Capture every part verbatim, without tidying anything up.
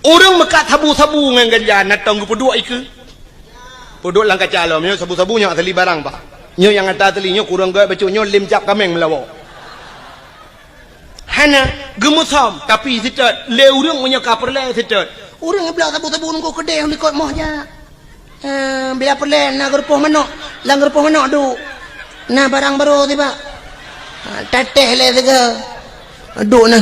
Ureuëng meukat sabu-sabu ngon ganja, na tong geupeuduek ikeue. Peuduek lam kaca lom, nyoe sabu-sabu nyoe asli barang, Pak. Nyoe nyang ata asli, nyoe kureueng gét bacut, nyoe lem cap kaméng meulawa. Hana, geumeusom, tapi seutôt, lé ureuëng meunyoe ka peureulée seutôt. Ureuëng bloe sabu-sabu nunggu keudeh likot moh jak. Eh, bila peureulée na geurupoh manok, lam geurupoh manok duek. Na barang barô tibak. Ha, tatéh lé sigoe. Duek na.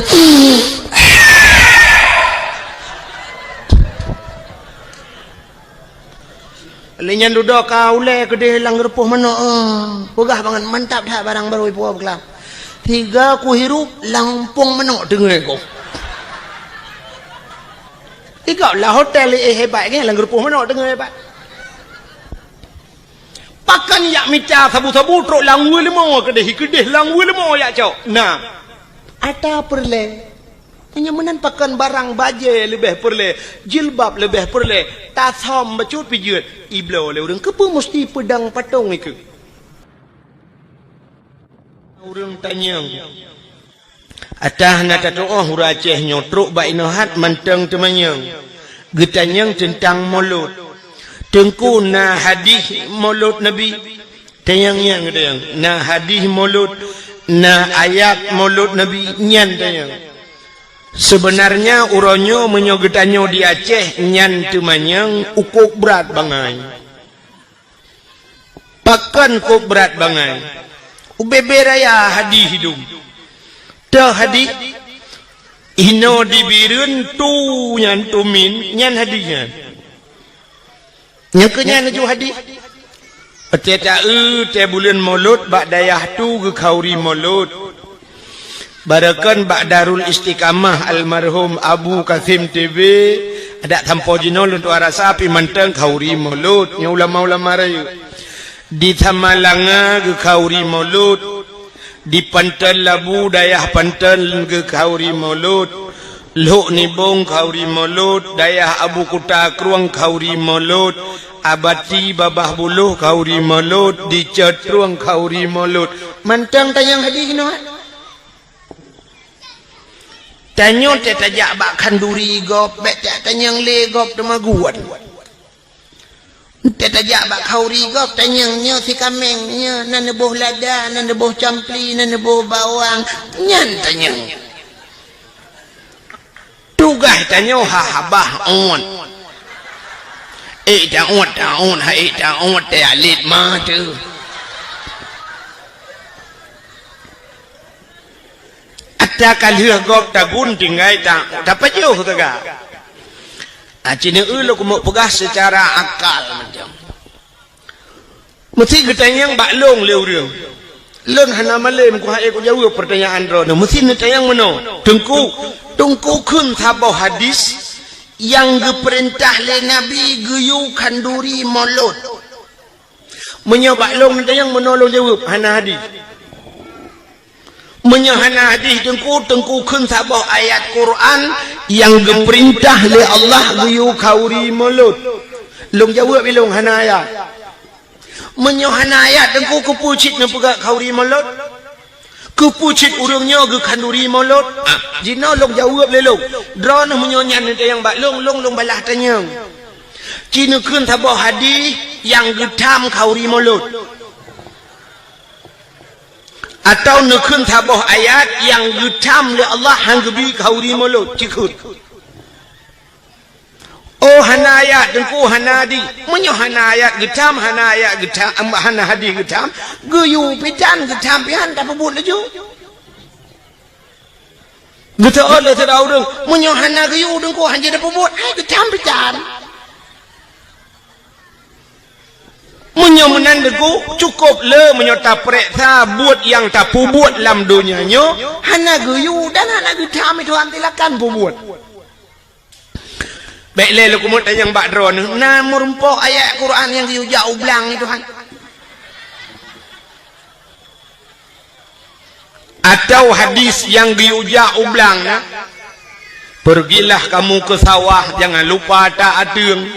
Lé nyan dudoe ka ulée keudeh lam geurupoh manok, eh, peugah bangat, mantap that barang barô ipuwoe beukeulaam. Sigoe kuhirup lam umpung manok teungoh ko. Tiga lah hotel, eh, hebat kan, lam geurupoh manok teungoh hebat. Pakon jak mita sabu-sabu trok lam weuleumô keudeh, keudeh lam weuleumô jak cok. Nah, ata peureulée. Meunyoe meunan pakon barang bajée leubeh peureulée, jilbab leubeh peureulée, tasam bacut pijeuet, ibloe lé ureuëng keupeue musti peudong patong ikeue. Ureuëng tanyong. Atah na tatuoh ureuëng Aceh nyoe trok bak inoe hat mantong teumanyong. Geutanyong teuntang molot. Teungku na hadih molot Nabi? Tanyong nyan geutanyong. Na hadih molot, na ayat molot Nabi nyan tanyong. Seubeunarnya uroe nyoe meunyoe geutanyoe di Aceh nyan teumanyong ukok brat bangai. Pakon kok brat bangai? Ubé-bé raya hadih idong. Teuh hadih, inoe di Bireuen tu nyan tumin, nyan hadih nyan. Nyang keu nyan laju hadih. Watée taeu tée buleuen Molot bak dayah tu geukhauri Molot. Barakon bak Darul Istiqamah almarhum Abu Kasim T B, adak sampoe jinoe lôn tuan rasa pih mantong khauri Molot nyoe ulama-ulama rayeuk. Di Samalanga geukhauri Molot, di Panton Labu dayah Panton geukhauri Molot, Lhok Nibong khauri Molot, dayah Abu Kuta Krueng khauri Molot, Abati Babah Buloh khauri Molot, di Cot Trueng khauri Molot. Mantong tanyong hadih nyoe. Tanyoe teuh tajak bak khanduri gob, bék teuh tanyong lé gob teumaguan. Teuh tajak bak khauri gob, tanyong nyoe si kaméng, nyoe na neuboh lada, na neuboh campli, na neuboh bawang, nyan tanyong. Tugaih tanyoe ha habah ôt. Ék ta ôt, ta ôt, ha ék ta ôt, teuh alet ma teuh. Ata ka lheueh gob tagun tinggai ta, tapajoh teuga. Aci neu lôn keumeuk peugah seucara akal macam. Meusti geutanyong bak lôn lé ureuëng. Lôn hana malém kuhai kujaweueb peurtanyaan droeneuh. Meusti neutanyong meunoe, Teungku, Teungku kheun saboh hadis nyang geupeurintah lé Nabi geuyue khanduri Molot. Meunyoe bak lôn neutanyong meunoe lôn jaweueb, hana hadis. Meunyoe hana hadis Teungku, Teungku kheun saboh ayat Quran nyang geupeurintah lé Allah geuyue khauri Molot. Lôn jaweueb ilôn hana ayat. Meunyoe hana ayat Teungku, keupeue cit neupeugah khauri Molot? Keupeue cit ureuëng nyoe geukhanduri Molot? Ah, jinoe lôn jaweueb lé lôn. Droeneuh meunyoe nyan neutanyong bak lôn, lôn, lôn balaih tanyong. Ci neukheun saboh hadis nyang geutham khauri Molot. Atawa neukheun saboh ayat nyang geutham lé Allah han geubi khauri Molot, ci kheun. Oh, hana ayat Teungku, hana hadis. Meunyoe hana ayat geutham, hana ayat geutham, hana hadis geutham, geuyue pih tan geutham pih han tapeubuet laju. Geuteuôt lé sidroe ureuëng, meunyoe hana geuyue Teungku han jeuet tapeubuet, hai geutham pih tan. Meunyoe meunan Teungku, cukôp le meunyoe tapareksa buet nyang tapeubuet lam donya nyoe, hana geuyue dan hana geutham, Tuhan silakan peubuet. Bék lé lôn keumeuk tanyong bak droeneuh, na meurumpok ayat Quran nyang geuyue jak u blang, Tuhan? Atawa hadis nyang geuyue jak u blang na, "Pergilah kamu ke sawah, jangan lupa tak ateueng.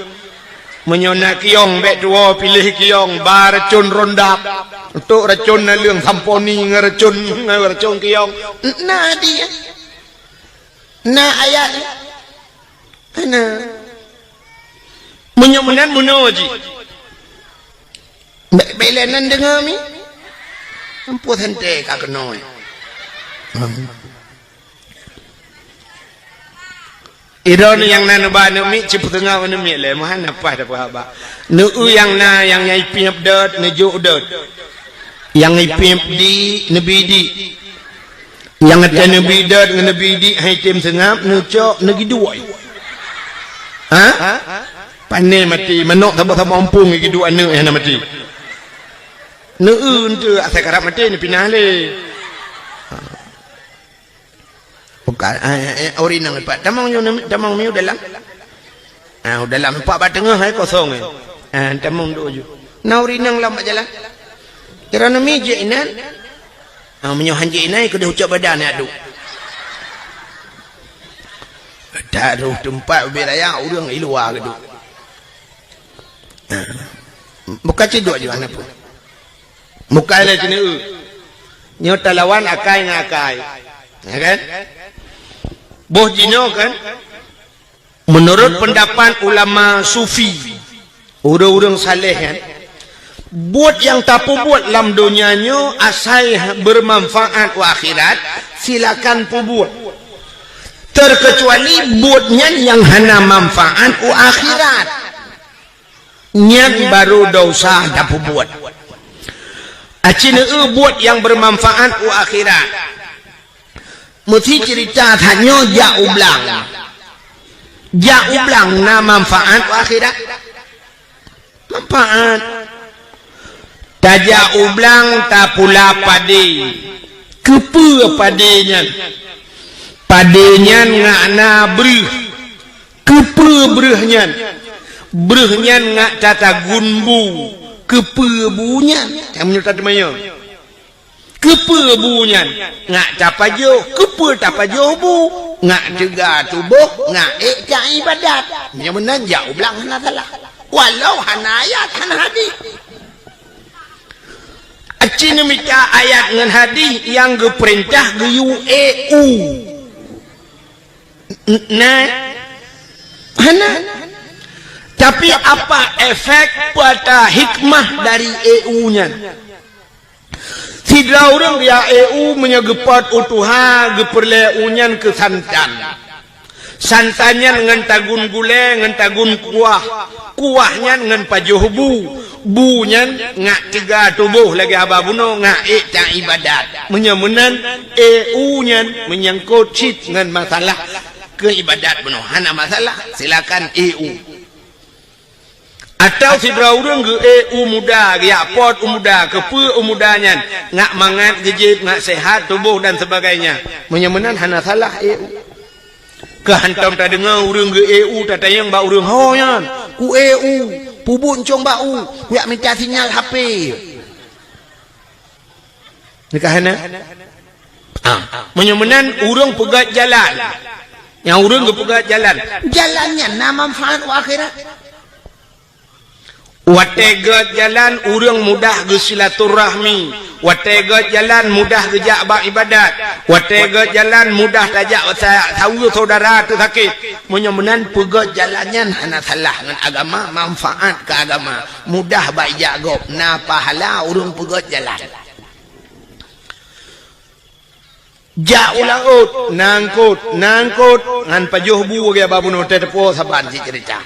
Meunyoe na kiyong, bék tuwoe piléh kiyong, ba racon rondap, untuk racon naleueng samponi ngon racon, ngon racon kiyong." Na hadis, na ayat. Nah. Meunyoe meunan meunoe jih. Bèk, bèk lé nan deungoe mi. Ampoh santée ka keunoe. Idong nyang na neuba aneuk miet, cit peuteungoh aneuk miet lé, meuhan na paih dapeuhaba. Neu-eu nyang na, nyang nyang ipiep dot, neujok dot. Nyang ipiep di, neubi di. Nyang watée neubi dot ngon neubi di hai tem seungab, neucok, neugiduek. Ha? Pané maté, manok saboh-saboh ompung giduek aneuk nyang na maté. Neu-eu enteuk asai karab maté, neupinah lé. Bukan, eh, eh, eh, ori nang lipat. Tamong nyoe, tamong nyoe dalam. Ah, dalam empat bak teungoh hai kosong, eh. Ah, tamong dua ju. Na ori nang lam bak jalan. Kira nami jek inan. Ah, meunyoe hanjeuet inan, keudeh ucok badan ya, duk. Taruh teumpat ubé raya, ureueng i luwa keuduk. Ah. Bukan ciduk juga, napa? Bukan lé keuneuk. Nyoe talawan akai ngon akai. Ya kan? Boh jinoe kan? Menurut pendapat ulama sufi, ureueng-ureueng saleh kan, buet nyang tapeubuet lam donya nyoe asai bermanfaat u akhirat, silakan peubuet. Terkecuali buet nyan nyang hana manfaat u akhirat. Nyan baru desya tapeubuet. Aci neu buet nyang bermanfaat u akhirat. Meusi cerita that nyoe jak u blang. Jak u blang na manfaat u akhirat? Manfaat. Tajak u blang tapula padé. Keupeue padé nyan? Padé nyan ngak na breuh. Keupeue breuh nyan? Breuh nyan ngak tatagun bu. Keupeue bu nyan? Nyang meunyoe tateumanyong. Keupeue bu nyan? Ngak tapajoh. Keupeue tapajoh bu? Ngak teuga tuboh, ngak ék taibadat. Meunyoe meunan jak u blang hana salah. Walau hana ayat, hana hadih. Aci neumita ayat ngon hadih nyang geupeurintah geuyue ék u. N-, na? Hana. Tapi apa efek, peue ata hikmah dari ék u nyan? Sidroe ureueng geujak ék u meunyoe geupot u tuha, geupeureulée u nyan keu santan. Santan nyan ngon tagun gulée, ngon tagun kuah. Kuah nyan ngon pajoh bu. Bu nyan ngak teuga tuboh lagée haba bunoe, ngak ék taibadat. Meunyoe meunan, ék u nyan meunyangkot cit ngon masalah keu ibadat bunoe. Hana masalah, silakan ék u. Atawa sidroe ureueng geuék u muda, geujak pot u muda, keupeue u muda nyan, ngak mangat geujieb, ngak seuhat tuboh dan sebagainya. Meunyoe meunan hana salah ék u. Keu hántom tadeungoe ureueng geuék u tatanyong bak ureueng ho nyan, "Kuék u, peubuet ncong bak u, kujak mita sinyal H P." Nyan ka hana? Ah, meunyoe meunan ureueng peugét jalan. Nyang ureueng geupeugét jalan. Jalan nyan na manfaat u akhirat. Watée gét jalan ureueng mudah geusilaturahmi. Watée gét jalan mudah geujak bak ibadat. Watée gét jalan mudah tajak sa-, saweue syedara teusakét. Meunyoe meunan peugét jalan nyan hana salah ngon agama, manfaat keu agama. Mudah bak ijak gob, na pahala ureueng peugét jalan. Jak u laôt, na eungkôt, na eungkôt, ngon pajoh bu lagée haba bunoe teuh teupeue saban cit ceurita.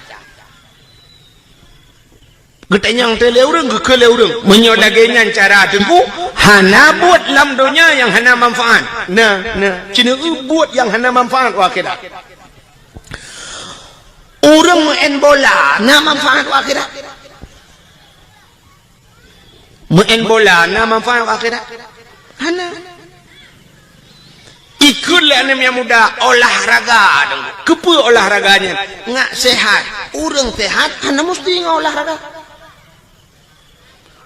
Geutanyong teuh lé ureueng, geukheun lé ureueng. Meunyoe lagée nyan cara Teungku, hana buet lam donya nyang hana manfaat. Na, na, ci neu buet nyang hana manfaat u akhirat. Ureueng meu'en bola na manfaat u akhirat? Meu'en bola na manfaat u akhirat? Hana. Ikheun lé aneuk nyang muda olahraga. Keupeue olahraga nyan? Ngak seuhat. Ureueng seuhat hana musti ngon olahraga.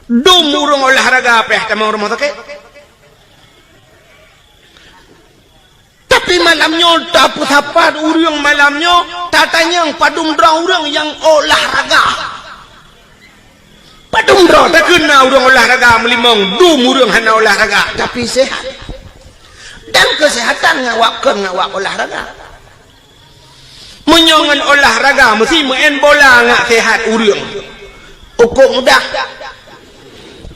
Dum ureueng olahraga pih tamong rumoh sakét. Tapi malam nyoe tapeusapat ureueng malam nyoe, tatanyong padum droe ureueng nyang olahraga. Padum droe takheun na ureueng olahraga meulimong, dum ureueng hana olahraga, tapi sehat. Dan kesehatan ngawak kon ngawak olahraga. Meunyoe ngon olahraga, meusti meu'en bola ngat sehat ureuëng. Ukok mudah.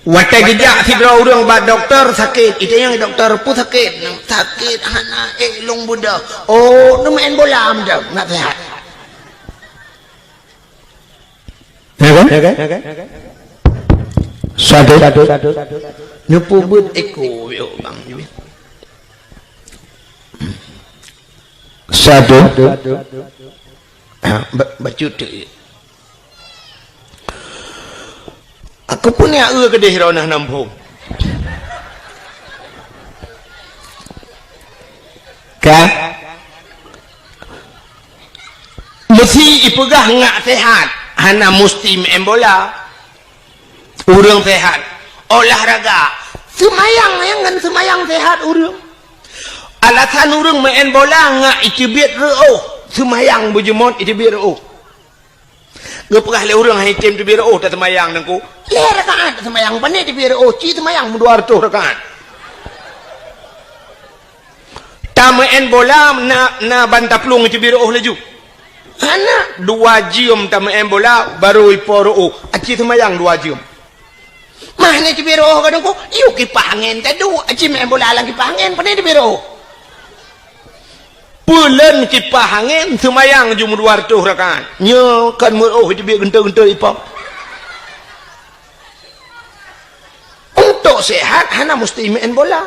Watée geujak sidroe ureuëng bak dokto sakét, itanyong dokto, "Peue sakét?" "Sakét hana ék lôn beudôh." "Oh, neumeu'en bola meudoh, ngat sehat." Ya kan? Ya kan? Satu. Neupeubuet eko, yo, bang. Satu. Ha, ba-, bacut tu. Aku pun ya eu kedeh rona nampung. Ka? Meusti ipeugah ngat sehat, hana meusti meu'en bola. Ureuëng sehat, olahraga, seumayang, nyang ngon seumayang sehat ureuëng. Alasan ureuëng meu'en bola ngat iteubiet reuôh, seumayang beujeumot iteubiet reuôh. Geupeugah lé ureuëng hai tem teubiet reuôh taseumayang nangku. Lhée rakaat taseumayang, pane teubiet reuôh, ci seumayang meudua reutôh rakaat. Tameu'en bola na, na ban taplueng iteubiet reuôh laju. Hana, dua jeuem tameu'en bola, barô ipo reuôh. Aci seumayang dua jeuem. Mah ni teubiet reuôh kadang ko, yuk kipah angén tadu, aci meu'en bola lam kipah angén, pane teubiet reuôh. Peulon kipah angén seumayang jeuem dua reutôh rakaat. Nyoe kan meureuôh iteubiet geuntôi-geuntôi ipo. Untuk sehat, hana meusti meu'en bola.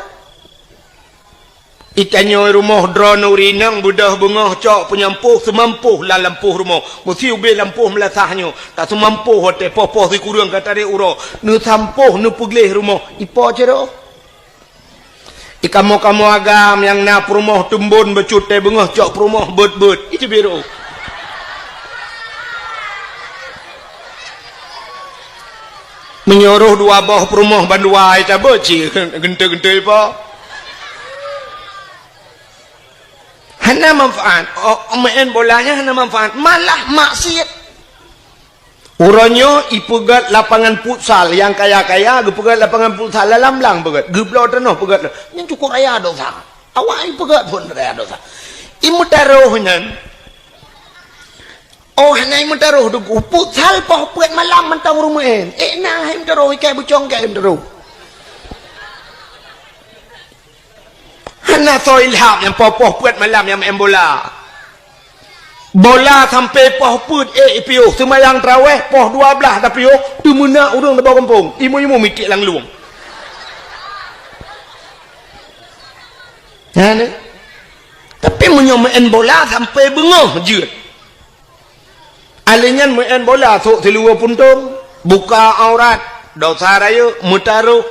Itanyoe rumoh droeneuh rinang beudôh beungoh cok peunyampôh seumampoh lam lampôh rumoh. Meusti ubé lampôh meulasah nyoe. Ka seumampoh watée poh-poh sikureueng ka tarek uroe. Neusampôh neupeugleh rumoh. Ipo cit reuôh? Ikamoe-kamoe agam nyang na peurumoh teumbon bacut tée beungoh cok peurumoh beuet-beuet. Iteubiet reuôh. Meunyoe rôh dua boh peurumoh bandua ita beuet cit geuntôi-geuntôi po. Hana manfaat. Oh, meu'en bola nyan hana manfaat, malah maksiet. Uroe nyoe ipeugét lapangan futsal, nyang kaya-kaya geupeugét lapangan futsal lam blang peugét, geubloe tanoh peugét. Nyan cukôp raya dosa. Awak ipeugét phon raya dosa. Imeutarôh nyan. Oh, hana imeutarôh deungon futsal poh peuet malam mantong ureuëng meu'en. Eh, na hai meutarôh, ikai bucong kai meutarôh. Hana soe ilham nyang poh-poh peuet malam nyang meu'en bola. Bola sampai poh peuet ék ipiôh, seumayang tarawéh poh dua blaih tapiôh, teumeunak ureuëng teuboh gampông, imeum-imeum miték lam lueng. Nyan, eh. Tapi meunyoe meu'en bola sampai beungoh jeuet. Alèh nyan meu'en bola sôk siluweue puntông, buka aurat, dosa rayeuk, meutarôh.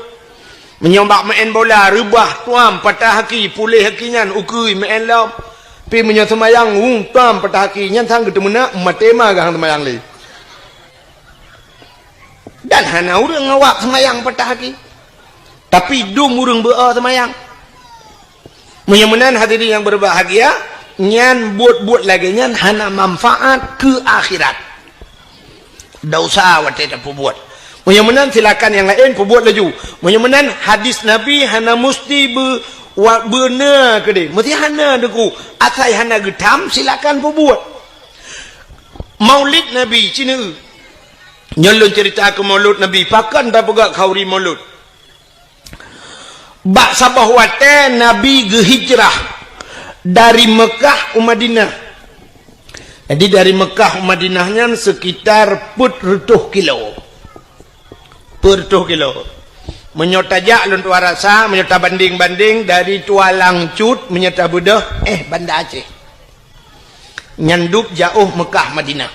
Meunyoe bak meu'en bola reubah tuam patah aki, puléh aki nyan ukeue meu'en lom. Pi meunyoe seumayang wung tuam patah aki, nyan sang geuteumeunak maté ma geuhang seumayang lé. Dan hana ureuëng awak seumayang patah aki. Tapi dum ureuëng beu-o seumayang. Meunyoe meunan hadirin nyang berbahagia, nyan buet-buet lagée nyan hana manfaat keu akhirat. Dosa watée tapeubuet. Meunyoe meunan silakan nyang laén peubuet laju. Meunyoe meunan hadis Nabi hana musti beu-, wa-, beuna keudeh. Meusti hana deungon. Asai hana geutam silakan peubuet. Maulid Nabi, ci neu. Nyoe lôn cerita keu Maulud Nabi, pakon tapeugah khauri Maulud. Bak saboh watée Nabi geuhijrah dari Meukah u Madinah. Jadi dari Meukah u Madinah nyan sekitar peuet reutôh kilo. Peuet reutôh kilo. Meunyoe tajak lôn tuan rasa, meunyoe tabandeng-bandeng dari Tualang Cut, meunyoe tabeudôh, eh, Banda Aceh. Nyan dub jaôh Meukah Madinah.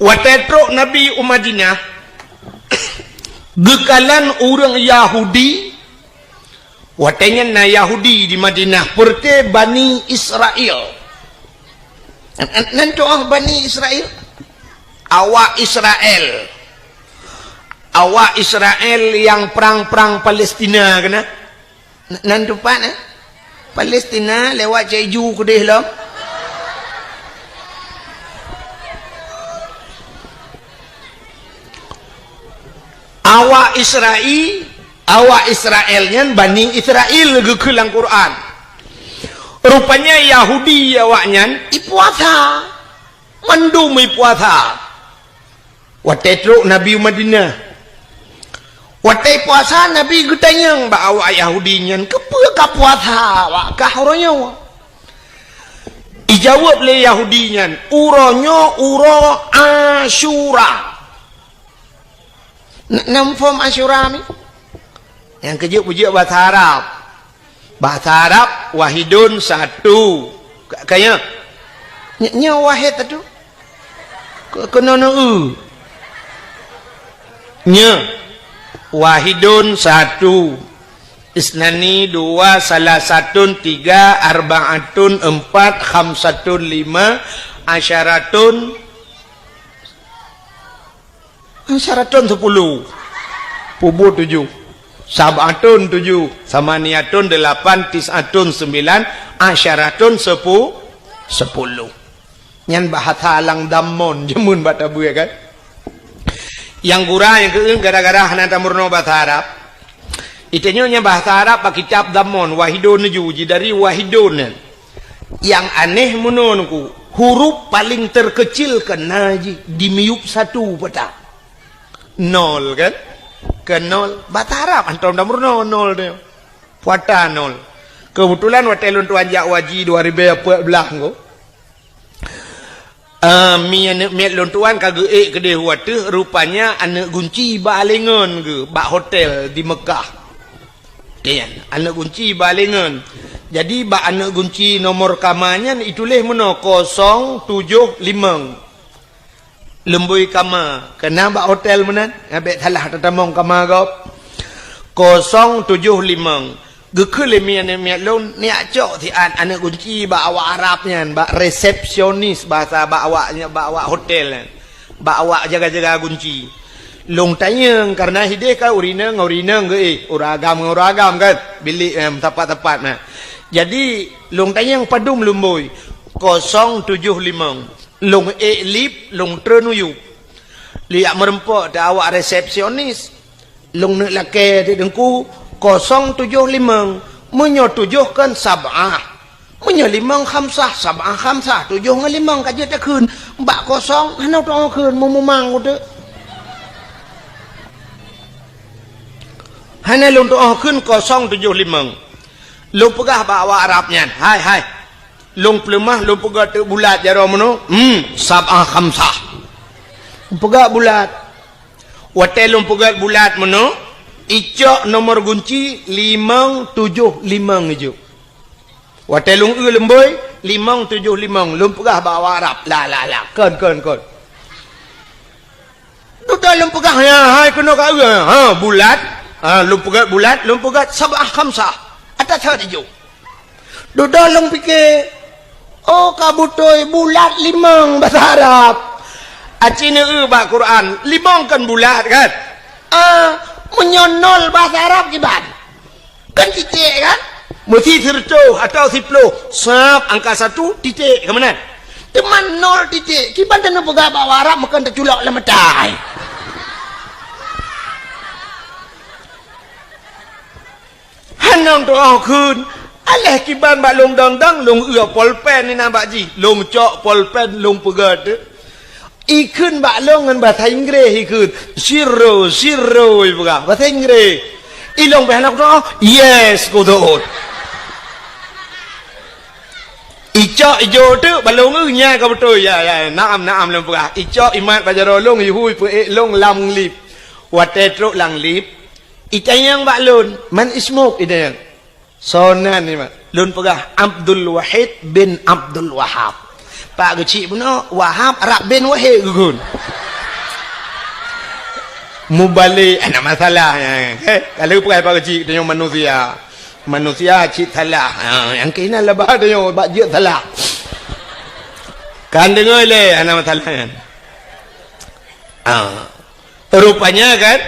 Watée trok Nabi u Madinah, geukalon ureuëng Yahudi, watée nyan na Yahudi di Madinah, peureuté Bani Israel. Nan, nan, nan tu'oh Bani Israel? Awak Israel. Awak Israel nyang prang-prang Palestina keunan? N-, nan teumpat, eh? Palestina lewat Cek Ju keudeh lom. Awak Israel, awak Israel nyan Bani Israel geukheun lam Quran. Rupanya Yahudi awaknyan ipuasa. Mandum ipuasa. Watée trok Nabi u Madinah. Watée puasa, Nabi geutanyong bak awak Yahudi nyan, "Keupeue ka puasa awak kah uroe nyoe?" Ijaweueb lé Yahudi nyan, "Uroe nyoe uroe Asyura." Na, na muphom Asyura mi? Nyang keujeuet peujeuet bahasa Arab. Bahasa Arab, wahidun, satu. Ka, ka nyo? Nyo, nyo wahid satu. Ke, keunoe neu-eu. Nyo. Wahidun, satu. Isnani, dua. Salasatun, tiga. Arbaatun, empat. Khamsatun, lima. Asyaratun, Asyaratun, sepuluh. Pubu, tujuh. Sab'atun, tujuh. Samaniatun, delapan. Tis'atun, sembilan. Asyaratun, sepu-, sepuluh. Nyan bahasa lam dammon, jameun bak tabeue kan. Nyang gura nyang keu-, gara-gara hana tameurunoe bahasa Arab. Itanyoe nyan bahasa Arab bak kitab dammon, wahidun, tujuh. Ji dari wahidun nyan. Nyang aneh meunoe Teungku, huruf paléng terkecil keuna jih di miyueb satu peue ta? Nol kan? Keu nol, bahasa Arab hantom tameurunoe nol tu. Peue ta nol. Keubeutulan watée lôn tuan jak haji dua ribèe peuet blaih Teungku. Ah, mi aneuëk miet lôn tuan ka geuék keudeh u ateueh, rupanya aneuëk gunci bak aléngon geuh, bak hotel di Mekah. Nyan, aneuëk gunci bak aléngon. Jadi, bak aneuëk gunci nomor kama nyan ituléh meunoe kosong tujoh limong. Leumbôi kama, keuna bak hotel meunan, ngabék salah tatamong kama gob. Kosong tujoh limong. Geukheun lé mi aneuëk miet lôn, neujak cok siat aneuëk gunci bak awak Arab nyan, bak resepsionis bahasa bak awak, bak awak hotel nyan. Bak awak jaga-jaga gunci. Lôn tanyong, kareuna hideh ka ureuëng inong ngon ureuëng inong geuék, ureuëng agam ngon ureuëng agam kan, bilék, em, teumpat-teumpat na. Jadi, lôn tanyong padum leumbôi, kosong tujoh limong. Lôn ék lip, lôn treun u yup. Lôn jak meureumpok di awak resepsionis. Lôn neuk lakée di Teungku, kosong tujoh limong. Meunyoe tujoh kan sab'ah. Meunyoe limong khamsah, sab'ah khamsah, tujoh ngon limong ka jeuet takheun. Bak kosong hana tuoh kheun, meumumang uteuk. Hana lôn tuoh kheun kosong tujoh limong. Lôn peugah bak awak Arab nyan, "Hai, hai. Lôn peuleumah, lôn peugah teuk bulat jaroe meunoe, hmm, sab'ah khamsah." Lôn peugah bulat. Watée lôn peugah bulat meunoe, icok nomor gunci limong tujoh limong ijok. Watée lôn eu leumbôi, limong tujoh limong, lôn peugah bak awak Arab, "La, la, la, kon, kon, kon." Dudoe lôn peugah, "Ya, hai keunoe ka eu, ha, bulat." Ha, lôn peugah bulat, lôn peugah sab'ah khamsah. Ata that ijok. Dudoe lôn pike, "Oh, ka beutôi bulat limong bahasa Arab." Aci neu-eu bak Quran, limong kan bulat kan? Ah, meunyoe nol bahasa Arab kiban? Kan titik kan? Meusi sireutôh atawa siploh, sab angka satu, titik, ka meunan. Teuma nol titik, kiban taneuk peugah bak Arab meukeun taculok lam mata. Hana tuoh kheun, aléh kiban bak lôn dang-dang, lôn eu polpen inan bak jih, lôn cok polpen, lôn peugah teuk. Ikheun bak lôn ngon bahasa Inggréh ikheun, "Zero, zero," ipeugah, bahasa Inggréh. Ilôn pih hana kutuoh, "Yes," kutuoh. Icok ijo teuk bak lôn, "Nyan ka beutôi, ya, ya, naam, naam," lôn peugah. Icok imat bak jaroe lôn, ihui peuék lôn lam lift. Watée trok lam lift, itanyong bak lôn, "Man ismuk?" itanyong. "Soe nan nyoe?" Lôn peugah, "Abdul Wahid bin Abdul Wahab." Pak geuchik bunoe, Wahab rab bin Wahid geukheun. Mubalek, hana masalah. Eh, kalau peugah pak geuchik, tanyoe manusia. Manusia cit salah. Ha, nyang keunan laba tanyoe bak jeuet salah. Kan deungoe lé, hana masalah nyan. Ha. Rupanya kan,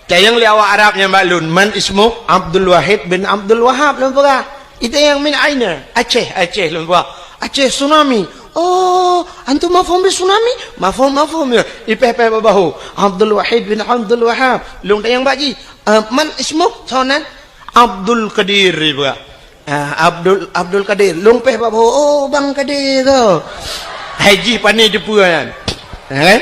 tanyong lé awak Arab nyan bak lôn, "Man ismuk?" "Abdul Wahid bin Abdul Wahab," lôn peugah. Itanyong, "Min aina?" "Aceh, Aceh," lôn peugah. "Aceh tsunami." "Oh, antum mafhum bi tsunami?" "Mafhum, mafhum," ya. Ipéh-péh bak bahô. "Abdul Wahid bin Abdul Wahab." Lôn tanyong bak jih, "Eh, man ismuk?" "Soe nan?" "Abdul Qadir," ipeugah. Ah, Abdul, Abdul Kadir, lôn péh bak bahô, "Oh, Bang Kadir ko." Hai jih pané jeupeue nyan. Ha, kan?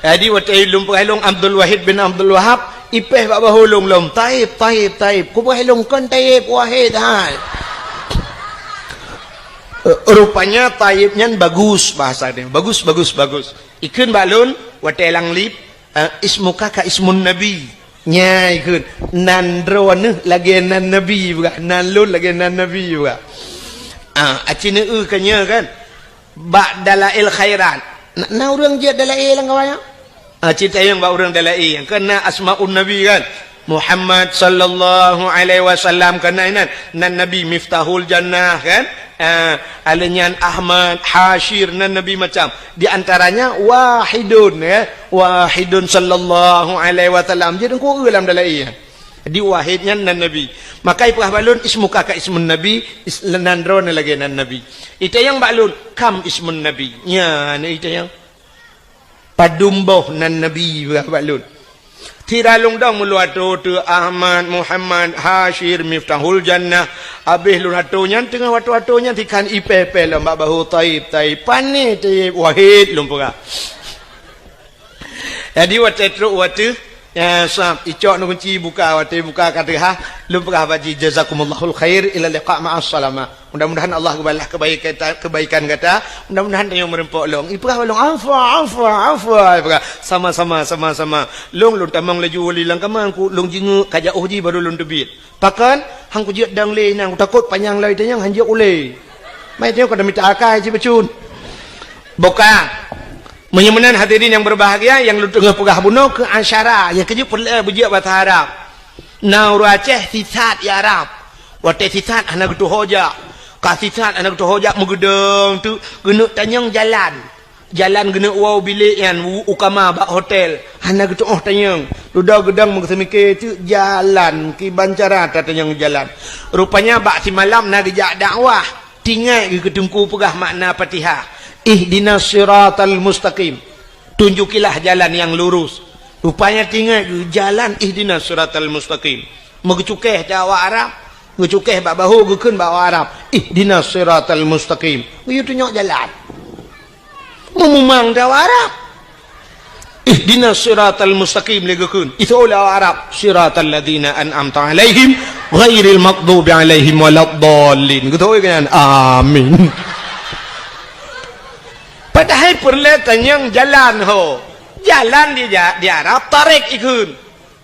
Jadi, watèe lôn peugah lôn Abdul Wahid bin Abdul Wahab, ipéh bak bahô lôn lom, "Taib, Taib, Taib." Kupeugah lôn, "Kon Taib, Wahid hai." Eh, rupanya Taib nyan bagus bahasa dia. Bagus, bagus, bagus. Ikheun bak lôn, watèe lam lift, eh, "Ismuka ka ismun Nabi." Nyan ikheun, "Nan droeneuh lagèe nan Nabi," peugah. "Nan lôn lagèe nan Nabi," peugah. Ah, aci neueu ka nyoe kan. Bak Dalail Khairat. Na, na ureueng jeuet Dalail lam kawan nyoe? Ah, ci tanyong bak ureueng Dalail. Kan na Asmaun Nabi kan? Muhammad sallallahu alaihi wasallam kan na inan. Nan Nabi Miftahul Jannah kan? Ah, alèh nyan Ahmad, Hasyir, nan Nabi macam. Di antaranya Wahidun, ya. Wahidun sallallahu alaihi wasallam. Jadi, engkau lam Dalail. Di Wahid nyan nan Nabi. Maka ipeugah bak lôn, "Ismuka ka ismun Nabi," is-, nan droeneuh lagèe nan Nabi. Itanyong bak lôn, "Kam ismun Nabi?" Nyan itanyong. "Padum boh nan Nabi?" Ipeugah bak lôn. Sira lôn dong meulôn atô teu Ahmad, Muhammad, Hasyir, Miftahul Jannah. Abéh lôn atô nyan, teungoh watèe atô nyan, sikhan ipéh-péh lom bak bahô, "Taib, Taib." Pané Taib, Wahid lôn peugah. Jadi, watèe trok watèe, ya, sab, icok neukunci buka, watèe buka ka teuhah, lôn peugah bak jih, "Jazakumullahul khair, ila liqa ma'as salamah." Mudah-mudahan Allah geubalah kebaikan, kebaikan gata. Mudah-mudahan tanyoe meureumpok lôn. Ipeugah bak lôn, "Afwa, afwa, afwa." Ipeugah, "Sama-sama, sama-sama." Lôn, lôn tamong laju u lam kama, ku lôn jingeuk ka jiôh jih baru lôn teubiet. Pakon? Han kujeuet dong lé nyan, kutakot panyang lom itanyong han jeuet u lé. Mai tanyoe ka mita akai cit bacut. Buka. Meunyoe meunan hadirin nyang berbahagia, nyang lôn teungoh peugah bunoe keu asyara, nyang keujeuet peureulèe beujeuet basa Arab. Na ureueng Aceh sisat i Arab. Watèe sisat hana geutuho jak. Ka sisat hana geutuho jak meugeudong teuk geuneuk tanyong jalan. Jalan geuneuk woe u bilék nyan, u, u kama bak hotel. Hana geutu'oh tanyong. Dudoe geudong meuseumiké teuk jalan, kiban cara tatanyong jalan. Rupanya bak simalam na geujak dakwah. Teuingat geuh keu teungku peugah makna Fatihah. "Ihdinas siratal mustaqim." Tunjukilah jalan yang lurus. Rupanya teuingat geuh jalan ihdinas siratal mustaqim. Meugeucukéh teuh awak Arab. Geucukéh bak bahô geukheun bak awak Arab. "Ihdinas siratal mustaqim." Geuyue tunyok jalan. Meumumang dawa Arab. "Ihdinas siratal mustaqim," lé geukheun. Iseuôt lé awak Arab, "Siratal ladzina an'amta 'alaihim, ghairil maghdubi 'alaihim waladdallin." Geutôi keu nyan, "Amin." Padahai peureulèe tanyong jalan ho. Jalan di ja-, di Arab, tarék ikheun.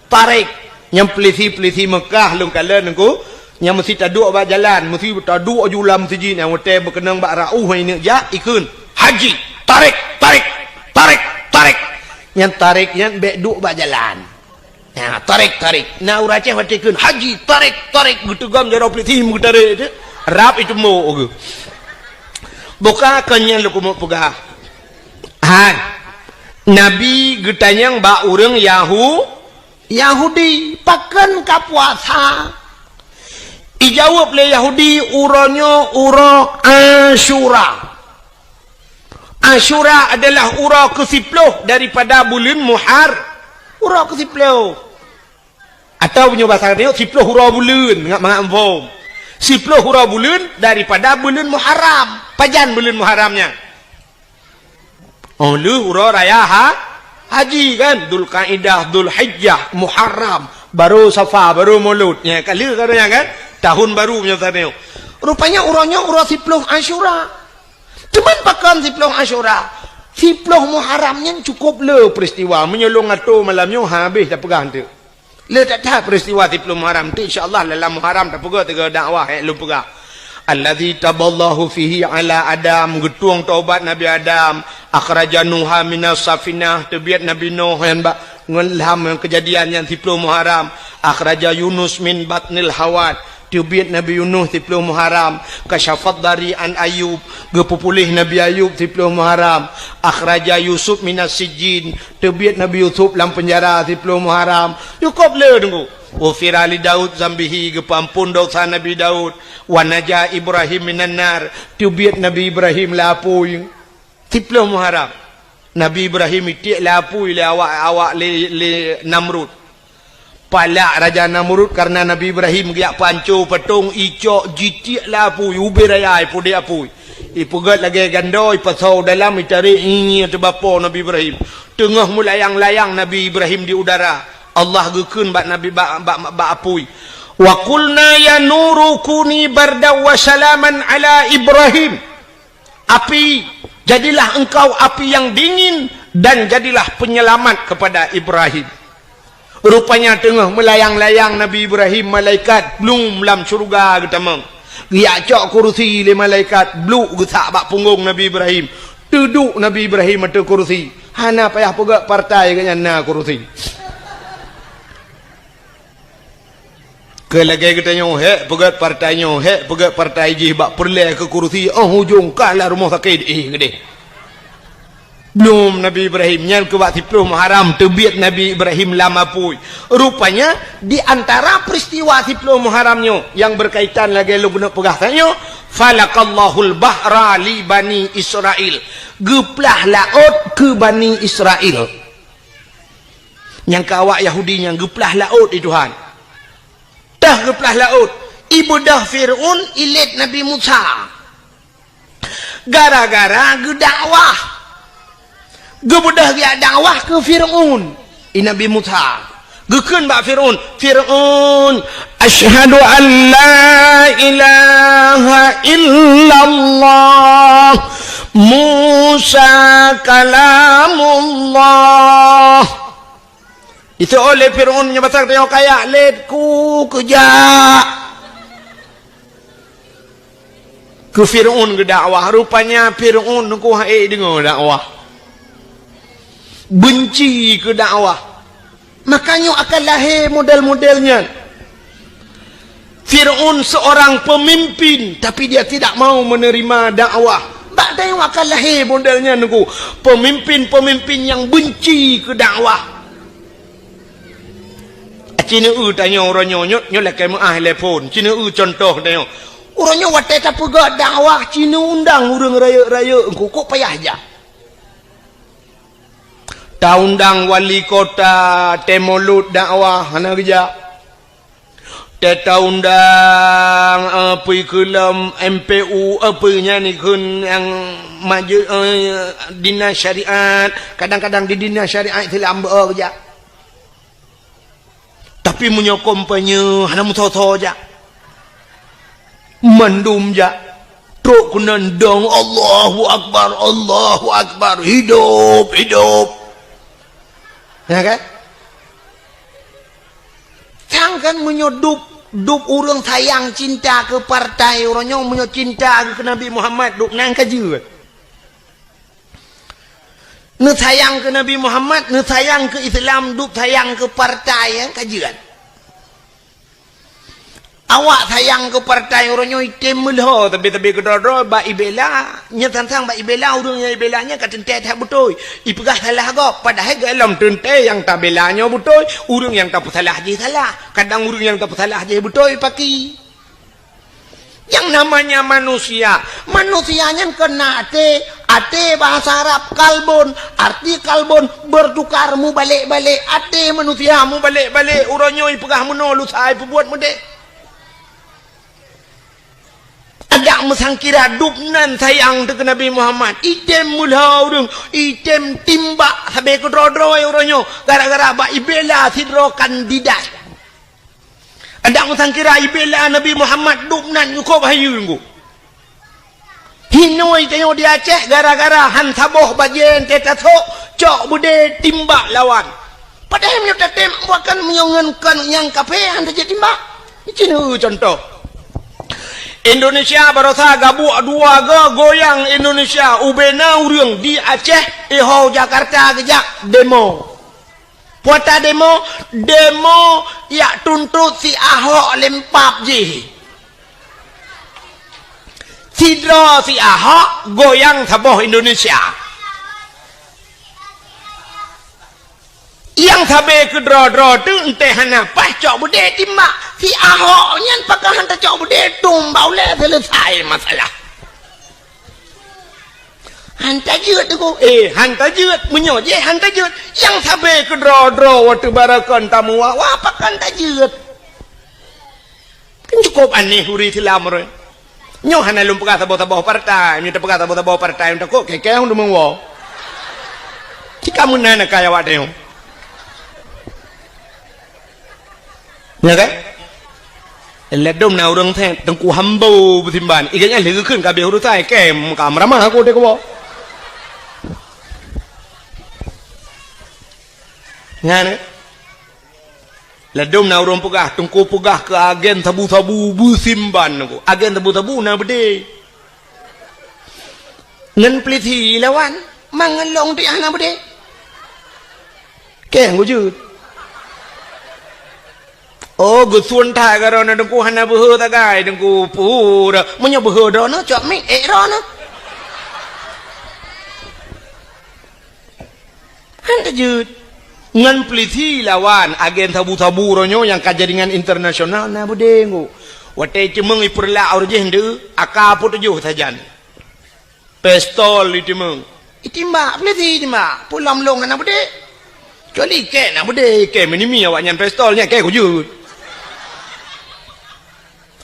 Tarék. Nyang peulisi-peulisi Meukah lôn kalon nyan ku, nyang meusti taduek bak jalan, meusti taduek ju lam meuseujid nyang watèe beukeunong bak rauh hai neuk jak, ikheun, "Haji, tarék, tarék, tarék, tarék." Nyang tarék nyan bèk duek bak jalan. Nah, tarék, tarék. Na ureueng Aceh watèe kheun, "Haji, tarék, tarék." Geuteugom jaroe peulisi meugeutarék teuh. Rab itumbok geuh. Buka kon nyan lôn keumeung peugah. Hai. Nabi geutanyong bak ureueng Yahu-, Yahudi, "Pakon ka puasa?" Ijaweueb lé Yahudi, "Uroe nyoe uroe Asyura." Asyura adalah uroe keusiploh daripada buleuen Muhar-, uroe keusiploh. Atawa meunyoe basa tanyoe, siploh uroe buleuen, ngat mangat muphom. Siploh uroe buleuen daripada buleuen Muharram. Pajan buleuen Muharram nyan? Oh, lheueh uroe raya ha-, haji kan? Dzulkaidah, Dzulhijjah, Muharram, baru Safar, baru Maulud. Nyan ka lheueh ka nyan kan? Tahun baru meunyoe tanyoe. Rupanya uroe nyoe uroe siploh Asyura. Cuman pakon siploh Asyura? Siploh Muharram nyan cukup le peristiwa. Meunyoe lôn atô malam nyoe, ha, habéh tapeugah teuk. Le that-that peristiwa siploh Muharram tu, insya Allah dalam Muharram tapeugah tiga dakwah, eh, lôn peugah. Allazi taballahu fihi ala Adam, geutueng taubat Nabi Adam, akhraja Nuha minas safinah, teubiet Nabi Nuh nyan bak ngon lam ngon keujadian nyan siploh Muharram, akhraja Yunus min batnil hawat, teubiet Nabi Yunus siploh Muharram, kasyafad dari an Ayub, geupeupuléh Nabi Ayub siploh Muharram, akhraja Yusuf minas sijjin, teubiet Nabi Yusuf lam peunjara siploh Muharram. Cukup le teungku. Ghufira li Daud zambihi, geupeuamphon dosa Nabi Daud. Wa naja Ibrahim minan nar, teubiet Nabi Ibrahim lé apui. Siploh Muharram. Nabi Ibrahim itiek lé apui lé awak, awak lé, lé Namrud. Palak Raja Namrud kareuna Nabi Ibrahim geujak peuhanco patong, icok jitiek lam apui, ubé raya ipudek apui. Ipeugét lagée gandô, ipasoe dalam, itarek ié teubapo Nabi Ibrahim. Teungoh meulayang-layang Nabi Ibrahim di udara, Allah geukheun bak Nabi, bak, bak, bak apui, "Wa qulna ya nuru kuni bardan wa salaman ala Ibrahim." Api, jadilah engkau api yang dingin dan jadilah penyelamat kepada Ibrahim. Rupanya teungoh meulayang-layang Nabi Ibrahim, malaikat blum lam syeuruga geutamong. Geujak cok kurusi lé malaikat, bluk geusak bak punggong Nabi Ibrahim. Teuduek Nabi Ibrahim ateueh kurusi. Hana payah peugét partai geuhnyan na kurusi. Keu lagée geutanyoe, hék peugét partai nyoe, hék peugét partai jih bak peureulée keu kurusi, óh ujong ka lam rumoh sakét, éh, geudeh. Blum Nabi Ibrahim, nyan keu bak siplôh Muharram teubiet Nabi Ibrahim lam apui. Rupanya, di antara peristiwa siplôh Muharram nyoe nyang berkaitan lagée lôn keuneuk peugah tanyoe, "Falaqallahul bahra li Bani Israil." Geuplah laôt keu Bani Israil. Nyang keu awak Yahudi nyan geuplah laôt di Tuhan. Teuh geuplah laôt, ibeudôh Fir'aun ilét Nabi Musa. Gara-gara geudakwah. Geubeudôh geujak dakwah keu Fir'aun, i Nabi Musa. Geukheun bak Fir'aun, "Fir'aun, asyhadu an la ilaha illallah, Musa kalamullah." Iseuôt lé Fir'aun meunyoe basa geutanyoe kaya, "Lét ku keujak." Keu Fir'aun geudakwah, rupanya Fir'aun ku hana deungoe dakwah. Beunci keu dakwah. Makanya akan lahé model-model nyan. Fir'aun seorang pemimpin, tapi dia tidak mau menerima dakwah. Bak tanyoe akan lahé model nyan, Teungku. Pemimpin-pemimpin nyang beunci keu dakwah. Ci neueu tanyoe uroe nyoe, nyoe, nyoe lakée meuáh lé phon. Ci neueu cuntoh tanyoe. Uroe nyoe watée tapeugah dakwah, ci neuundang ureuëng rayeuk-rayeuk, Teungku, kok payah jak. Taundang wali kota, tée mulod dakwah, hana geujak. Teuta undang, eh, peue keu lom M P U, eh, peue nyan ikheun nyang maju, eh, dinas syariat, kadang-kadang di dinas syariat Islam beu jak. Tapi meunyoe kampanye hana meusoe-soe jak. Mandum jak. Trok keunan dong, "Allahu Akbar, Allahu Akbar, hidup, hidup." Ya kan? Sang kan meunyoe dub, dub ureuëng sayang cinta keu partai uroe nyoe, meunyoe cinta keu Nabi Muhammad, dub nan ka jeuet. Neusayang keu Nabi Muhammad, neusayang keu Islam, dub sayang keu partai, ya, ka jeuet. Awak sayang keu partai uroe nyoe item meulho, tapi-tapi keudroe-droe bak ibela, nyan sang-sang bak ibela, ureuëng nyang ibela nyan ka teuntée that beutôi. Ipeugah salah gob, padahai gohlom teuntée nyang tabela nyoe beutôi, ureuëng nyang tapeusalah jih salah. Kadang ureuëng nyang tapeusalah jih beutôi paki. Yang namanya manusia, manusia nyan kon na até, até bahasa Arab kalbun, arti kalbun bertukar, mubalek-balek, até manusia mubalek-balek, uroe nyoe ipeugah meunoe lusa ipeubuet meudeh. Adak meusangkira dub nan sayang teuh keu Nabi Muhammad, item meulho ureuëng, item timbak sabe keudroe-droe uroe nyoe, gara-gara bak ibela sidroe kandidat. Adak meusangkira ibela Nabi Muhammad dub nan nyukôb hayeue ngu. Hinoe tanyoe di Aceh gara-gara han saboh bajée teuh tasok, cok beudé timbak lawan. Padahai meunyoe tatem bukan meunyoe ngon kon nyang kafé han tajak timbak. Cina cuntoh. Indonesia barosa gabuek dua go goyang Indonesia ubena ureuëng di Aceh iho Jakarta geujak demo. Puata demo, demo yak tuntot si Ahok lempap jih. Sidroe si Ahok goyang saboh Indonesia. Nyang sabe keudroe-droe teuh enteh hana paih cok beudé timbak. Si Ahok nyan pakon han tacok beudé tumbak ulée selesai masalah. Han tajeuet Teungku. Eh, han tajeuet. Meunyoe jih han tajeuet, nyang sabe keudroe-droe watèe barokon tamu wa, wa pakon tajeuet. Kan cukup aneh ureueng Islam roh. Nyoe hana lôn peugah saboh-saboh partai, meunyoe tapeugah saboh-saboh partai, takot keu-keu ureueng meuwoe. Cit ka meunan keu awak tanyoe. Ya kan? Ladôm na ureueng thèe Teungku Hambo beusimban. Iga nyan lheueh geukheun ka habéh urusan, kém ka meuramah aku dikeue. Nyan, eh? Ladôm na ureueng peugah, Teungku peugah keu agen sabu-sabu beusimban Teungku. Agen sabu-sabu na beudé. Ngon peulisi lawan, mangat lôn tiah na beudé. Kém geujeuet. Oh, geusun that keu droeneuh Teungku hana beuhe sagai Teungku pura. Meunyoe beuhe droeneuh, cok mic ék droeneuh. Han tajeuet. Ngon peulisi lawan agen sabu-sabu uroe nyoe nyang ka jaringan internasional na beudé Teungku. Watèe ceumeung ipeurlak uroe jih ndeu, aka peutujoh sajan. Pistol itimbak. Itimbak, peulisi itimbak. Peue lom lôn hana beudé. Kecuali kém na beudé, kém meunimi awak nyan pistol nyan kém geujeuet.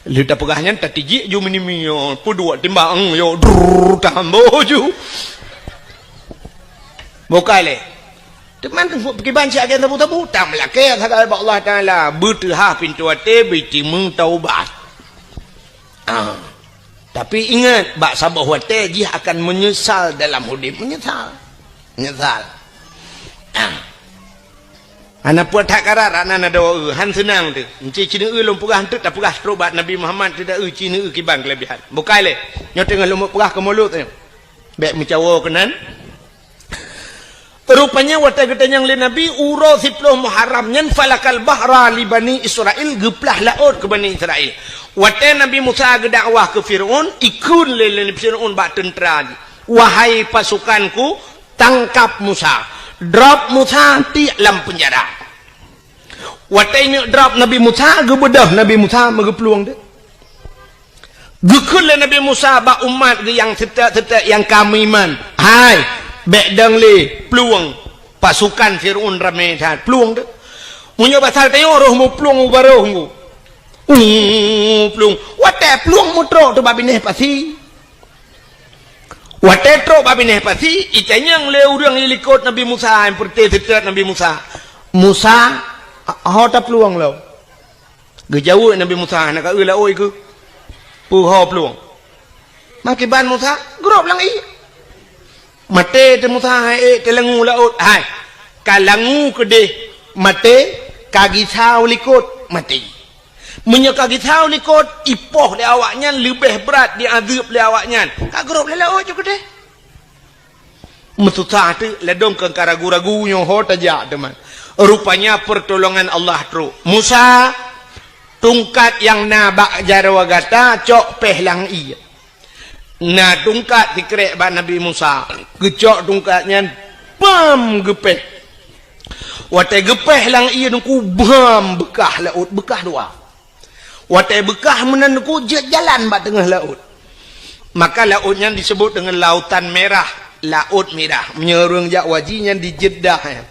Lheueh tapeugah nyan tatijik ju meunimi, yo, peuduek timbak, eng, yo, drrrr, tambo ju. Bukai lé. Teuma kiban cit agen sabu-sabu, tameulakèe sagai bak Allah Taala, beuteuhah pintoe até, beutimeung taubat. Ah. Tapi ingat, bak saboh watèe jih akan meunyeusal dalam udép, meunyeusal. Meunyeusal. Ah. Hana peue that karat, hana na doa, han seunang teuh. Enci cineue lôn peugah eunteuk tapeugah trok bak Nabi Muhammad teuh da eu cineue kiban keulebihan. Bukai lé. Nyoe teungoh lôn peugah keu mulod nyoe. Bèk meucawo keunan. Rupanya watèe geutanyong lé Nabi, uroe siploh Muharram nyan falakal bahra li Bani Israil, geuplah laôt keu Bani Israil. Watèe Nabi Musa geudakwah keu Firaun, ikheun lé, lé Firaun bak teuntra jih, "Wahai pasukanku, tangkap Musa, drop Musa tiek lam peunjara." Watèe inyoe drop Nabi Musa, geubeudôh Nabi Musa meugeuplueng teuh. Geukheun lé Nabi Musa bak umat geuh nyang seutôt-seutôt nyang ka meuiman, "Hai, bèk dong lé, plueng! Pasukan Firaun ramé that, plueng teuh." Meunyoe basa tanyoe roh meuplueng u barôh Teungku. Uh, plueng. Watèe plueng meutrok teuh bak binéh pasi. Watèe trok bak binéh pasi, itanyong lé ureueng ilikot Nabi Musa, nyang peureté seutôt Nabi Musa, "Musa, ho taplueng lom?" Geujaweueb Nabi Musa, "Hana ka eu laôt ikeu." "Peue ho plueng?" "Makiban Musa, grob lam ié." Maté teuh Musa, hai ék teuh langue laôt. Hai, ka langue keudéh maté, ka gisa u likot maté. Meunyoe ka gisa u likot, ipoh lé awaknyan leubeh brat diazeueb lé awaknyan. Ka grob lam laôt ju keudéh. Meususah teuk, ladôm keu ka ragu-ragu nyoe ho tajak teuma. Rupanya peurtolongan Allah trok. "Musa, tungkat nyang na bak jaroe gata cok péh lam ié." Na tungkat sikrek bak Nabi Musa. Geucok tungkat nyan, bam, geupéh. Watèe geupéh lam ié Teungku, bam, beukah laôt, beukah dua. Watèe beukah meunan Teungku, jeuet jalan bak teungoh laôt. Maka laôt nyan disebut deungon Lautan Merah, Laôt Mirah. Meunyoe ureueng jak haji nyan di Jeddah, eh.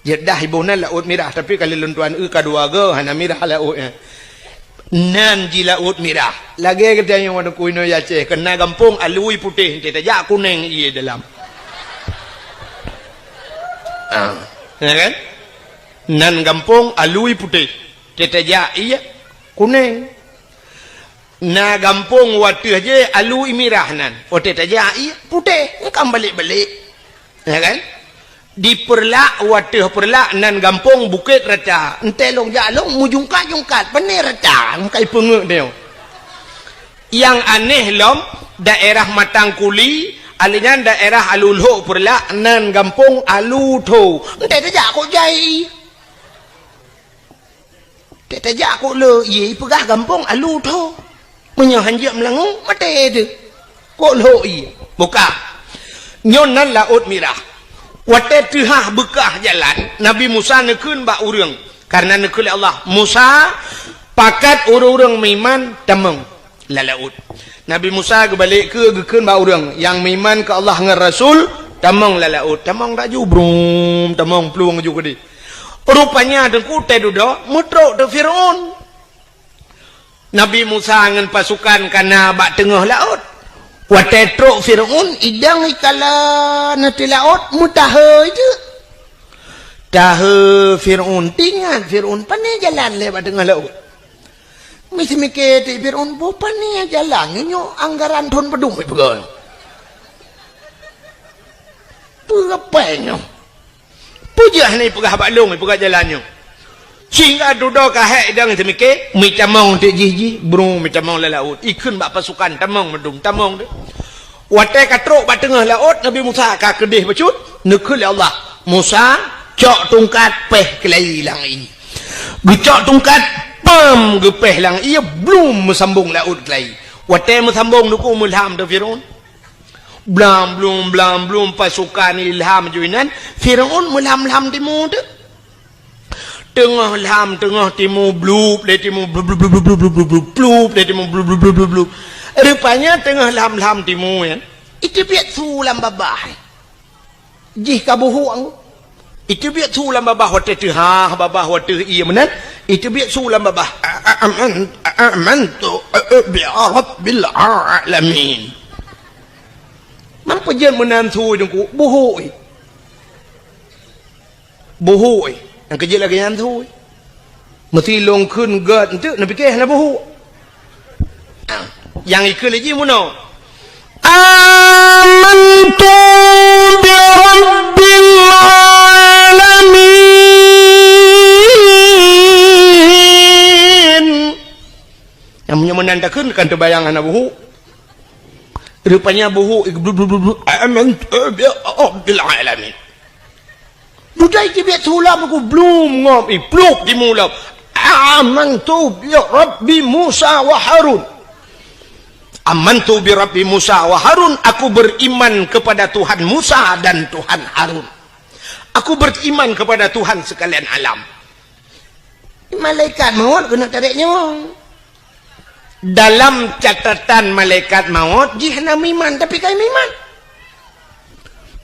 Jeddah iboh nan Laôt Mirah, tapi ka lheueh lôn tuan eu ka dua goe, hana mirah laôt nyan. Nan jih Laôt Mirah. Lagèe geutanyoe Teungku inoe Aceh, keu na gampông alui putéh, enteuk tajak kunéng ié dalam. Ah, ya kan? Nan gampông alui putéh, enteuk tajak ié kunéng. Na gampông watèe jih alui mirah nan, watèe tajak ié putéh, kan balek-balek. Ya kan? Di Peureulak, watèe Peureulak nan gampông Bukét Rata. Enteuk lôn jak lôn meujungkat-jungkat, pane rata, meukai peungeut nyoe. Nyang aneh lom, daerah Matang Kuli, alèh nyan daerah Alu Lhok Peureulak nan gampông Alu Tho. Enteuk tajak kok jai. Teuk tajak kok le ié, ipeugah gampông Alu Tho. Meunyoe hanjeuet meulangue, maté teuh. Kok lhok ié? Buka. Nyoe nan Laôt Mirah. Watèe teuhah beukah jalan, Nabi Musa neukheun bak ureueng. Kareuna neukheun lé Allah, "Musa, pakat ureueng-ureueng meuiman tamong lam laôt." Nabi Musa geubalek keu geukheun bak ureuëng nyang meuiman keu Allah ngon Rasul, "Tamong lam laôt." Tamong laju, brum, tamong plueng laju keudeh. Rupanya teungku teuh dudoe meutrok teuk Firaun. Nabi Musa ngon pasukan ka na bak teungoh laôt. Watée trok Firaun, idang ikala na teuk laôt, meutahe teuk. Tahe Firaun, teuingat Firaun, "Pane jalan lé bak teungoh laôt?" Miseumiké teuk Firaun, "Boh pane jalan nyoe, nyoe anggaran thon padum ipeugah. Peue rapai nyoe? Peue jeuet hana ipeugah bak lôn, ipeugah jalan nyoe?" Sehingga dudoe ka hék idang seumiké, meutamong teuk jih-jih, brum, meutamong lam laôt. Ikheun bak pasukan, "Tamong mandum, tamong teuk." Watée ka trok bak teungoh laôt, Nabi Musa ka keudeh bacut, neukheun lé Allah, "Musa, cok tungkat, péh keulayi lam ié." Geucok tungkat, pam, geupéh lam ié, blum, meusambong laôt keulayi. Watée meusambong teungku, meulham teuk Firaun. Blam blum, blam blum, pasukan ilham ju inan, Firaun meulham-lham timu teuk. Teungoh lham, teungoh timu, blup lé timu, blup, blup, blup. Rupanya teungoh lham-lham timu nyan, iteubiet su lam babah. Jih ka buhuk. Iteubiet su lam babah watée teuhah, babah watée ié meunan, iteubiet su lam babah. "A-, a-, aman, a-, amantu, a-, a-, bi rabbil alamin." Man peujeuet meunan su teungku, buhuk. Buhuk, eh. Nyang keujeuet lagée nyan su, eh. Meusi lôn kheun gét enteuk, neupiké hana buhuk. Ah, nyang ikheun lé jih meunoe. "Amantu bi rabbil alamin." Nyang meunyoe meunan takheun kan teubayang hana buhuk. Rupanya buhuk, "Amantu bi rabbil alamin." Dudoe iteubiet su lam ku blum ngom, iplup timu lam. "Amantu bi rabbi Musa wa Harun." "Amantu bi rabbi Musa wa Harun," aku beriman kepada Tuhan Musa dan Tuhan Harun. Aku beriman kepada Tuhan sekalian alam. Malaikat maut keuneuk tarek nyawöng. Dalam catatan malaikat maut, jih hana meuiman, tapi ka meuiman.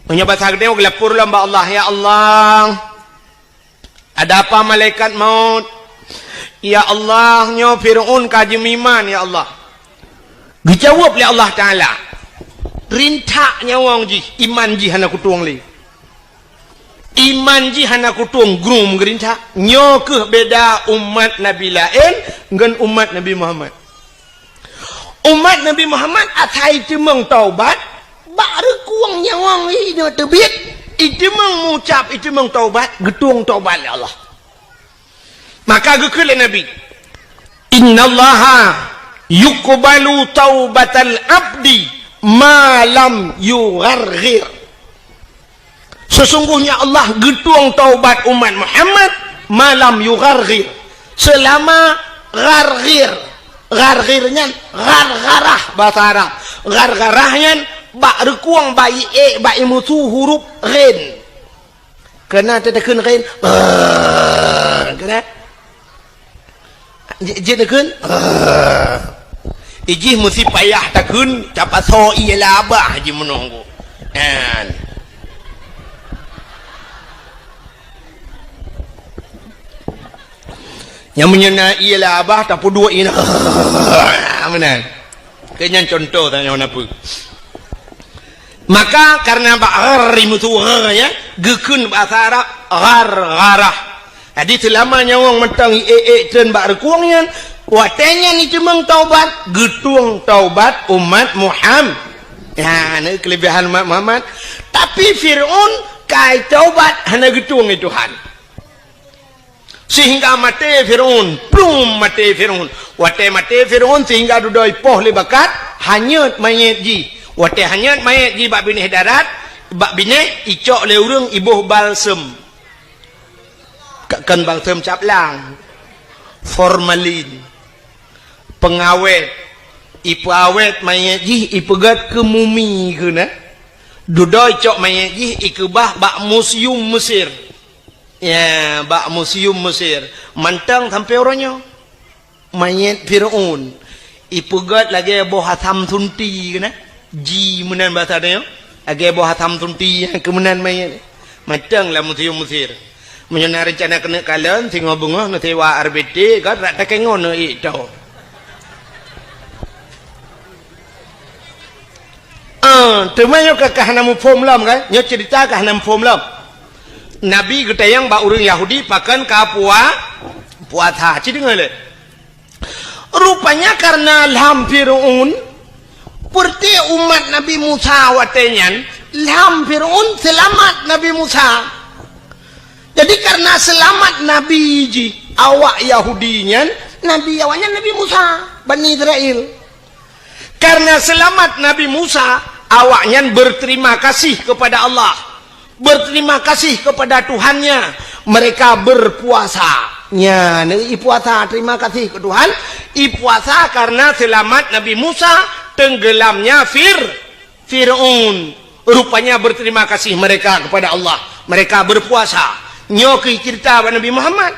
Meunyoe basa geutanyoe geulapor lom bak Allah, "Ya Allah, ada apa malaikat maut? Ya Allah, nyoe Firaun ka jimeuiman, ya Allah." Geujaweueb lé Allah Taala, "Rintak nyawöng jih, iman jih hana kutueng lé." Iman jih hana kutueng, grung geurintak. Nyoe kheueh beda umat nabi laén ngon umat Nabi Muhammad. Umat Nabi Muhammad asai teumeung taubat, bak reukueng nyawöng inoe teubiet, iteumeung mucab, iteumeung taubat, geutueng taubat lé Allah. Maka geukheun lé Nabi, "Innallaha yuqbalu taubatal abdi ma lam yugharghir." Sesungguhnya Allah geutueng taubat umat Muhammad ma lam yugharghir, seulama gharghir. Gharghir nyan ghargharah basa Arab. Ghargharah nyan bak reukueng, bak ié, bak imusu huruf ghin. Keunan teuteukheun ghin. Keunan. Ji-, jeuet takheun. Ijih meusi payah takheun, tapasoe ié lam babah jih meunoe. Nyan. Nyang meunyoe na ié lam babah, tapeuduek ié na. Meunan. Keu nyan contoh tanyoe na peue. Maka karena bak ghar imusu gha, ya, geukheun basa Arab ghargharah. Jadi seulama nyawöng mantong ié-ié treun bak reukueng nyan, watée nyan iteumeung taubat, geutueng taubat umat Muham-, ya, na keulebihan umat Muhammad. Tapi Firaun ka taubat hana geutueng lé Tuhan. Sehingga maté Firaun, plum maté Firaun. Watée maté Firaun sehingga dudoe ipoh lé bakat, hanyot manyét jih. Watée hanyot manyét jih bak binéh darat, bak binéh icok lé ureuëng iboh balsem. Ka-, kon balsem caplang, formalin, pengawét, ipeuawét manyét jih ipeugét keu mumi keunan. Dudoe icok manyét jih ikeubah bak museum Mesir. Ya, bak museum Mesir. Mantong sampoe uroe nyoe. Manyét Firaun. Ipeugét lagée boh asam sunti keunan. Ji meunan basa tanyoe. Lagée boh asam sunti nyang keu meunan manyét. Mantong lam museum Mesir. Meunyoe na reuncana keuneuk kalon, singoh beungoh neusewa R B T, gét rak takengon neuék to. Ah, teuma nyoe ka, ka hana muphom lom, kan? Nyoe ceurita ka hana muphom lom. Nabi geutanyong bak ureuëng Yahudi pakon ka pua-, puasa. Ci deungoe lé. Rupanya karena lham Fir'aun, peureuté umat Nabi Musa watée nyan, lham Fir'aun seulamat Nabi Musa. Jadi karena seulamat Nabi jih awak Yahudi nyan, Nabi awaknyan Nabi Musa, Bani Israel. Karena seulamat Nabi Musa, awaknyan berterima kasih kepada Allah. Berterima kasih kepada Tuhannya, mereka berpuasa. Nya, neuék ipuasa, terima kasih ke Tuhan. Ipuasa karena selamat Nabi Musa tenggelamnya Fir-, Fir'aun. Rupanya berterima kasih mereka kepada Allah. Mereka berpuasa. Nyoe keuh cerita bak Nabi Muhammad.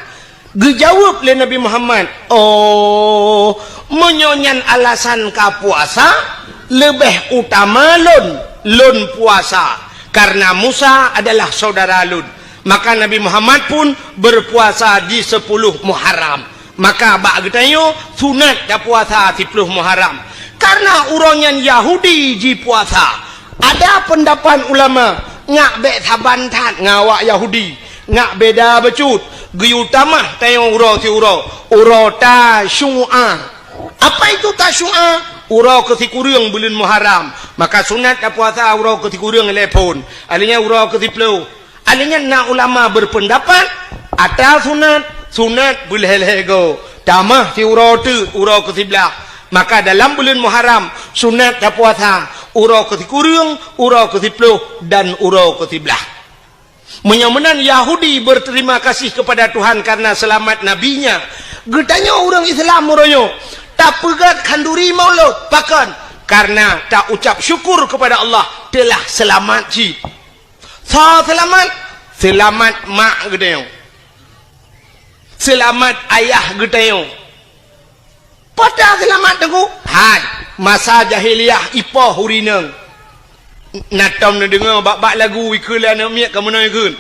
Geujaweueb lé Nabi Muhammad, "Oh, meunyoe nyan alasan ka puasa, leubeh utama lôn, lôn puasa, karena Musa adalah saudara lôn." Maka Nabi Muhammad pun berpuasa di sepuluh Muharram. Maka bak geutanyoe sunat tapuasa siploh Muharram. Karena uroe nyan Yahudi jipuasa. Ada pendapat ulama, ngak bék saban that ngon awak Yahudi. Ngak beda bacut. Geuyue tamah tanyoe uroe siuroe. Uroe Tasyu'a. Apa itu Tasyu'a? Uroe keusikureueng buleuen Muharram. Maka sunat tapuasa uroe keusikureueng lhée phon. Alheuh nyan uroe keusiploh. Alheuh nyan na ulama berpendapat, atra sunat, sunat beulhée-lhée goe. Tamah siuroe teuk uroe keusiblah. Maka dalam buleuen Muharram, sunat tapuasa uroe keusikureueng, uroe keusiploh, dan uroe keusiblah. Meunyoe meunan Yahudi berterima kasih kepada Tuhan karena selamat nabinya, geutanyoe ureuëng Islam uroe nyoe tapeugét khanduri Maulud. Pakon? Karena taucap syukur kepada Allah telah selamat cit. Soe seulamat? Seulamat mak geutanyoe. Seulamat ayah geutanyoe. Peue seulamat Teungku? Hai, masa jahiliyah ipoh ureuëng inong. Na tom neudeungoe bak-bak lagu ikheun lé aneuëk miet ka meunoe kheun.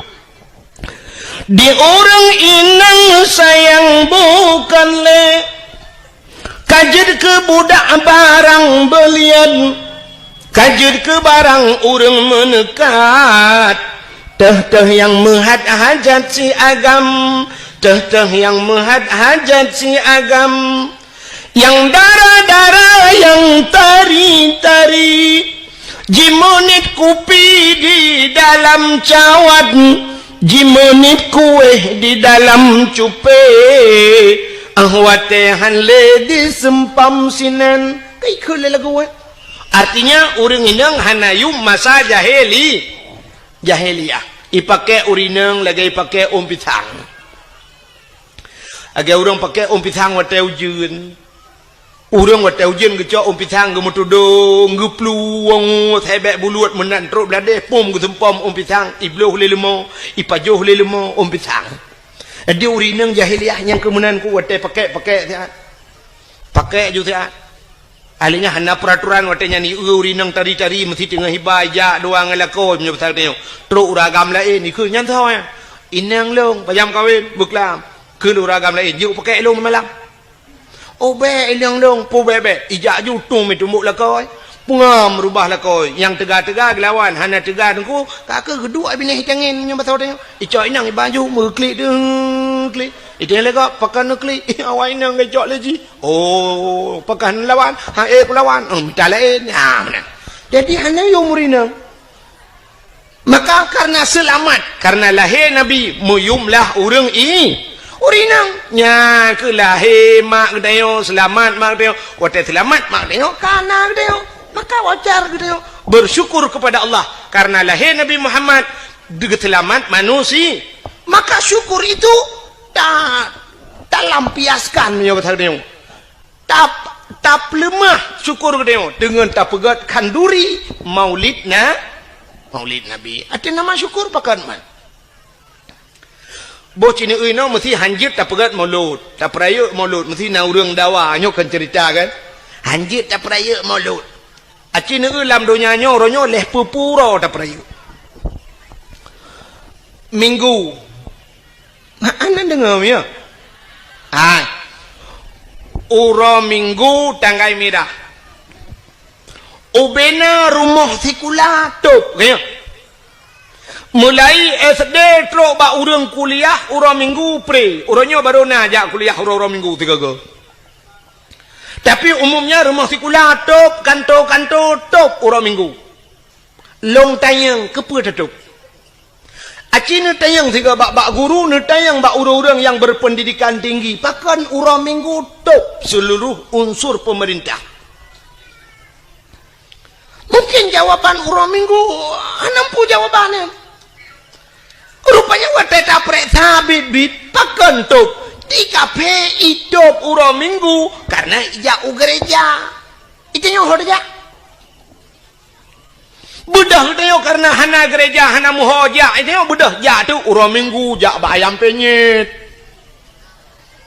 Di ureuëng inong sayang bukan lé. Ka jeuet keu budak barang beulian, ka jeuet keu barang ureuëng meuneukat. Teuh-teuh nyang meuhat hajat si agam, teuh-teuh nyang meuhat hajat si agam. Nyang dara-dara nyang tari-tari. Jimeunit kupi di dalam cawat, jimeunit kuéh di dalam cupé, ah watée han lé diseumpam sinan. Ka ikheun lé lagu, eh? Artinya, ureuëng inong hana yum masa jahili-, jahiliyah. Ipakée ureuëng inong lagée ipakée ôn pisang. Lagée ureuëng pakée ôn pisang watée ujeuen. Ureuëng watée ujeuen geucok ôn pisang geumeutudong, geuplueng, sébék bulut meunan trok bladeh, pom geuseumpom ôn pisang, ibloh lé leumo, ipajoh lé leumo ôn pisang. Jadi ureuëng inong jahiliyah nyang keu meunan ku watée pakée-pakée siat. Pakée ju siat. Alheuh nyan hana peuraturan watée nyan ieu ureuëng inong tari-tari meusi teungoh iba ijak dua ngon lakoe meunyoe pasal tanyoe. Trok ureuëng agam laén ikheun nyan soe nyan. Inong lôn, pajam kawén, beuklam. Kheun ureuëng agam laén, jeuet pakée lôn malam. Oh bék inong lôn, peue bék-bék. Ijak ju tueng meutumbok lakoe. Peungam rubah lakoe. Nyang teuga-teuga geulawan, hana teuga teungku, ka keuh geuduek binéh itangen meunyoe basa tanyoe. Icok inong iba ju meuklik deuh klik. Iteueng lé gob pakon neuklik. Awai inong geucok lé jih. Oh, pakon lawan. Ha éh kulawan. Oh, mita laén. Ha meunan. Jadi hana yum ureuëng inong. Maka karena seulamat, karena lahé Nabi meuyumlah ureuëng i-, ureuëng inong. Nyan keuh lahé mak geutanyoe, seulamat mak geutanyoe. Watée seulamat mak geutanyoe, ka na geutanyoe. Maka wajar geutanyoe bersyukur kepada Allah karena lahé Nabi Muhammad, geuseulamat manusia. Maka syukur itu ta-, talampiaskan meunyoe basa geutanyoe. Tap-, tapeuleumah syukur geutanyoe deungon tapeugét khanduri Maulid Na-, Maulid Nabi. Até nama syukur pakon man. Boh ci neueu inoe meusi hanjeuet tapeugét Maulud, tapeurayeuk Maulud, meusi na ureuëng dawa, nyoe kon ceurita kan. Hanjeuet tapeurayeuk Maulud. Aci neueu lam donya nyoe, uroe nyoe lhèe peuet ploh uroe tapeurayeuk. Minggu. Hana deungoe, ya? Hai. Uroe Minggu tanggai mirah. Ubena rumoh sikula tôp, ya. Mulai S D trok bak ureueng kuliah uroe Minggu pre. Uroe nyoe barô na jak kuliah uroe-uroe Minggu sigoe-goe. Tapi umumnya rumoh sikula tôp, kanto-kanto tôp uroe Minggu. Lôn tanyong, keupeue tatôp? Aci neutanyong sigoe bak, bak guru, neutanyong bak ureueng-ureueng nyang berpendidikan tinggi, pakon uroe Minggu tôp seuluruh unsur peumeurintah? Mungkin jawaban uroe Minggu hana peue jawaban nyan. Rupanya watèe tapreh sabit-bit, pakon tôp? Di kaphé itôp uroe Minggu karena ijak u gereja. Itanyoe ho tajak. Beudôh geutanyoe karena hana gereja, hana meuho jak. Itanyoe beudôh jak teuh uroe Minggu jak bak ayam penyet.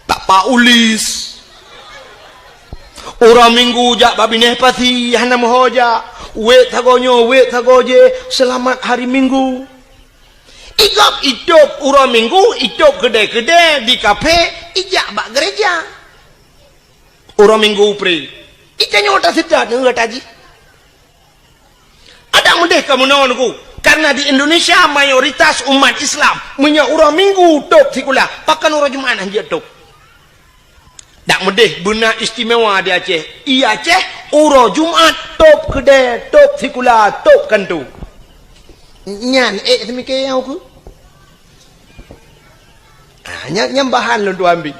Bak Pak Ulis. Uroe Minggu jak bak binéh pasi, hana meuho jak. Wék sagoe nyoe, wék sagoe jéh, seulamat hari Minggu. Igob itôp uroe Minggu, itôp keudè-keudè di kaphé, ijak bak gereja. Uroe Minggu pre. Itanyoe taseutôt ngon gata jih. Adak meudeh kamoe nyoe, Teungku. Karena di Indonesia mayoritas umat Islam, meunyoe uroe Minggu tôp sikula, pakon uroe Jumat hanjeuet tôp? Dak meudeh beuna istimewa di Aceh. I Aceh, uroe Jumat tôp keudè, tôp sikula, tôp kanto. Nyan ék seumike nyang ukeue. Ah, nyan, nyan bahan lôn tuan bi.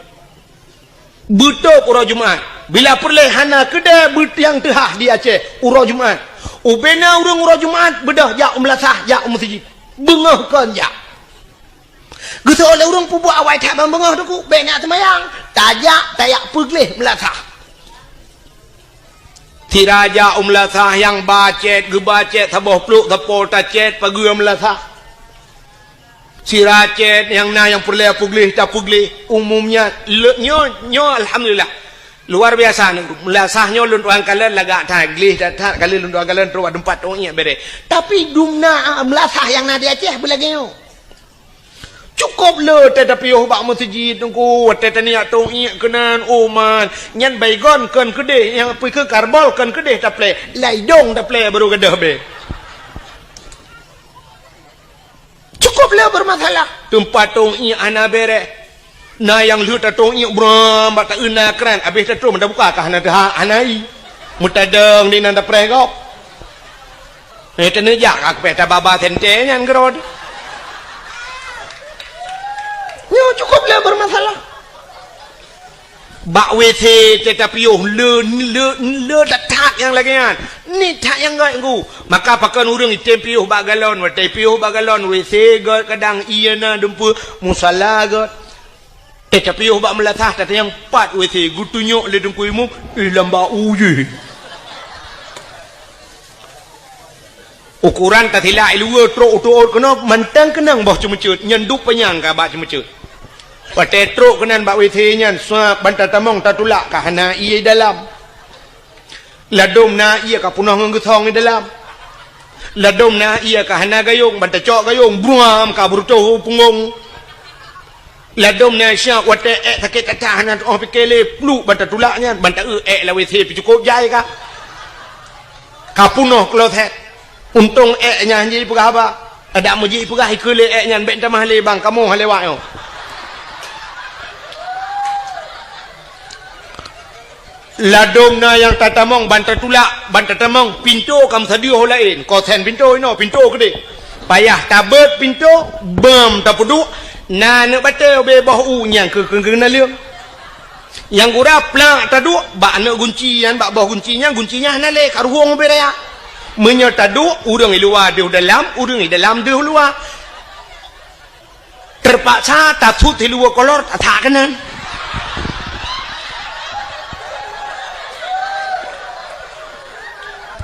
Beutôp uroe Jumat. Bila peureulèe hana keudè beutiang teuhah di Aceh uroe Jumat. Ubena ureueng uroe Jumat beudôh jak u meulasah, jak u meuseujid. Beungoh kon jak. Geuseuôt lé ureueng peubuet awai that ban beungoh, Teungku, bèk na seumayang. Tajak, tajak peugleh meulasah. Sira jak u meulasah nyang ba cét, geuba cét saboh plôk, sapo tacét, pageue meulasah. Sira cét nyang na nyang peureulèe peugleh, tapeugleh. Umumnya, le-, nyoe, nyoe alhamdulillah. Luar biasa, meulasah nyoe lôn tuan kalon lagak that, gleh that, that, ka lheueh lôn tuan kalon trok bak teumpat tông iék bèrèh. Tapi dumna, ah, meulasah nyang na di Aceh beulagèe nyoe. Cukôp le watèe tapiôh bak meuseujid, Teungku, watèe taniyak tông iék keunan, oh man, nyan baygon kon keudeh, nyang pih keu karbol kon keudeh taplè, lam idông taplè barô gadôh bèe. Cukôp le beureumasalah. Teumpat tông iék hana bèrèh. Na nyang lheueh tatông iék bram bak taeu na kran, abéh tatrôn meunan buka ka hana teuhah, hana ié. Meutadong di nan tapreh gob. Eh, teuneujak ka keupèe tababa sentée nyan keudroe. Nyoe cukôp le beureumasalah. Bak W C teuh tapiôh le, le, le that-that nyang lagèe nyan. Nyan that nyang gèt, Teungku. Maka pakon ureueng item piôh bak galon, watèe piôh bak galon, W C gèt kadang ié na dumpeue, musala gèt. Teuh tapiôh bak meulasah, tatanyong pat W C, geutunyok lé Teungku Imum, eh, lam bak u jih. Ukoran tasilak i luwa trok u teuôt keunoe mantong keunong boh ceumeuceuet, nyan duek panyang ka bak ceumeuceuet. Watèe trok keunan bak W C nyan, suap ban tatamong tatulak ka hana ié dalam. Ladôm na ié ka peunoh ngon geusong i dalam. Ladôm na ié ka hana gayông, ban tacok gayông, bruam ka beureutoh u punggông. Ladôm na syah watèe èk sakét that-that hana teuôh pike lé, pluek ban tatulak nyan, ban taeu èk lam W C pih cukôp jai ka. Ka peunoh kloset. Untông èk nyan han jipeugah haba. Adak meujih peugah ikeue lé èk nyan, bèk tamah lé bang, kamoe han lewat nyoe. Ladôm na nyang tatamong ban tatulak, ban tatamong, pintoe ka meusadeue ho laén, kosen pintoe inoe, pintoe keudeh. Payah tabeuet pintoe, beuem tapeuduek, na aneuk batèe ubé boh u nyang keu, keu, keu naleueng. Nyang gura plak taduek bak aneuk gunci nyan, bak boh gunci nyan, gunci nyan hana lé, ka ruhueng ubé raya. Meunyoe taduek, ureueng i luwa deuh dalam, ureueng i dalam deuh luwa. Teupaksa tasut siluweue kolor, tasak keunan.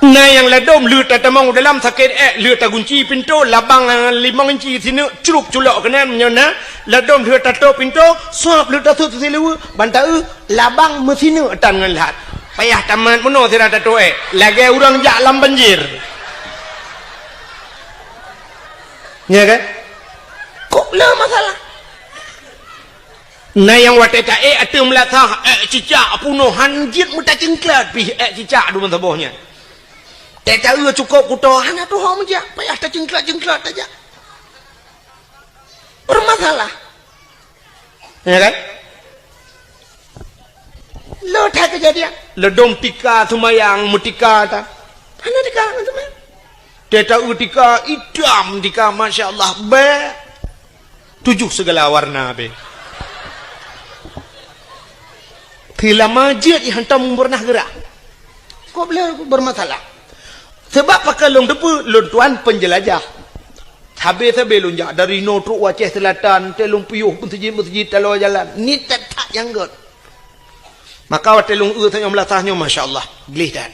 Na nyang ladôm lheueh tatamong u dalam sakét èk, lheueh tagunci pintoe, labang, eh, limong inci sineuk, crup culok keunan meunyoe na, ladôm lheueh tatôp pintoe, suap lheueh tasut siluweue, ban taeu, labang meusineuk tan ngon lhat. Payah tamat meunoe sira tatuek, lagée ureuëng jak lam banjir. Ya kan? Kok le masalah? Na nyang watée taék ateueh meulasah, ék cicak punoh han jeuet meutacingklat pih ék cicak dum saboh nyan. Tée taeu cukop kuto hana tuho meujak, payah tacingklat-cingklat tajak. Bermasalah. Ya kan? Lo that kejadian. Ledom tika seumayang meutika ta. Hana tika ngon seumayang. Tée taeu tika itam tika, masya Allah, bée. Tujoh segala warna be. Teulama jeuet hantom pernah gerak. Kok boleh bermasalah? Sebab pakon lôn teupeu, lôn tuan penjelajah. Sabe-sabe lôn jak dari noe trok u Aceh Selatan, tée lôn piôh meuseujid-meuseujid taloe jalan. Ni that-that nyang gét. Maka watée lôn eu tanyoe meulasah nyoe, masya Allah, gleh that.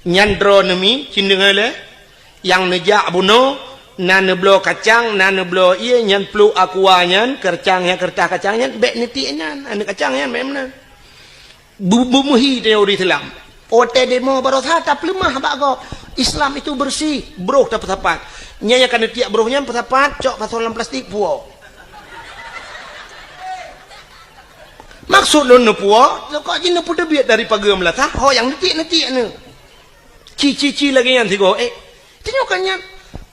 Nyan droeneuh mi, cit deungoe lé, nyang neujak bunoe, na neubloe kacang, na neubloe ié, nyan pluek aqua nyan, keureutah nyan, keureutah kacang nyan, bék neutiek nyan, aneuk kacang nyan bék meunan. Bu-, beumeuhi tanyoe ureuëng Islam. Watée demo barosa tapeuleumah bak gob. Islam itu bersih, broh tapeusapat. Nyan nyang ka neutiek broh nyan peusapat, cok pasoe lam plastik puwoe. Maksud lôn neupuwoe, kok jih neupeuteubiet dari pageue meulasah, ho nyang neutiek-neutiek nyoe. Ci-ci-ci lagée nyan sigoe, éh. Tanyoe kan nyan.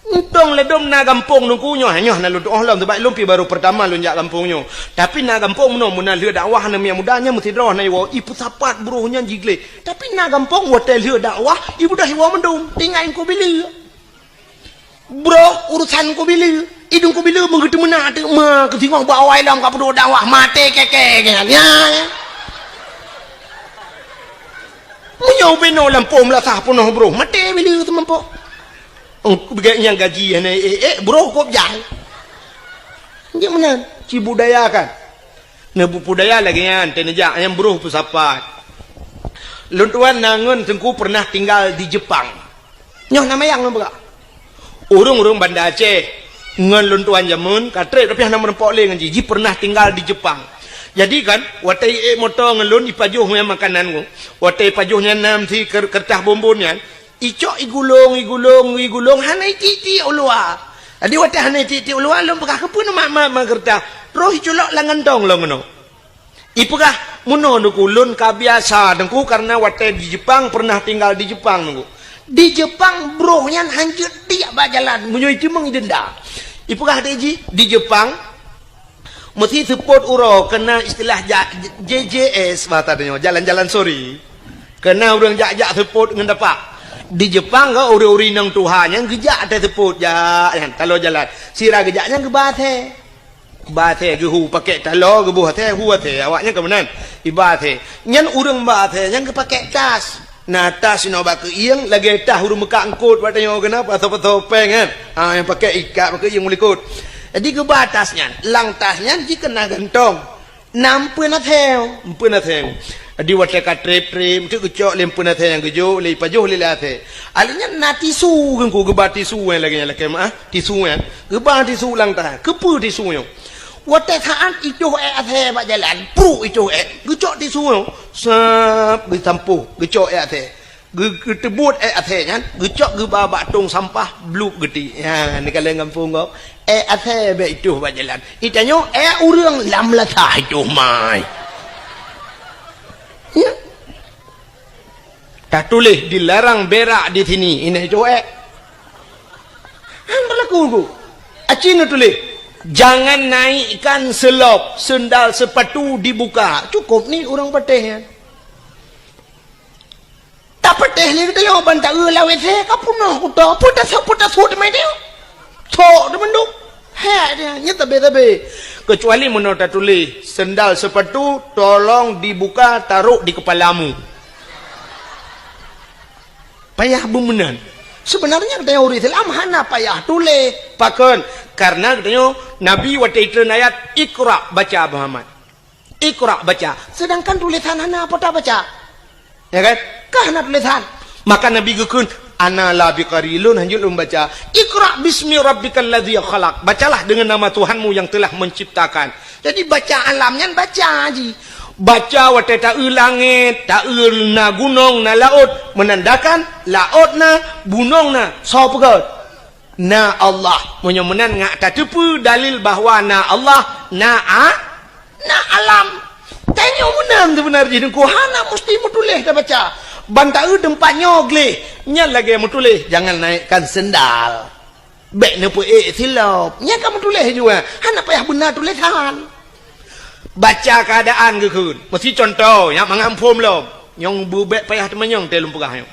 Untông ledom na gampông Teungku nyoe, nyoe na lôn tuoh lom, sabab lôn pih baru peurtama lôn jak gampông nyoe. Tapi na gampông meunoe, meuna lheueh dakwah na miet muda nyan meusidroe na iwoe, ipeusapat broh nyan jigleh. Tapi na gampông watée lheueh dakwah, ibeudôh iwoe mandum, tinggai Teungku Bileu. Broh urusan Teungku Bileu. Idong Teungku Bileu meugeuteumeunak teuk ma keusingoh bak awai lom ka peuduek dakwah maté keke nyan. Ya, ya. Meunyoe binoe lampôh meulasah peunoh broh, maté Bileu teumampoh. Oh, beuget nyang gaji hana ék-ék, broh kop jai. Nyan meunan, cibudayakan. Neubudaya lagée nyan, teuneujak nyang broh peusapat. Lôn tuan na ngon Teungku pernah tinggal di Jepang. Nyoe na mayang lôn peugah. Ureuëng-ureuëng Banda Aceh ngon lôn tuan jameun ka treb, tapi hana meurumpok lé ngon jih. Jih pernah tinggal di Jepang. Jadi kan, watée ék moto ngon lôn ipajoh ngon makanan ngon. Watée ipajoh nyan nam si ker-, keureutah bonbon nyan, icok igulong, igulong, igulong, hana itiek-tiek u luwa. Jadi watée hana itiek-tiek u luwa, lôn peugah keupeue mak-mak meukeureuta. Roh iculok lam gantong lom keunoe. Ipeugah, meunoe Teungku, lôn ka biasa Teungku, karena watée di Jepang, pernah tinggal di Jepang Teungku. Di Jepang, broh nyan hanjeuet tiek bak jalan, meunyoe itimeung idenda. Ipeugah deh jih, di Jepang, meusi seupôt uroe keunan istilah ja-, J J S, bahasa tanyoe, jalan-jalan sore. Keunan ureuëng jak-jak seupôt ngon tapak. Di Jepang ka ureuëng-ureuëng inong tuha nyan geujak até seupôt, jak nyan, taloe jalan. Sira geujak nyan geuba até. Ba até geuhu pakèk taloe, geuboh até, hu até. Awak nyan ka meunan. Iba até. Nyan ureuëng ba até nyan geupakèk tas. Na tas inoe bak keuieng, lagée tas ureuëng meukat eungkot bak tanyoe keunan, pasoe-pasoe péng kan. Ha, nyang pakèk ikat bak keuieng u likot. Jadi geuba tas nyan. Lam tas nyan jih keunan gantong. Na eumpeuen até, eumpeuen até. Jadi watée ka treb-treb, meuteukeujok lé eumpeuen até nyang geujok, lé ipajoh lé, lé até. Alèh nyan na tisu Teungku, geuba tisu nyang lagée nyan lakée meuah, tisu nyan. Geuba tisu lam tas. Keupeue tisu nyoe? Watée saát itoh ék até bak jalan, pruek itoh ék. Geucok tisu nyoe, sab, geusampôh, geucok ék até. Geu-, geuteubuet ék até nyan, geucok geuba bak tong sampah, bluek geuti. Nyan, neukalon gampông gob. Ék até bék itoh bak jalan. Itanyoe ék ureuëng lam lasah itoh mai. Ya. Tatuléh dilarang berak di sini. Inan itoh ék. Han berlaku tu. Aci neutuléh, jangan naikkan selop, sendal sepatu dibuka. Cukup ni ureuëng patéh nyan. Tapatéh lé geutanyoe ban taeu lam W C ka peunoh kuto, peue tasok, peue tasok teuma nyoe. Sok teuma mandum. Hek dia, nyan tabe-tabe. Kecuali meunoe tatuléh, sendal sepatu tolong dibuka, taruh di kepalamu. Payah beumeunan. Sebenarnya geutanyoe ureuëng Islam hana payah tuléh. Pakon? Karena geutanyoe Nabi watée itreun ayat, "Iqra, baca, Muhammad." Iqra, baca. Sedangkan tulisan hana apa tabaca. Ya kan? Ka hana tulisan. Maka Nabi geukheun, "Ana la biqari, lôn hanjeuet lôn baca." "Iqra bismi rabbikal ladzi khalaq." Bacalah dengan nama Tuhanmu yang telah menciptakan. Jadi baca alam nyan baca jih. Baca watée taeu langét, taeu na gunong, na laôt, meunandakan laôt na, gunong na, soe peugét? Na Allah. Meunyoe meunan ngat tateupeue dalil bahwa na Allah, na a-, na alam. Tanyoe meunan seubeuna jih Teungku, hana musti meutuléh tabaca. Ban taeu teumpat nyoe gleh, nyan lagée meutuléh, jangan naikkan sendal. Bék neupeuék silop. Nyan ka meutuléh jua. Hana payah beuna tulésan. Baca keuadaan geukheun. Meusi cuntoh, nyak mangat phom lom. Nyang beubék payah teumanyong teuh lôn peugah nyoe.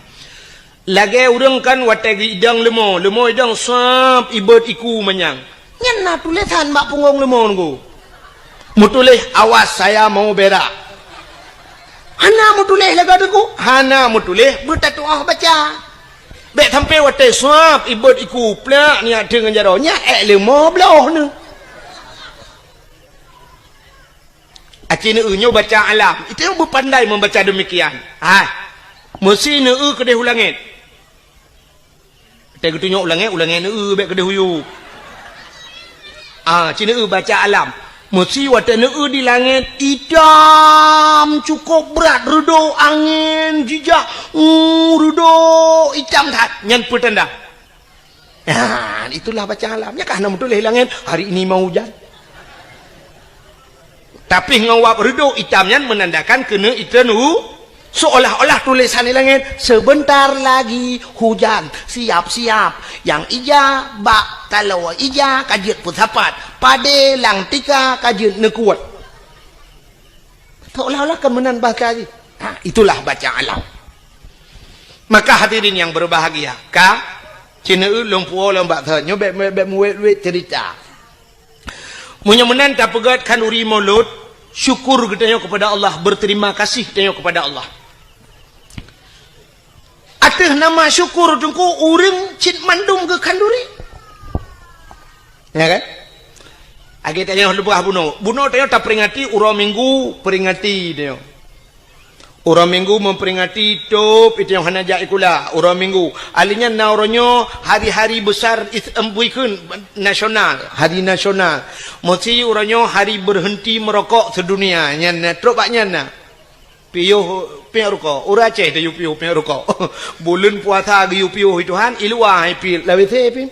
Lagée ureuëng kan watée geuidong leumo, leumo idong sab ibot iku manyang. Nyan na tulésan bak punggong leumo nunggu. Meutuléh, "Awas, saya mau berak." Hana meutuléh lagée Teungku, hana meutuléh beutatuah baca. Bék sampai watée suab ibot iku plak nyak teungon jaroe, nyak ék leumo bloh neuh. Aci neueu nyoe baca alam, itu yang beupandai membaca demikian. Hai, meusi neueu keudeh u langét. Watée geutunyok u langét, u langét neueu bék keudeh u yup. Ah, ci neueu baca alam. Meusi watée neueu di langét, itam cukôp brat, reudôk angén jijak, uh, reudôk itam that. Nyan peutanda. Nah, itulah baca alam. Nyan ka hana meutuléh langét, hari ini mau hujan. Tapi ngon wab reudôk itam nyan meunandakan keuneuk itreun u, seolah-olah tulésan di langét, "Sebentar lagi hujan, siap-siap." Nyang ija bak taloe ija ka jeuet peusapat, padé lam tika ka jeuet neukuet. Seolah-olah ka meunan bahasa jih. Ha, itulah baca alam. Maka hadirin yang berbahagia, ka, ci neueu lôn puwoe lom bak thon, nyoe bék, bék, bék meuwét-wét cerita. Meunyoe meunan tapeugét khanduri Maulud, syukur geutanyoe kepada Allah, berterima kasih geutanyoe kepada Allah. Ateueh nama syukur Teungku, ureuëng cit mandum geukhanduri. Ya kan? Lagée tanyoe leubeh bunoe. Bunoe tanyoe taperingati uroe Minggu, peringati tanyoe. Uroe Minggu memperingati tôb, itu nyang hana jak sikula. Uroe Minggu. Ahli nyan na uroe nyoe hari-hari besar is-, em, buikheun nasional, hari nasional. Meusi uroe nyoe hari berhenti merokok sedunia. Nyan, na, trok bak nyan na. Piôh piek rukok. Ureuëng Aceh tayue piôh piek rukok. Buleuen puasa geuyue piôh Tuhan, i luwa hai pi, lam W C pi.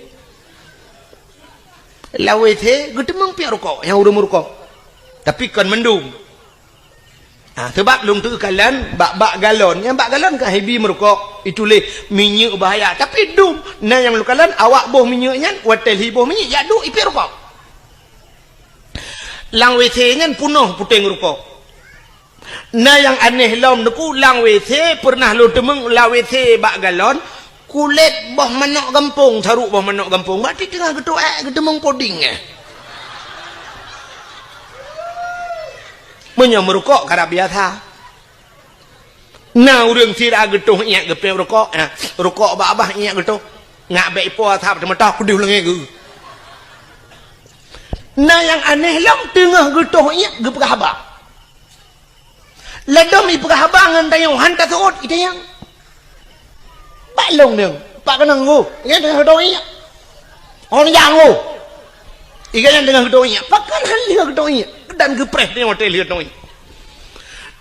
Lam W C geuteumeung piek rukok nyang ureuëng meurukok. Tapi kon mandum. Ha, sebab lôn teukalon bak, bak galon. Nyang bak galon ka hibi meurukok, ituléh minyeuk bahaya. Tapi dum, na nyang lôn kalon awak boh minyeuk nyan, watée lhi boh minyeuk, jak duek ipiek rukok. Lam W C nyan punoh puténg rukok. Na nyang aneh lom Teungku, lam W C pernah lôn teumeung lam W C bak galon, kulét boh manok gampông, saruk boh manok gampông. Berarti teungoh geutuek, geuteumeung poding, eh. Meunyoe meurukok karab biasa. Na ureuëng sira geutoh iék geupiek rukok, eh, rukok bak babah iék geutoh. Ngak bék ipo asap teumeutah kudeuh leungée geuh. Na nyang aneh lom teungoh geutoh iék geupeugah haba. Ladom ipeugah haba ngon tanyoe han taseuôt itanyong. Bak lôn deueng, bak keunong gu, nyan teungoh geutoh iék. Hon nyang gu. Iga nyan teungoh geutoh iék, pakon han lheueh geutoh iék. Dan geupreh tanyoe watée lheueh geutoh iék.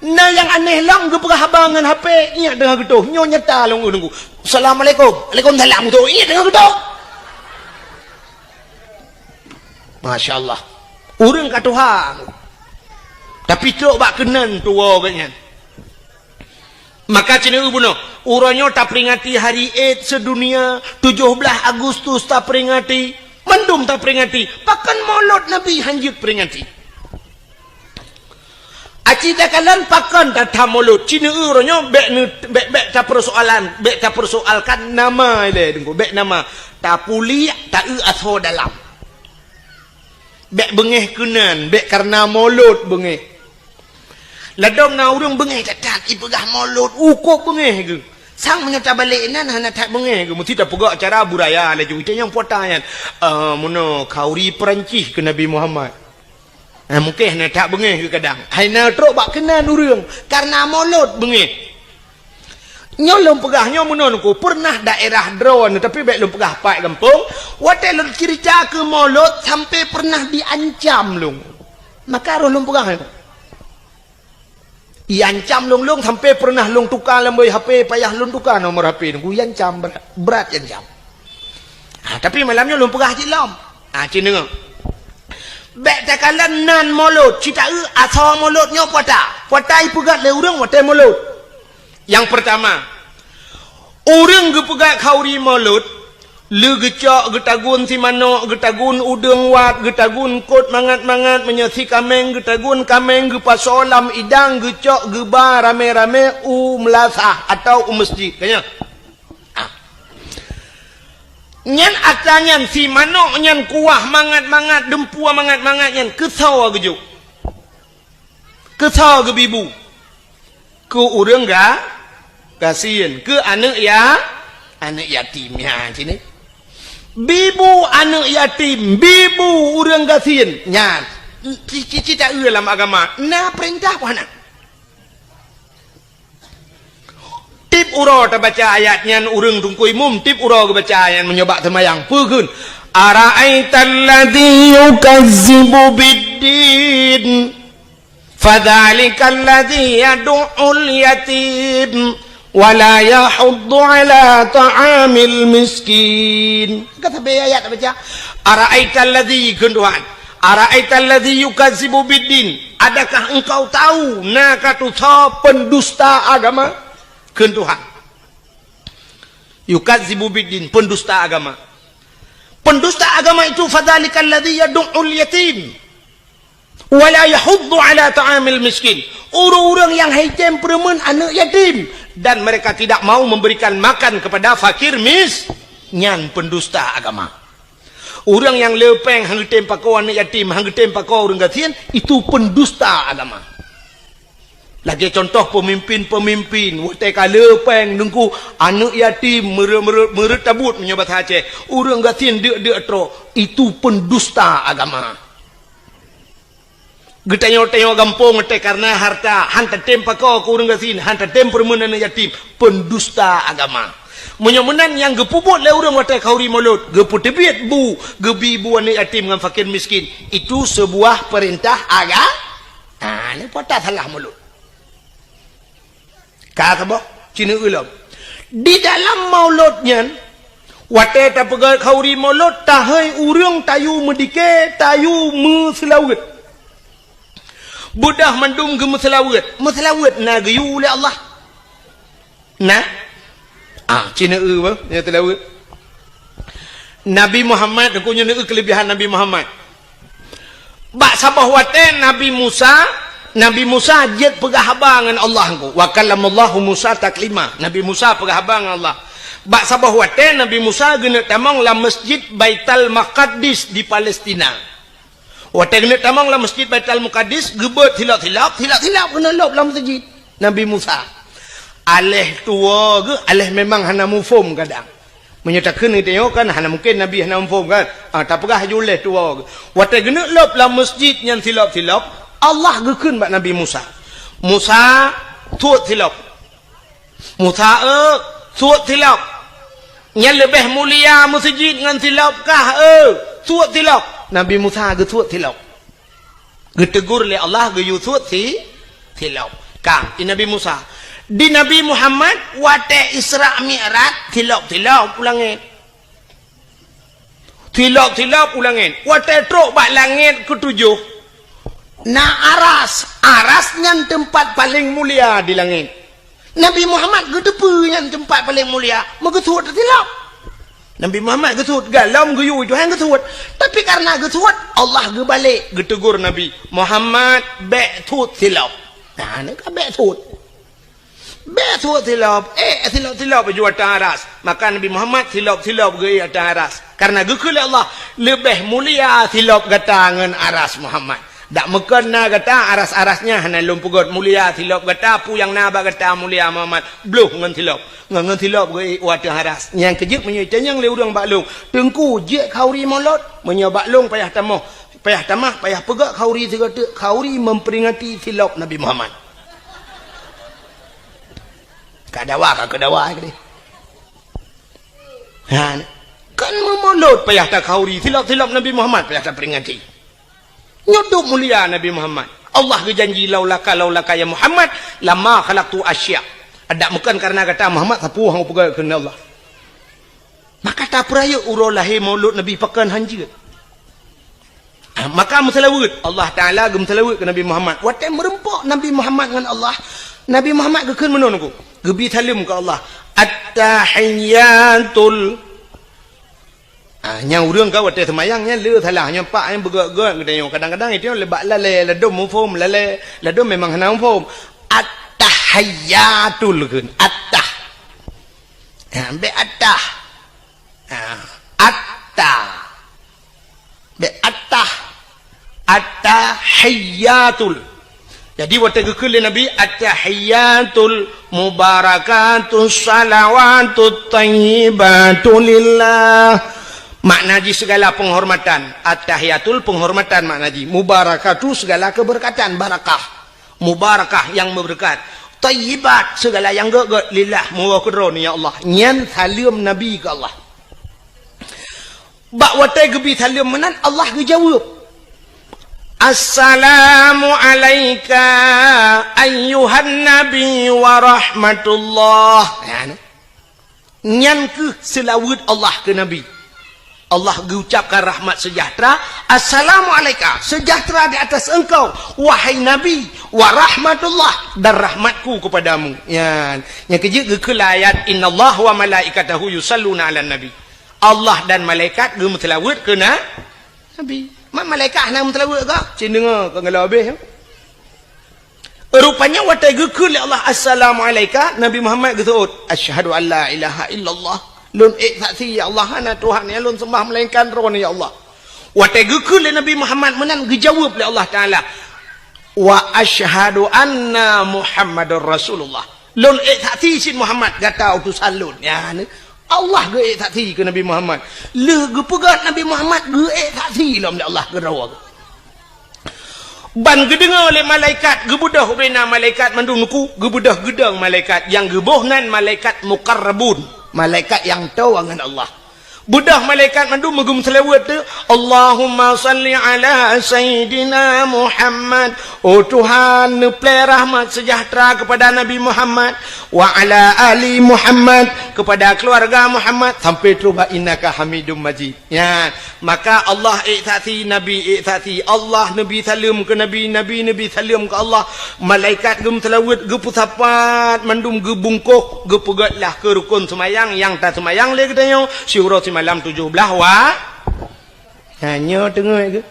Na nyang aneh lom geupeugah haba ngon H P, iék teungoh geutoh. Nyoe nyata lôn ureuëng gu. Assalamualaikum. Waalaikumsalam. Geutoh iék teungoh geutoh. Masya Allah. Ureuëng ka tuha. Tapi trok bak keunan tuwoe geuh nyan. Maka ci neueu bunoe, uroe nyoe taperingati Hari AIDS sedunia, tujoh blaih Agustus taperingati, mandum taperingati. Pakon Maulud Nabi han jeuet peringati? Aci takalon pakon tatham Maulud, ci neueu uroe nyoe bék neu-, bék, bék tapersoalan, bék tapersoalkan nama ilée Teungku, bék nama. Tapuliek, taeu asoe dalam. Bék beungéh keunan, bék kareuna Maulud beungéh. Ladom na ureuëng beungéh that-that, ipeugah Maulud, ukôb beungéh geuh. Sang meunyoe tabalek inan hana that beungéh geuh, meusti tapeugah cara budaya laju. Itanyong po ata nyan, "Eh, meunoe khanduri Peurancih keu Nabi Muhammad." Eh, mungken hana that beungéh geuh kadang. Hai na trok bak keunan ureuëng, kareuna Maulud beungéh. Nyoe lôn peugah nyoe meunoe Teungku, pernah daerah droeneuh, tapi bék lôn peugah pat gampông, watée lôn cerita keu Maulud sampai pernah diancam lôn. Maka roh lôn peugah nyoe. Iancam lôn-lôn sampai peureunah lôn tuka lam boh H P, payah lôn tuka nomor H P Teungku, iancam brat, brat iancam. Ha, tapi malam nyoe lôn peugah cit lom. Ha, ci neungoe. Bék takalon nan mulod, ci taeu asoe mulod nyoe puasa. Puasa ipeugét lé ureuëng watée mulod. Nyang peurtama, ureuëng geupeugét khauri mulod, lé geucok, geutagun si manok, geutagun udeueng wat, geutagun kot mangat-mangat, meunyoe si kaméng, geutagun kaméng, geupasoe lam idang, geucok, geuba ramé-ramé u meulasah atawa u meuseujid. Ka nyan? Ah. Nyan atra nyan, si manok nyan kuah mangat-mangat, deumpue mangat-mangat nyan, keusoe geujok. Keusoe geubibu? Keu ureuëng ga-, gasien, keu aneuëk ya-, aneuëk yatim nyan cit. Bibu aneuëk yatim, bibu ureuëng gasien nyan. Ci-, ci-, ci taeu lam agama, na peurintah peue hana? Tieb uroe tabaca ayat nyan ureuëng Teungku Imum, tieb uroe geubaca ayat nyan meunyoe bak seumayang. Peue kheun? "Ara'aital ladzi yukazzibu biddin, fadzalikal ladzi yadu'ul yatim, wa la yahuddu 'ala ta'amil miskin." Ka sabe ayat tabaca. "Ara'aital ladzi," kheun Tuhan. "Ara'aital ladzi yukazzibu biddin." Adakah engkau tahu na ka tusoe pendusta agama? Kheun Tuhan. Yukazzibu biddin, pendusta agama. Pendusta agama itu, fadzalikal ladzi yadu'ul yatim, wa la yahuddu 'ala ta'amil miskin. Ureuëng-ureuëng nyang haitem peureumeun aneuëk yatim, dan mereka tidak mau memberikan makan kepada fakir mis-, nyan pendusta agama. Ureuëng nyang le péng han geutem pakoe aneuëk yatim, han geutem pakoe ureuëng gasien, itu pendusta agama. Lagée contoh peumimpin-peumimpin, watée ka le péng Teungku, aneuëk yatim meureuet-meureuet, meureuet tabut meunyoe basa Aceh, ureuëng gasien deuk-deuk trok, itu pendusta agama. Geutanyoe-tanyoe gampông watée kareuna harta, han tatem pakoe keu ureuëng gasien, han tatem peureumeun aneuëk yatim, pendusta agama. Meunyoe meunan nyang geupeubuet lé ureuëng watée khauri mulod, geupeuteubiet bu, geubi bu aneuëk yatim ngon fakir miskin, itu seubuah peurintah aga-, ah, nyan puasa salah mulod. Ka saboh, ci neulom. Di dalam mulod nyan, watée tapeugét khauri mulod, tahôi ureuëng tayue meudike, tayue meuseulaweuet. Beudôh mandum geumeuseulaweuet. Meuseulaweuet na geuyue lé Allah. Na? Ah, ci neulom, ya, seulaweuet. Nabi Muhammad, Teungku, nyoe neulom keulebihan Nabi Muhammad. Bak saboh watée Nabi Musa, Nabi Musa jeuet peugah haba ngon Allah, Teungku. Wa kallamallahu Musa taklima. Nabi Musa peugah haba ngon Allah. Bak saboh watée Nabi Musa geuneuk tamong lam Masjid Baitul Maqdis di Palestina. Watée geuneuk tamong lam Masjid Baitul Maqdis, geubeuet silop-silop, silop-silop geuneuk lôb lam masjid Nabi Musa. Aléh tuwoe geuh, aléh memang hana muphom kadang. Meunyoe takheun geutanyoe kan hana mungken Nabi hana muphom kan? Ah, tapeugah laju lé tuwoe geuh. Watée geuneuk lôb lam masjid nyan silop-silop, Allah geukheun bak Nabi Musa, "Musa, suet silop." "Musa, eu, suet silop. Nyan leubeh mulia meuseujid ngon silop kah, eu, suet silop." Nabi Musa geusuet silop. Geuteugur lé Allah geuyue suet si, silop. Kang, di Nabi Musa. Di Nabi Muhammad, watée Isra Mi'raj, silop-silop u langét. Silop-silop u langét. Watée trok bak langét keutujoh, na aras. Aras nyan teumpat paleng mulia di langét. Nabi Muhammad geuteupeue nyan teumpat paleng mulia, meugeusuet silop. Nabi Muhammad geusuet, galom geuyue Tuhan geusuet. Tapi kareuna geusuet, Allah geubalek geuteugur Nabi, "Muhammad, bék suet silop." Nah, nyan ka bék suet. Bék suet silop, eh, silop-silop laju ateueh aras. Maka Nabi Muhammad silop-silop geuék ateueh aras. Kareuna geukheun lé Allah, "Leubeh mulia silop gata ngon aras Muhammad." Dak meukon na gata aras-aras nyan hana lôn peugét mulia silop gata, peue nyang na bak gata mulia Muhammad, bloh ngon silop. Ngon, ngon silop geuék u ateueh aras. Nyang keujeuet meunyoe itanyong lé ureuëng bak lôn, "Teungku, jeuet khauri mulod?" Meunyoe bak lôn payah tamoh, payah tamah, payah peugét khauri sigoe teuk, khauri memperingati silop Nabi Muhammad. Ka dawa, ka keu dawa, eh, keudeh. Ha, kan meumulod payah takhauri, silop-silop Nabi Muhammad payah taperingati. Nyoe dum mulia Nabi Muhammad. Allah geujanji, "Laulaka, laulaka ya Muhammad, lama khalaqtu asya." Adak meukan karena gata Muhammad, sapeue hana peugah keunan Allah. Maka tapeurayeuk uroe lahé maulud Nabi pakon hanjeuet. Ha, maka meuseulaweuet, Allah Taala geumeuseulaweuet keu Nabi Muhammad. Watée meureumpok Nabi Muhammad ngon Allah, Nabi Muhammad geukheun meunoe nunggu, geubi saleuem keu Allah. At-tahiyyatul. Ha, nyang ureuëng ka watée seumayang nyan le salah, nyang pak nyang beugét-gét geutanyoe. Kadang-kadang itu lebak lalée, ladom muphom, lalée, ladom memang hana muphom. At-tahiyyatul kheun, at-tah. Ha, bék at-tah. Ha, atta. Bék attah. Attahiyatul. Jadi, watée geukheun lé Nabi, "Attahiyatul mubarakatus salawatut thayyibatu lillah." Makna jih segala penghormatan. Attahiyatul penghormatan makna jih. Mubarakatu segala keberkatan, barakah. Mubarakah yang memberkat. Thayyibat segala yang gét-gét lillah, meuwoe keudroe, ya Allah. Nyan saleuem Nabi keu Allah. Bak watée geubi saleuem meunan, Allah geujaweueb, "Assalamu alaika ayyuhan nabi wa rahmatullah." Nyan, nyan kheueh seulaweuet Allah keu Nabi. Allah geucapkan rahmat sejahtera, "Assalamu alaika, sejahtera di atas engkau, wahai Nabi, wa rahmatullah, dan rahmatku kepadamu." Nyan, nyang keujeuet geukheun lam ayat, "Innallaha wa malaikatahu yusalluna 'alan nabi." Allah dan malaikat geumeuseulaweuet keu na-, Nabi. Ma-, malaikat hana meuseulaweuet kah? Cit deungoe ka geulabeh. Rupanya watée geukheun lé Allah, "Assalamu alaika," Nabi Muhammad geuseuôt, "Asyhadu an la ilaha illallah." Lôn ék saksi, ya Allah, hana Tuhan nyang lôn seumbah melainkan Droeneuh, ya Allah. Watée geukheun lé Nabi Muhammad meunan, geujaweueb lé Allah Taala, "Wa asyhadu anna Muhammadar Rasulullah." Lôn ék saksi cit Muhammad gata utosan lôn. Nyan, Allah geuék saksi keu Nabi Muhammad. Lheueh geupeugét Nabi Muhammad geuék saksi lom lé Allah keudroe. Ban geudeungoe lé malaikat, geubeudôh ubena malaikat mandum nuku, geubeudôh geudong malaikat, nyang geuboh nan malaikat muqarrabun, malaikat nyang toe ngon Allah. Beudôh malaikat mandum meugeumeuseulaweuet tu, "Allahumma salli ala Sayyidina Muhammad." Oh Tuhan, neuplée rahmat sejahtera kepada Nabi Muhammad, "wa ala ali Muhammad," kepada keluarga Muhammad, sampai troh bak "innaka Hamidum Majid." Nyan, maka Allah ék saksi, Nabi ék saksi, Allah neubi saleuem keu Nabi, Nabi neubi saleuem keu Allah, malaikat geumeuseulaweuet, geupeusapat, mandum geubungkôh, geupeugét lah keu rukon seumayang nyang taseumayang lé geutanyoe siuroe simalam tujoh blaih wa-, nyan nyoe teungoh geuh.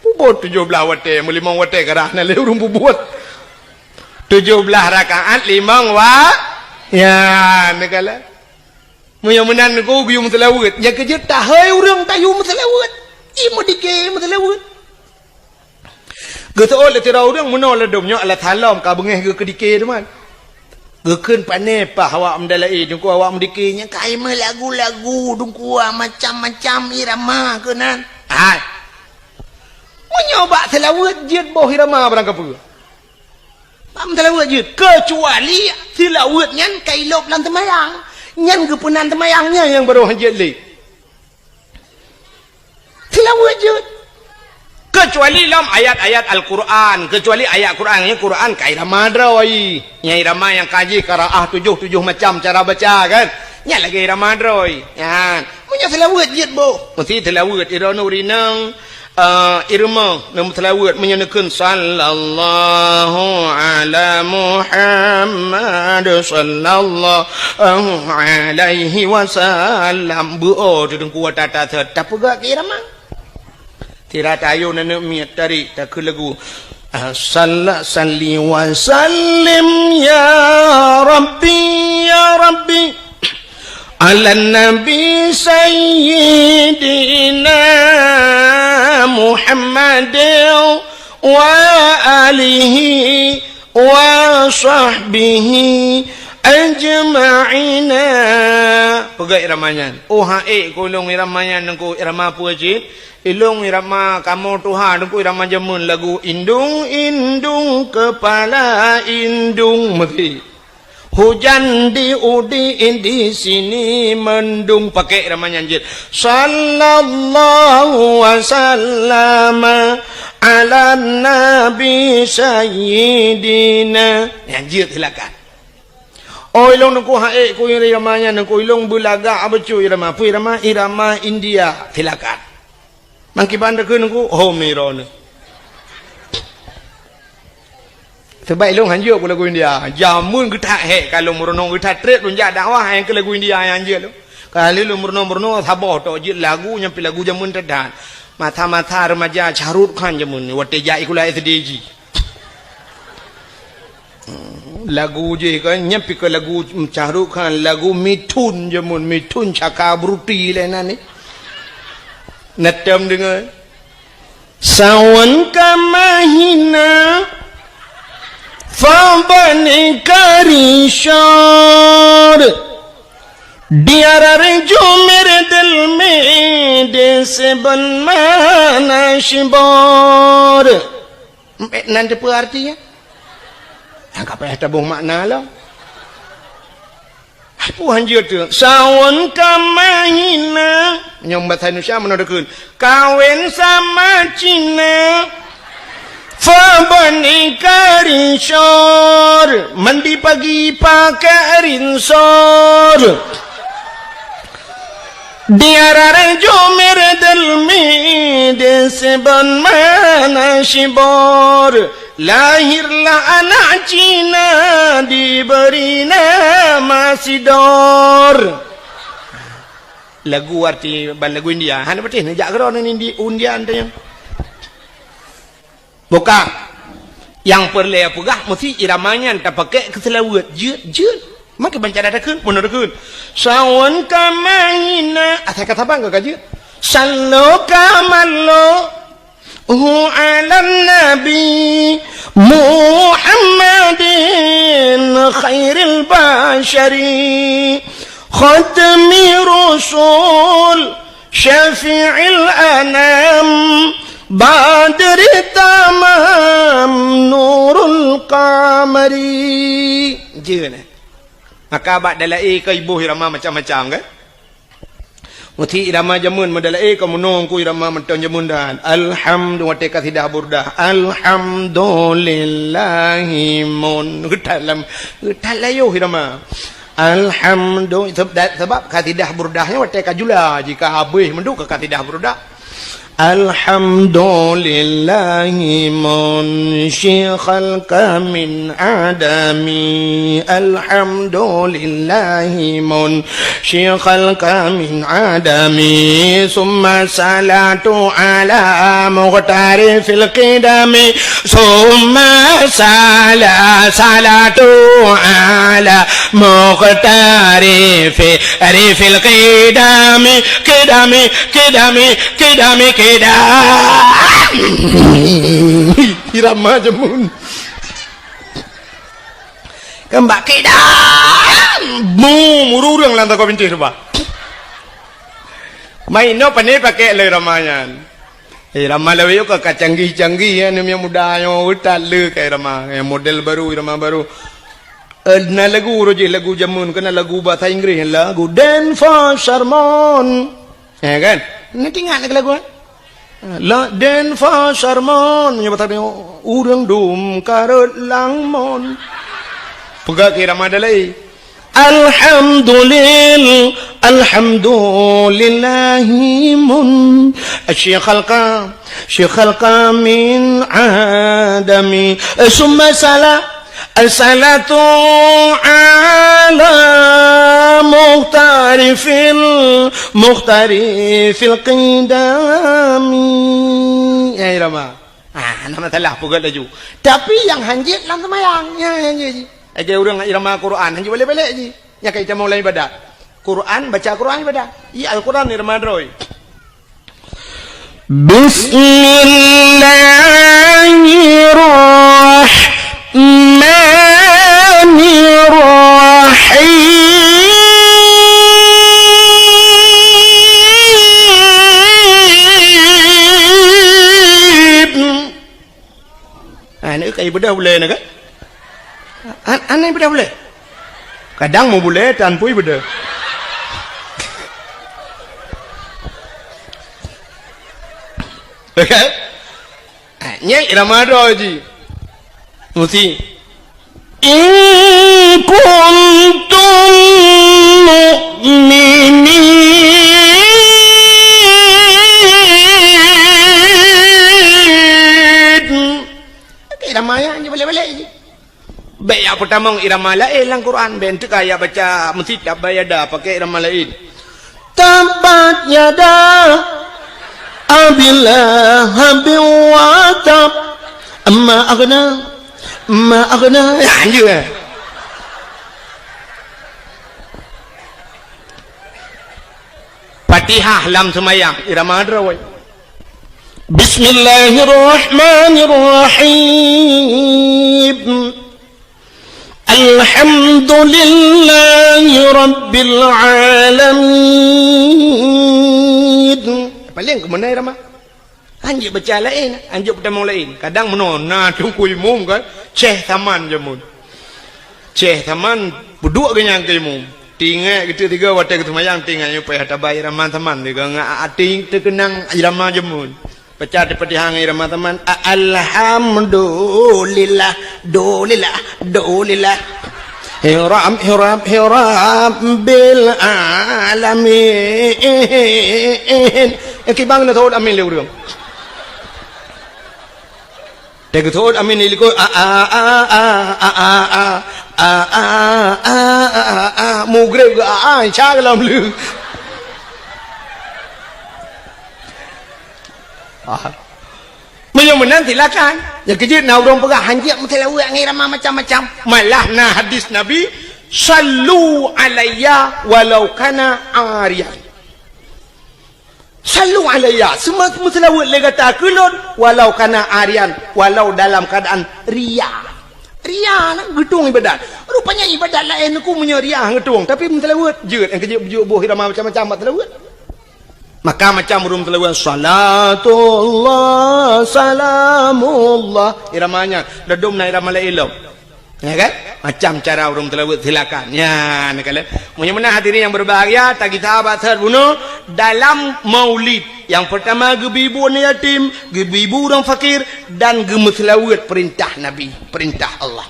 Peubuet tujoh blaih watée, meulimong watée karah na lé ureuëng peubuet. Tujoh blaih rakaat limong wa-, ya, neugala. Meunyoe meunan ku geuyue meuseulaweuet, nyang keujeuet tahôi ureuëng tayue meuseulaweuet. Ie meudike meuseulaweuet. Geuseuôt lé sidroe ureuëng meunoe ladom nyoe alat salom ka beungéh geuh keudike teuma. Geukheun pané paih awak meudalaé, teungku awak meudike nyan ka meulagu-lagu, teungku macam-macam irama keunan. Hai. Meunyoe bak seulaweuet jeuet boh irama barang kapeue. Bak meuseulaweuet jeuet, keucuali seulaweuet nyan ka ilôb lam teumayang. Nyan geupeunan teumayang nyan nyang barô hanjeuet lé. Seulaweuet jeuet. Keucuali lam ayat-ayat Al-Quran, keucuali ayat Quran, nyan Quran ka irama droe. Nyan irama nyang ka jih qiraah tujoh, tujoh macam cara baca kan. Nyan lagée irama droe. Nyan. Meunyoe seulaweuet jeuet boh. Meusti seulaweuet iroe nuri nang Eh, irama neumeuseulaweuet meunyoe neukheun, "Sallallahu ala Muhammad, sallallahu alaihi wasallam." Beu-o teudeueng kuat tata set, tapeugah keu irama. Tira tayue nenek miet tarik, takheun lagu. Ah, salla-, salli wa sallim ya Rabbi, ya Rabbi. Ala Nabi Sayyidina Muhammad wa alihi wa sahbihi ajma'ina. Peugah irama nyan. Oh, hai, ku lôn irama nyan, ku irama peue cit? Ilôn irama kamoe tuha, ku irama jameun lagu indung, indung, kepala indung, meusti. Hujan di udi, di sini mendung, pakai irama nyan jeuet. Sallallahu wasallama ala nabi sayyidina. Nyan jeuet silakan. Oh, ilong nungku haek ku irama nyan, nungku ilong beulagak becu irama. Peue irama? Irama India. Silakan. Mangkiban deukeu nungku, oh, mirone. Sebab ilong hanjeuet ku lagu India. Jameun geutak hek, kalau meurunoe geutak treb lôn jak dakwah, nyang keu lagu India nyang hanjeuet lôn. Kali lôn meurunoe-meurunoe saboh tok jeuet lagu nyang pi lagu jameun teuh that. Masa-masa remaja Shah Rukh Khan jameun, watèe jak sikula S D jih. Lagu jih kan, nyan pi keu lagu Shah Rukh Khan, lagu Mithun jameun, Mithun Chakraborty lé nan ni. Neutém deungoe. Sawan ka mahina, fa bani karishor. Diarar jumer del me de seben mana shibor. Nan teupeue artinya? Nyang ka payah taboh makna lom. Peue hanjeuet teuh? Sawan ka mahina. Nyang bahasa Indonesia meunoe deukheun. Kawin sama Cina. Fa bani karishor. Mandi pagi pakai rinsor. Diarar jumer del me de seben mana shibor. Lahirlah anak Cina diberi nama Sidor. Lagu arti ban lagu India. Hana beutih neujak keudroe ngon Indi-, India teuh nyan. Buka. Nyang peureulèe peugah meusti irama nyan tapakèk keu seulaweuet. Jeuet, jeuet. Makai banca dah takheun, meunoe takheun. Sawan ka mahina, asai ka saban ka jeuet. Sallo ka mallo. Hu alan nabi Muhammadin khairil basyari. Khatmi rusul. Syafi'il anam, badri tamam, nurul qamari. Jeue nyan. Maka bak dalai ka iboh irama macam-macam, kan? Meusti irama jameun, meudalai ka meunong ku irama mantong jameun dan. Alhamdu-, watèe kasidah burdah. Alhamdulillahi mun. Geutat lam, geutat layuh irama. Alhamdu-, seb-, da-, sebab kasidah burdah nyan watèe ka jula, jika habéh mandum keu kasidah burdah. Alhamdulillahi munsyi khalqa min adami. Alhamdulillahi munsyi khalqa min adami. Summa salatu ala mukhtari fil qidami. Summa sala-, salatu ala mukhtari fi, ri fil qidami, qidami, qidami, qidami, qidami. Irama jameun. Keumbak qidam. Mu, murureng lam toko bintéh tu, bah. Main no pane pakai lé irama nyan. Eh, irama lawét ka, ka canggih-canggih, ya, ni yang muda, yang utak le ka irama, yang model baru, irama baru. Eh, na lagu roh jih, lagu jameun, kena lagu bahasa Inggris, lagu Dance for Sermon. Eh, kan? Nanti ingat lagi lagu, eh? La Dance for Sermon, meunyoe bahasa Inggris, ureueng dum karot langmon. Peugah ke irama dalai. Alhamdulil-, alhamdulillahi mun-, syi khalqa, syi khalqa min adami. Summa sala-, salatu ala mukhtari fil, mukhtari fil qidami. Ya, irama. Ah, hana masalah, peugöt laju. Tapi nyang hanjeuet lam seumayang, nyan hanjeuet jih. Lagèe ureueng irama Quran, hanjeuet balek-balek jih. Nyan ka itamong lam ibadat. Quran, baca Quran ibadat. Iya, Al-Quran irama droe. Bismillahirrahmanirrahim. Ah, ni kai bedah ulèe ni kan? An-, anai bedah ulèe. Kadang meubulée tan pui beudôh. Oke? Ah, nyan irama droe jih. Musti. In kuntum mu'minin. Irama nyan jih balek-balek jih. Bék jak peutamong irama laén lam Quran, bék teuka jak baca meusitab bayada pakai irama laén. Tabbat yada Abi Lahabin wa tab. Ma aghna, ma aghna. Ya, anjur, eh. Fatihah lam seumayang, irama droe. Bismillahirrahmanirrahim. Alhamdulillahi Rabbil Alamin. Paléng keumeunai irama. Anjeuet baca laén, anjeuet peutamong laén. Kadang meunoe na teungku imum kan, Syekh Saman jameun. Syekh Saman peuduek geuh nyan keu imum. Teuingat geuteuk tiga watée geuseumayang teuingat nyoe payah tabai irama Saman, tiga ngat até teukeunang irama jameun. Baca Fatihah ngon irama Saman. A-, alhamdulillah, dulillah, dulillah. Hirab, hirab, hirab bil alamin. Eh, kibang na thot amin lé ureueng. Teugeusot amin di likot, a, a, a, a, a, a, a, a, a, a, a, a, a, a, mugreb geu, a, a, insya Allah lom lé. Ah. Meunyoe meunan silakan. Nyang keujeuet na ureueng peugah hanjeuet meuseulaweuet ngon irama macam-macam. Malah na hadis Nabi, "Sallu alayya walau kana ariyan." Sallu alayya, seuma-, meuseulaweuet lé gata keu lôn, walau kana ariyan, walau dalam keuadaan ria. Ria na geutueng ibadat. Rupanya ibadat laén ku meunyoe ria geutueng, tapi meuseulaweuet jeuet, nyang keujeuet beujeuet boh irama macam-macam bak seulaweuet. Maka macam ureueng meuseulaweuet, salatullah, salamullah. Irama nyan, dadum na irama laén lom. Ya kan? Macam cara ureueng meuseulaweuet, silakan. Ya, neukalon. Meunyoe meunan hadirin yang berbahagia, tagita bak that bunoe dalam maulid. Yang pertama, geubi-ibu aneuk yatim, geubi-ibu ureueng fakir, dan geumeuseulaweuet perintah Nabi, perintah Allah.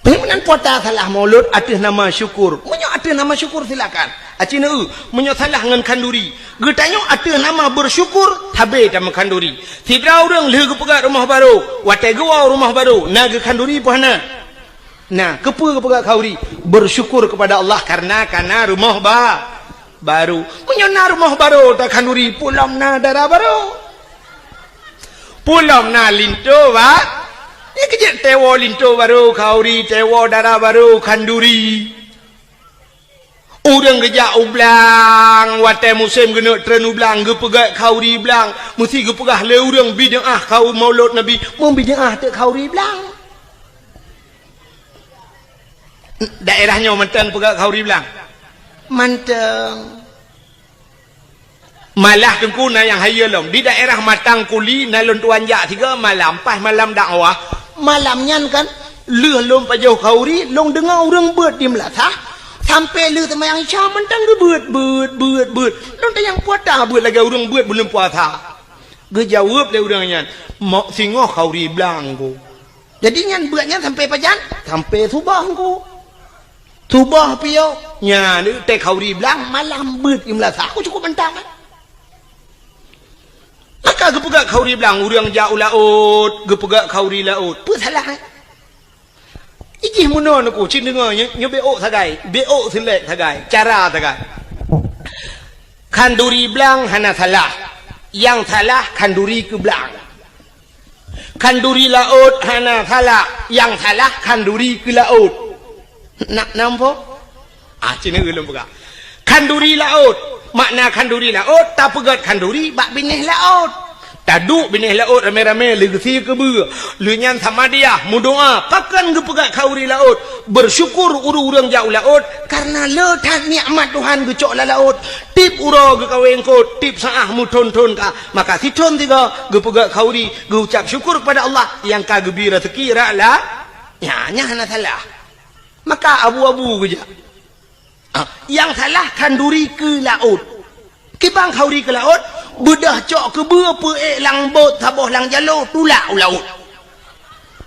Meunyoe meunan puasa salah maulud ateueh nama syukur. Meunyoe ateueh nama syukur, silakan. Aci neu, meunyoe salah ngon khanduri. Geutanyoe ateueh nama bersyukur, sabe tameu khanduri. Sidroe ureueng lheueh geupeugah rumoh barô, watée geuwoe rumoh barô, na geukhanduri peue hana? Na, keupeue geupeugah khanduri? Bersyukur kepada Allah karena kana rumoh ba-, barô. Meunyoe na rumoh barô takhanduri, peue lom na dara barô. Peue lom na linto ba-, nyan keujeuet teuwoe linto barô khanduri, teuwoe dara barô khanduri. Ureueng geujak u blang, watée musém geuneuk treun u blang, geupeugah khanduri blang, meusti geupeugah lé ureueng bid'ah khanduri maulud Nabi, meubid'ah teuk khanduri blang. Daerah nyoe mantong peugah khanduri blang? Mantong. Malah teungku na nyang hayeue lom. Di daerah Matang Kuli na lôn tuan jak tiga malam, pas malam dakwah. Malam nyan kan, lheueh lôn pajoh khanduri, lôn deungoe ureueng beuet di meulasah. Sampoe lheueh seumayang Isya mantong geubeuet, beuet, beuet, beuet. Lôn tanyong peue ata beuet lagée ureueng beuet buleuen puasa. Geujaweueb lé ureueng nyan, "Mok singoh khanduri blang ku." Jadi nyan beuet nyan sampoe pajan? Sampoe suboh ku. Suboh piôh, nyan teuh khanduri blang malam beuet di meulasah. Ku cukup mantong kan? Maka geupeugah khanduri blang, ureueng jak u laôt, geupeugah khanduri laôt. Peue salah, eh? Ijih meunoe neuku, cit deungoe, nyoe, nyoe beuôk sagai, beuôk seulek sagai, cara sagai. Khanduri blang hana salah, nyang salah khanduri keu blang. Khanduri laôt hana salah, nyang salah khanduri keu laôt. Na, nampak? Ah, cina ulôn peugah. Khanduri laôt, makna khanduri laôt, tapeugét khanduri bak binéh laôt. Taduek binéh laôt ramé-ramé lheueh geusie keubeue. Lheueh nyan samadiah, meudoá, pakon geupeugét khanduri laôt. Bersyukur ureueng-ureueng jak u laôt, kareuna le that nikmat Tuhan geucok lam laôt. Tiep uroe geukawé eungkôt, tiep saát meuthôn-thôn ka. Maka sithôn sigoe geupeugét khanduri, geuucap syukur kepada Allah nyang ka geubri raseuki rot la-, nyan, nyan hana salah. Maka abu-abu geujak. Ah, nyang salah khanduri keu laôt. Kiban khanduri keu laôt, beudôh cok keubeue peuék lam bot saboh lam jaloe tulak u laôt.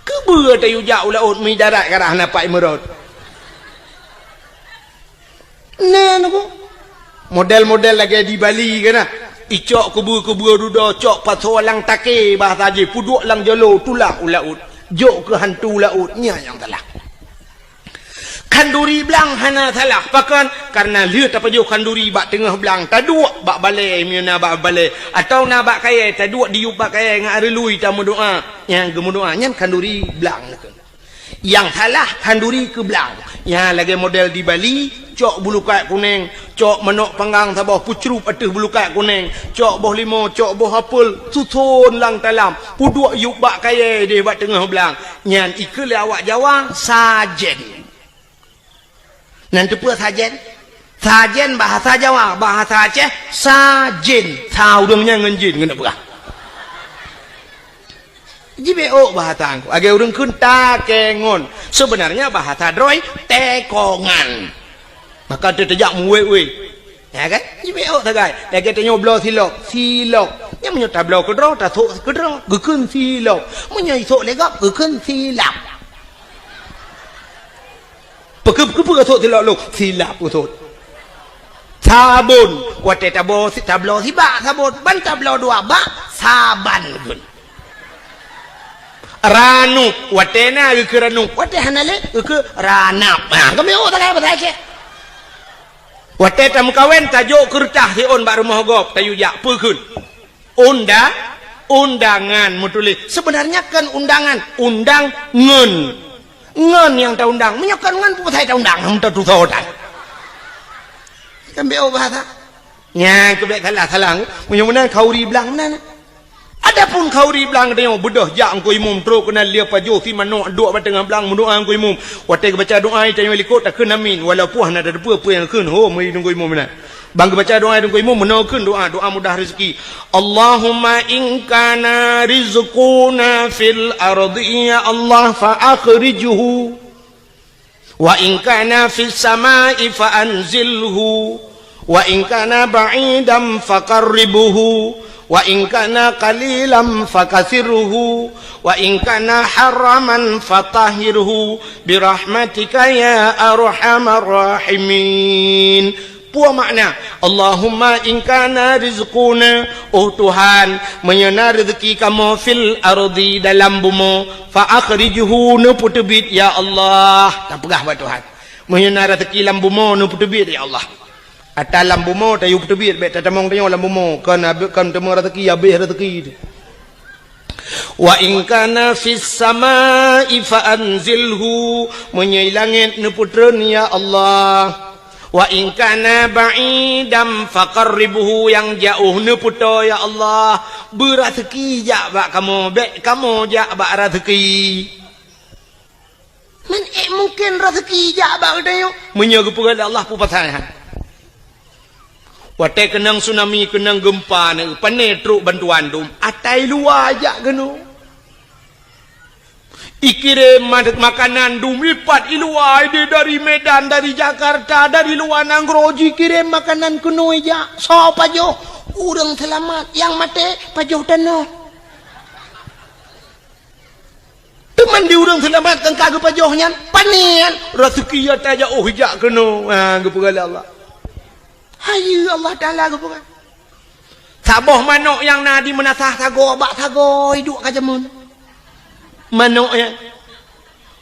Keubeue tayue jak u laôt meudarat karah na pat imeurot. Nyan ku. Model-model lagèe di Bali kan na. Icok keubeue-keubeue dudoe, cok pasoe lam takè bahasa jih, peuduek lam jaloe tulak u laôt. Jok keu hantu laôt, nyan nyang salah. Khanduri blang hana salah. Pakon? Kareuna lheueh tapajoh khanduri bak teungoh blang, taduek bak balèe, meunyoe na bak balèe, atawa na bak kayèe, taduek diyueb bak kayèe ngon areului tameudoa. Nyang geumeudoa nyan khanduri blang. Nyang salah khanduri keu blang. Nyang lagèe model di Bali, cok bulukat kunèng, cok manok panggang saboh peucrup ateueh bulukat kunèng, cok boh limo, cok boh apel, suson lam talam, peuduek yueb bak kayèe deh bak teungoh blang. Nyan ikheun lé awak Jawa, sajen. Nan teupeue sajen? Sajen bahasa Jawa, bahasa Aceh, sajen. Sa ureueng nyan ngon jin, keuneuk peugah. Jibeuk bahasa Teungku. Lagèe ureueng kheun takengon. Sebenarnya bahasa droe, tekongan. Maka teuh teujak muwèe-wèe. Ya kan? Jibeuk sagai. Lagèe tanyoe bloe silop, silop. Nyan meunyoe tabloe keudroe, tasok keudroe, geukheun silop. Meunyoe isok lé gob, geukheun silap. Peukeu-, peukeu-, peukeu sot silop lôn? Silap peue sot. Sabon. Watèe tabloe si-, tabloe sibak sabon, ban tabloe dua bak, saban geukheun. Ranup. Watèe na geukheun ranup. Watèe hana lé geukheun ranap. Ha, kami oh, tak payah bahasa Aceh. Watèe tameukawen, tajok keureutah siôn bak rumoh gob, tayue jak, peue kheun? Unda-, undangan meutuléh. Sebenarnya kon undangan, undang ngon. Ngon nyang taundang. Meunyoe kon ngon, peue pasai taundang? Hana tatusoe tan. Kan beu bahasa. Nyan keuh bèk salah-salah. Meunyoe meunan khanduri blang meunan. Adapun khanduri blang geutanyoe beudôh jak Teungku Imum trok keunan lheueh pajoh si manok duek bak teungoh blang meudoa Teungku Imum. Watèe geubaca doa tanyoe likot takheun amin. Walaupun hana tateupeue peue nyang kheun ho meunyoe Teungku Imum meunan. Ban geubaca doa Teungku Imum, meunoe kheun doa, doa mudah rezeki. Allahumma in kana rizquna fil ardi, ya Allah, fa akhrijhu. Wa in kana fis samai, fa anzilhu. Wa in kana ba'idan, fa qarribhu. Wa in kana qalilan, fa kathirhu. Wa in kana haraman, fa tahhirhu. Bi rahmatika ya arhamar rahimin. Peue makna, Allahumma in kana rizquna, oh Tuhan, meunyoe na reuzeuki kamoe fil ardi dalam bumoe, fa akhrijhu, neupeuteubiet ya Allah. Tapeugah bak Tuhan. Meunyoe na reuzeuki lam bumoe, neupeuteubiet ya Allah. Ata lam bumoe tayue peuteubiet, bèk tatamong tanyoe lam bumoe, kon abéh, kon teuma reuzeuki, abéh reuzeuki. Wa in kana fis samai fa anzilhu, meunyoe i langét neupeutreun ya Allah. Wa in kana ba'idan fa qarribhu, nyang jaoh neupeutoe ya Allah. Beureuzeuki jak bak kamoe, bèk kamoe jak bak reuzeuki. Man ék mungken reuzeuki jak bak geutanyoe? Meunyoe geupeugah lé Allah peue pasai han. Watèe keunong tsunami, keunong geumpa, na pane trok bantuan dum, ata i luwa jak keunoe. Ikirém ma-, makanan dum ipat i luwa, ideh dari Medan, dari Jakarta, dari luwa nanggroe jikirém makanan keunoe jak. Soe pajoh? Ureueng seulamat, nyang maté pajoh tanoh. Teuma di ureueng seulamat nyang ka geupajoh nyan, pane nyan, reuzeuki ata jak oh jak keunoe. Ha, geupeugah lé Allah. Hai Allah Taala geupeugah. Saboh manok nyang na di meunasah sagoe bak sagoe iduek ka jameun. Manok nyan.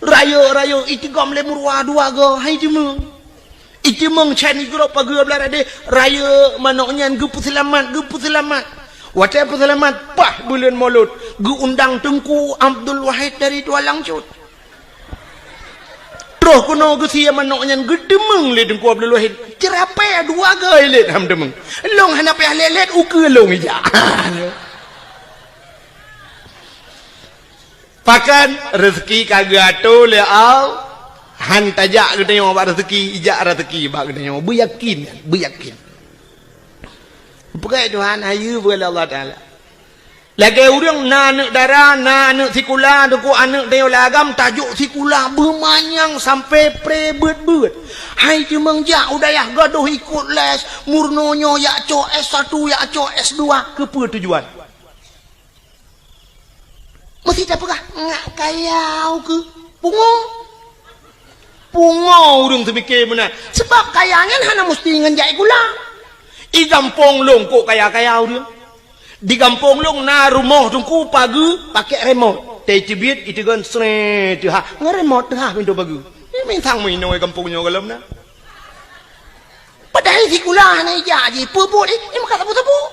Rayeuk-rayeuk itigom lé meuruwa dua goe, hai teumeung. Iteumeung can igrôp pageue blah radeh, rayeuk manok nyan geupeuseulamat, geupeuseulamat. Watèe peuseulamat, paih buleuen Molot, geuundang Teungku Abdul Wahid dari Tualang Cut. Troh keunoe geusie manok nyan geuteumeung lé Teungku Abdul Wahid. Ceurapée dua goe lét han teumeung. Lôn hana payah lét-lét, ukeue lôn ijak. Pakon reuzeuki ka geuatoe lé Allah, han tajak geutanyoe bak reuzeuki, ijak reuzeuki bak geutanyoe. Beuyakin, beuyakin. Peugah Tuhan, hayeue peugah lé Allah Taala. Lagèe ureueng na aneuk dara, na aneuk sikula, teungku aneuk tanyoe lam agam, tajok sikula beumanyang sampoe pré beuet-beuet. Hai teumeung jak u dayah gadôh ikot les, meurunoe nyoe jak cok S satu, jak cok S dua, keupeue tujuan? Meusti tapeugah, ngak kayau keuh. Pungo. Pungo ureueng teumike meunan. Seubab kaya nyan hana meusti ngon jak sikula. I gampông lôn kok kaya-kaya ureueng. Di gampông lôn na rumoh teungku pageue pakèk remote. Teucibiet iteugon sré teuhah. Ngon remote teuhah pintoe pageue. Nyan mantong meuinoe gampông nyoe gohlom na. Padahai sikula hana ijak jih, peue buet jih, nyan meukat sapeue-sapeue.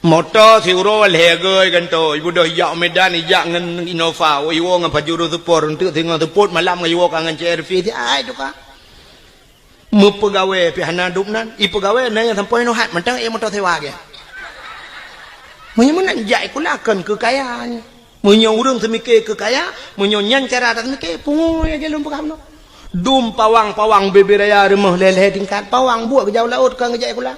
Moto siuroe lhèe gèe gantoe, ibeudôh ijak u Medan, ijak ngon Innova, iwoe ngon Pajero Sport, eunteuk singoh seupôt malam ngon iwoe ka ngon C R V, si ai tuka. Meupeugawée pih hana dum nan. Ipeugawée na nyang sampoe nyoe hat mantong ék moto sewa gét. Meunyoe meunan jak sikula kon keu kaya nyoe. Meunyoe ureueng teumike keu kaya, meunyoe nyan cara tateumike, pungo nyang lôn peugah meunoe. Dum pawang-pawang bubé raya rumoh lhèe-lhèe tingkat, pawang buet geujak u laôt kon geujak sikula.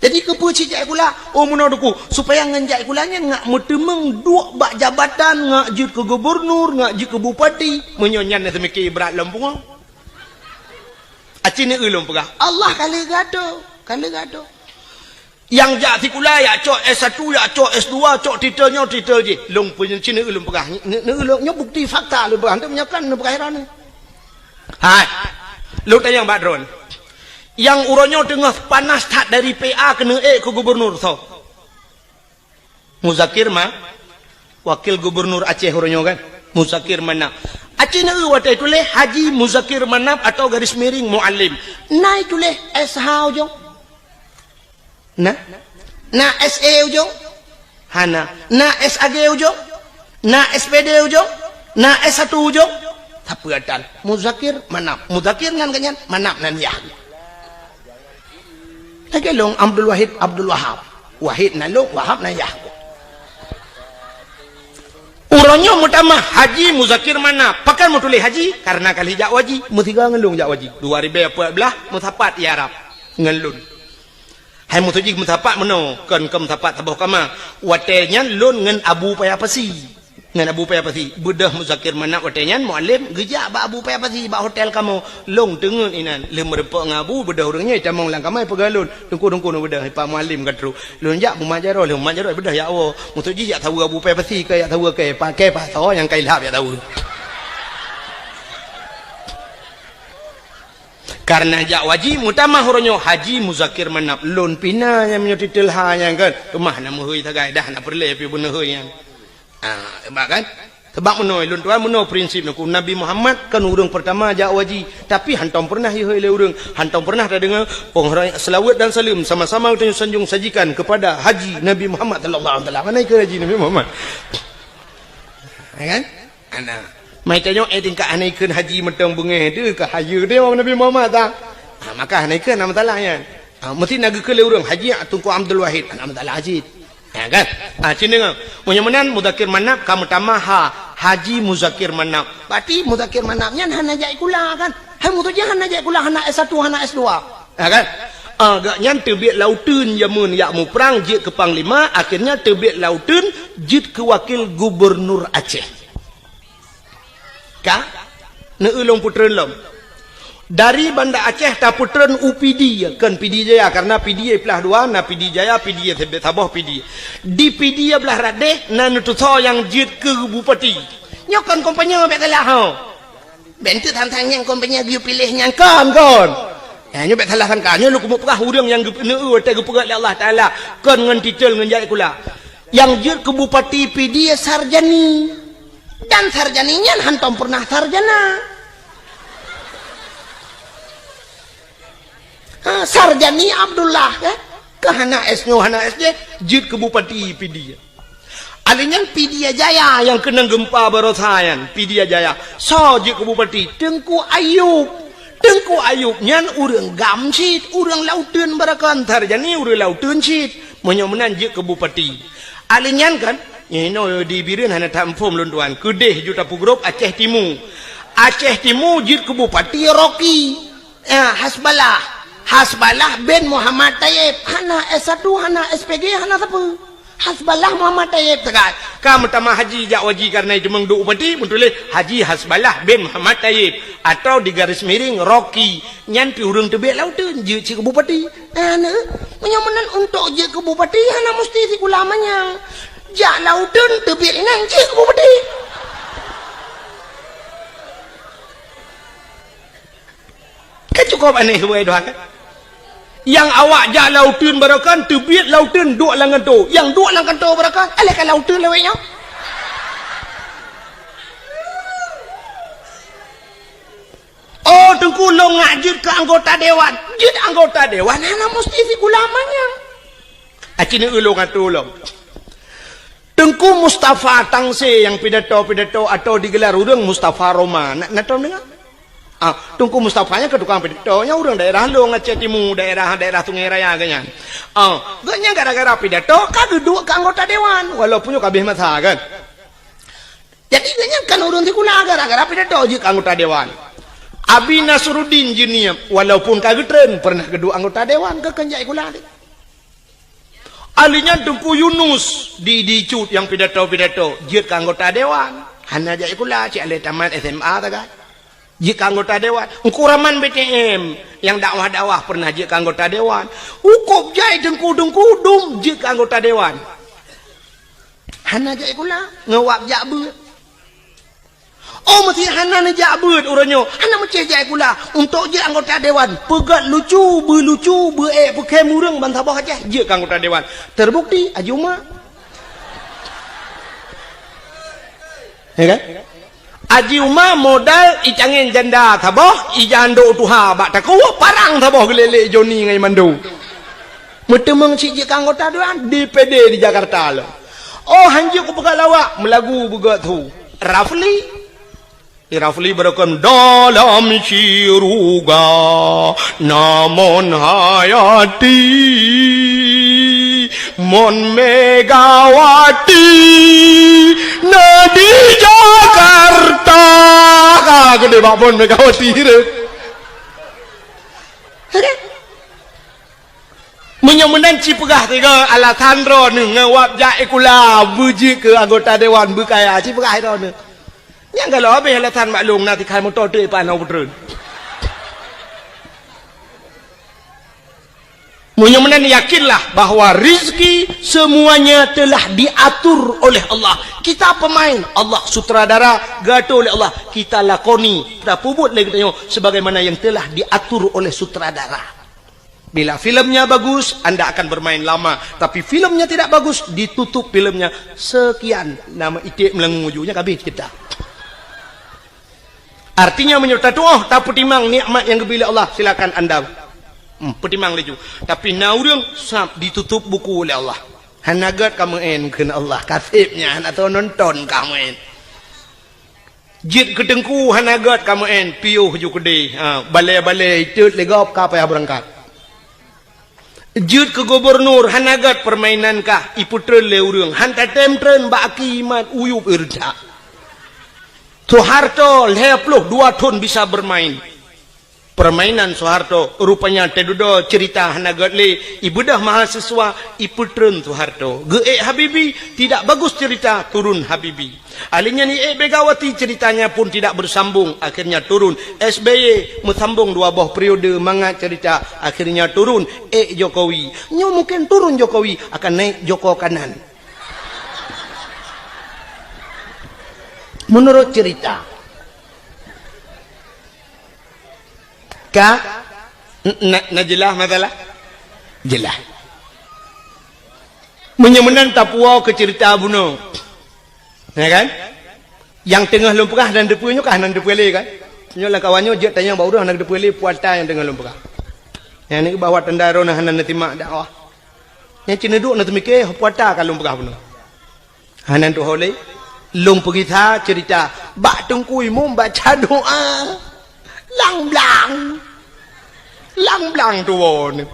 Jadi keupeue cit jak sikula? Oh meunoe teungku, supaya ngon jak sikula nyan ngak meuteumeung duek bak jabatan, ngak jeuet keu gubernur, ngak jeuet keu bupati. Meunyoe nyan na teumike brat lom pungo. Aci neueu lôn peugah, Allah ka lheueh geuatoe, ka lheueh geuatoe. Nyang jak sikula, jak cok S satu, jak cok S dua, cok titel nyoe, titel jih. Lôn peunyeucin neueu lôn peugah, neueu lôn nyoe bukti fakta lôn peugah, hana meunyoe kan lôn peugah droeneuh. Hai, lôn tanyong bak droeneuh. Nyang uroe nyoe teungoh panas that dari P A keuneuk ék keu gubernur soe? Muzakir Ma-, Wakil Gubernur Aceh uroe nyoe kan? Muzakir Manaf. Aci neueu watèe tuléh Haji Muzakir Manaf atau garis miring Muallim. Na tuléh S H ujong? Na? Na S E ujong? Hana. Na S A G ujong? Na S P D ujong? Na S satu ujong? Sapeue tan? Muzakir Manaf. Muzakir nan geuh nyan, Manaf nan yah. Lagèe lôn Abdul Wahid Abdul Wahab. Wahid nan lôn, Wahab nan yah. Uroe nyoe meutamah Haji Muzakir Manaf. Pakon meutuléh Haji? Karena ka lheueh jak u haji. Meusigoe ngon lôn jak u haji. Dua ribèe peuet blah meusapat i Arab ngon lôn. Hai meutuju meusapat meunoe, kon, kon meusapat saboh kama. Watèe nyan lôn ngon Abu Paya Pasi. Ngon Abu Paya Pasi, beudôh Muzakir Manaf watèe nyan Muallim geujak bak Abu Paya Pasi bak hotel kamoe. Lôn teungeut inan, lheueh meurumpok ngon Abu, beudôh ureueng nyoe itamong lam kama ipeugah lôn, "Teungku, teungku, neubeudôh, i Pak Muallim ka trôk." Lôn jak beumat jaroe, lheueh beumat jaroe beudôh jak woe. Meutuju jak saweue Abu Paya Pasi, ka jak saweue kèe, pakèe pasoe nyang ka ilhab jak saweue. Karena jak u haji, meutamah uroe nyoe Haji Muzakir Manaf. Lôn pih na nyang meunyoe titel ha nyan kan, teuma hana meuhôi sagai, dah hana peureulèe pih beuneuhôi nyan. Ah, hebat kan? Sebab meunoe, lôn tuan meunoe prinsip neuku. Nabi Muhammad kan ureueng peurtama jak u haji, tapi hantom peureunah ihôi lé ureueng, hantom peureunah tadeungoe, "Peunghoreumat, seulaweuet dan saleuem sama-sama tanyoe sanjong sajikan kepada Haji Nabi Muhammad sallallahu alaihi wasallam." Hana ikheun Haji Nabi Muhammad. Ya kan? Ana. Mai tanyoe, eh, tingkat hana ikheun Haji mantong beungèh teuh, ka hayeue teuh Nabi Muhammad ta. Ha, maka hana ikheun, hana masalah nyan. Ha, meusti na geukheun lé ureueng, Haji Teungku Abdul Wahid, hana masalah cit. Ya kan? Ha, cit deungoe. Meunyoe meunan, Muzakir Manaf ka meutamah ha, Haji Muzakir Manaf. Berarti Muzakir Manaf nyan hana jak sikula kan? Hai meutuju hana jak sikula, hana S satu, hana S dua. Ya kan? Ah, gobnyan teubiet lauteun jameun jak muprang jeuet keu panglima, akhirnya teubiet lauteun jeuet keu wakil gubernur Aceh. Ka? Neueu lôn peutreun lom. Dari Banda Aceh tapeutreun u Pidie, kon Pidie Jaya, karena Pidie iplah dua, na Pidie Jaya, Pidie saboh Pidie. Di Pidie blah rot deh na neutusoe nyang jeuet keu bupati. Nyoe kon kompanye bèk salah ho. Bèk enteuk than-than nyang kompanye geuyue piléh nyang kon, kon. Ya, nyoe bèk salah sangka. Nyoe lôn keumeung peugah ureueng nyang geupeuneu watèe geupeugah lé Allah Taala kon ngon titel ngon jak sikula. Nyang jeuet keu bupati Pidie Sarjani. Dan Sarjani nyan hantom peureunah sarjana. Ha, Sarjani Abdullah, ya. Ka hana S nyoe, hana S jih, jeuet keu bupati Pidie. Alèh nyan Pidie Jaya nyang keunong geumpa baroesa nyan, Pidie Jaya. Soe jeuet keu bupati? Teungku Ayub. Teungku Ayub nyan ureueng gam cit, ureueng lauteun barakon, Sarjani ureueng lauteun cit. Meunyoe meunan jeuet keu bupati. Alèh nyan kan, inoe di Bireuen hana that muphom lôn tuan. Keudeh ju tapeugrôp Aceh Timu. Aceh Timu jeuet keu bupati Rocky. Ya, Hasballah. Hasballah bin Muhammad Tayyib. Hana S satu, hana S P G, hana sapeue. Hasballah Muhammad Tayyib teuka. Ka meutamah haji jak waji karena teumeuduek bupati, meutuléh Haji Hasballah bin Muhammad Tayyib atau di garis miring Rocky. Nyan pi ureuëng teubiet lam uteuen jeuet cit keu bupati. Hana, meunyoe meunan untuk jeuet keu bupati hana musti sikula manyang. Jak lam uteuen teubiet inan jeuet keu bupati. Kan cukup aneh, wahai Tuhan, kan? Nyang awak jak lam uteuen baroekon, teubiet lam uteuen duek lam kantô. Nyang duek lam kantô baroekon, alah ka lam uteuen lawét nyoe. Oh, Teungku, lôn ngak jeuet keu anggota dewan. Jeuet anggota dewan hana musti sikula manyang. Aci neu ulôn atô lom. Teungku Mustafa Tangse nyang pidato-pidato atau digelar ureuëng Mustafa Roma. Na, na tom deungoe? Ah, Teungku Mustafa nyan keu tukang pidato, nyan ureuëng daerah Long, Aceh Timu, daerah, daerah Sungai Raya geuh nyan. Ah, geuh nyan gara-gara pidato ka geuduek keu anggota dewan, walaupun nyoe ka habéh masa kan. Jadi geuh nyan kan ureuëng sikula gara-gara pidato jeuet keu anggota dewan. Abi Nasruddin Juniab, walaupun ka geutreun, pernah geuduek anggota dewan, geuh kon jak sikula deh. Ali nyan Teungku Yunus di, di Cut nyang pidato-pidato, jeuet keu anggota dewan. Hana jak sikula, cit alah tamat S M A sagai. Jeuet keu anggota dewan. Teungku Rahman B T M nyang dakwah-dakwah pernah jeuet keu anggota dewan. Ukôb jai teungku-teungku dum jeuet keu anggota dewan. Hana jak sikula, ngon wab jak beuet. Oh, meusé hana neujak beuet uroe nyoe, hana meucéh jak sikula. Untuk jeuet anggota dewan, peugét lucu, beulucu, beuék peukhém ureuëng ban saboh Aceh, jeuet keu anggota dewan. Terbukti, Haji Uma. Ya kan? Haji Uma modal icangén janda saboh, ija andok tuha bak takue, parang saboh geulélek Joni ngon Mando. Meuteumeung cit jeuet keu anggota dewan, D P D di Jakarta lom. Oh, hanjeuet kupeugah lawak, meulagu beugét su. Rafli. Di Rafli beureukan dalam syeuruga, namon hayati mon Megawati na di Jakarta. Ka geude bak mon Megawati deh. Meunyoe meunan ci peugah tiga alasan droeneuh ngon wab jak sikula beujeuet keu anggota dewan beukaya, ci peugah droeneuh. Nyang galak habéh alasan maklum na tikhan moto teuk ipan hana peutreun. Meunyoe meunan yakinlah bahwa rizki semuanya telah diatur oleh Allah. Kita pemain, Allah sutradara, geuatur oleh Allah. Kita lakoni, tapeubuet lé geutanyoe sebagaimana yang telah diatur oleh sutradara. Bila filmnya bagus, anda akan bermain lama. Tapi filmnya tidak bagus, ditutup filmnya. Sekian, nama iték meulangô ju, nyan ka habéh cerita. Artinya, meunyoe tatuoh, tapeutimang nikmat nyang geubri lé Allah, silakan anda, hmm, peutimang laju. Tapi na ureuëng sab ditutup buku lé Allah. Hana gét ka meu'en kheun Allah, ka seb nyan hana soe nonton ka meu'en. Jeuet keu teungku hana gét ka meu'en, piôh ju keudeh. Ha, balée-balée itot lé gob ka payah beurangkat. Jeuet keu gubunur hana gét, peurmainan kah ipeutreun lé ureuëng. Han tatem treun bak aki imat uyueb ireujak. Soeharto lhée ploh dua thon bisa bermain. Permainan Soeharto, rupanya teududoe cerita hana gét lé, ibeudôh mahasiswa, ipeutreun Soeharto. Geuék Habibie, tidak bagus cerita, turun Habibie. Alheuh nyan iék Megawati, ceritanya pun tidak bersambung, akhirnya turun. S B Y meusambong dua boh periode mangat cerita, akhirnya turun. Ék Jokowi. Nyoe mungkin turun Jokowi, akan naik Joko Kanan. Menurut cerita. Ka? N-, na, na jeulaih masalah? Jeulaih. Meunyoe meunan tapuwoe keu ceurita bunoe. Ya kan? Nyang teungoh lôn peugah hana teupeue nyoe ka hana teupeue lé kan? Nyoe lam kawan nyoe jeuet tanyong bak ureuëng hana teupeue lé puata nyang teungoh lôn peugah. Nyang nyoe bahwa tanda droeneuh hana neutimak dakwah. Nyang cit neuduek neuteumike puata ka lôn peugah bunoe. Hana tuho lé, lôn peugisa ceurita bak Teungku Imum baca doa. Lang blang. Lang blang tuwoe nyoe.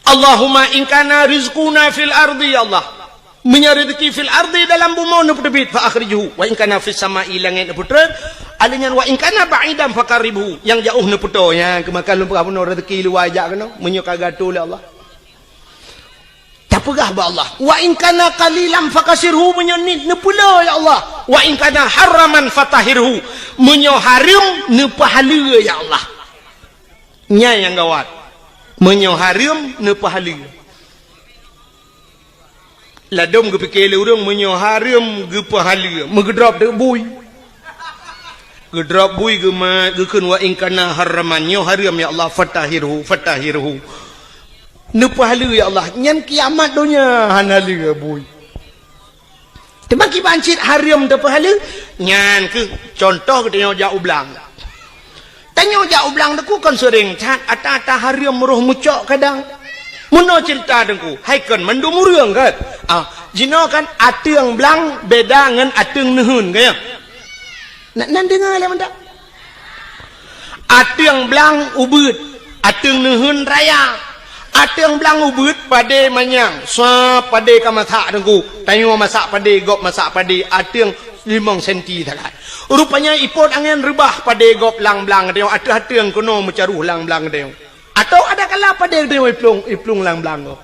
Allahumma in kana rizquna fil ardi, ya Allah. Meunyoe rezeki fil ardi dalam bumoe neupeuteubiet, fa akhrijhu. Wa in kana fis sama'i, langét neupeutreun. Alèh nyan, "Wa in kana ba'idan faqarribhu." Nyang jauh neupeutoe, nyan keumakan lôn peugah bunoe, rezeki luwa jak keunoe, meunyoe ka geuatoe lé Allah. Tapeugah bak Allah, "Wa in kana qalilan fakassirhu," meunyoe niet neupeulo, ya Allah. "Wa in kana haraman fatahhirhu," meunyoe hareuem neupeuhaleue, ya Allah. Nyan nyang gawat. Meunyoe hareuem neupeuhaleue. Ladôm geupike lé ureueng, meunyoe hareuem geupeuhaleue, meugeudrop teuk bui. Geudrop bui geumat, geukheun, "Wa in kana haraman," nyoe hareuem, ya Allah, "fatahhirhu, fatahhirhu." Neupeuhaleue, ya Allah, nyan kiamat donya hana lé bui. Teuma kiban cit hareuem teupeuhaleue, nyan keuh contoh geutanyoe jak u blang. Tanyoe jak u blang teungku kon seuréng that, ata-ata hareuem roh meucok kadang. Meunoe ceurita teungku, hai kon mandum ureueng kan? Ah, jinoe kan ateueng blang beda ngon ateueng neuheun, ka ya? Na, nan deungoe lé mantong. Ateueng blang ubeuet, ateueng neuheun raya. Ateueng blang ubeuet padé manyang, sab padé ka masak teungku. Tanyoe masak padé, gob masak padé, ateueng limong senti sagai. Rupanya ipot angén reubah padé gob lam blang tanyoe, ateueh ateueng keunoe meucaroh lam blang tanyoe. Atau ada kala padé tanyoe iplueng, iplueng lam blang gob.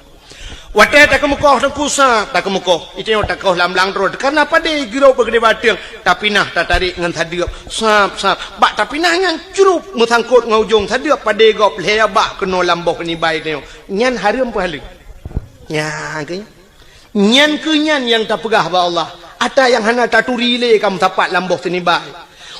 Watèe takeumeukoh teungku sab, takeumeukoh. Iteungoh takoh lam blang droe, kareuna padé girok bak keudéh ateueng, tapinah tatarék ngon sadeuep, sab, sab. Bak tapinah nyan crup meusangkot ngon ujong sadeuep padé gob lhèe bak keunoe lam boh nibai tanyoe. Nyan hareuem peuhaleue. Nyan keuh. Nyan keuh nyan nyang tapeugah bak Allah. Ata nyang hana taturi lé ka meusapat lam boh sinibai.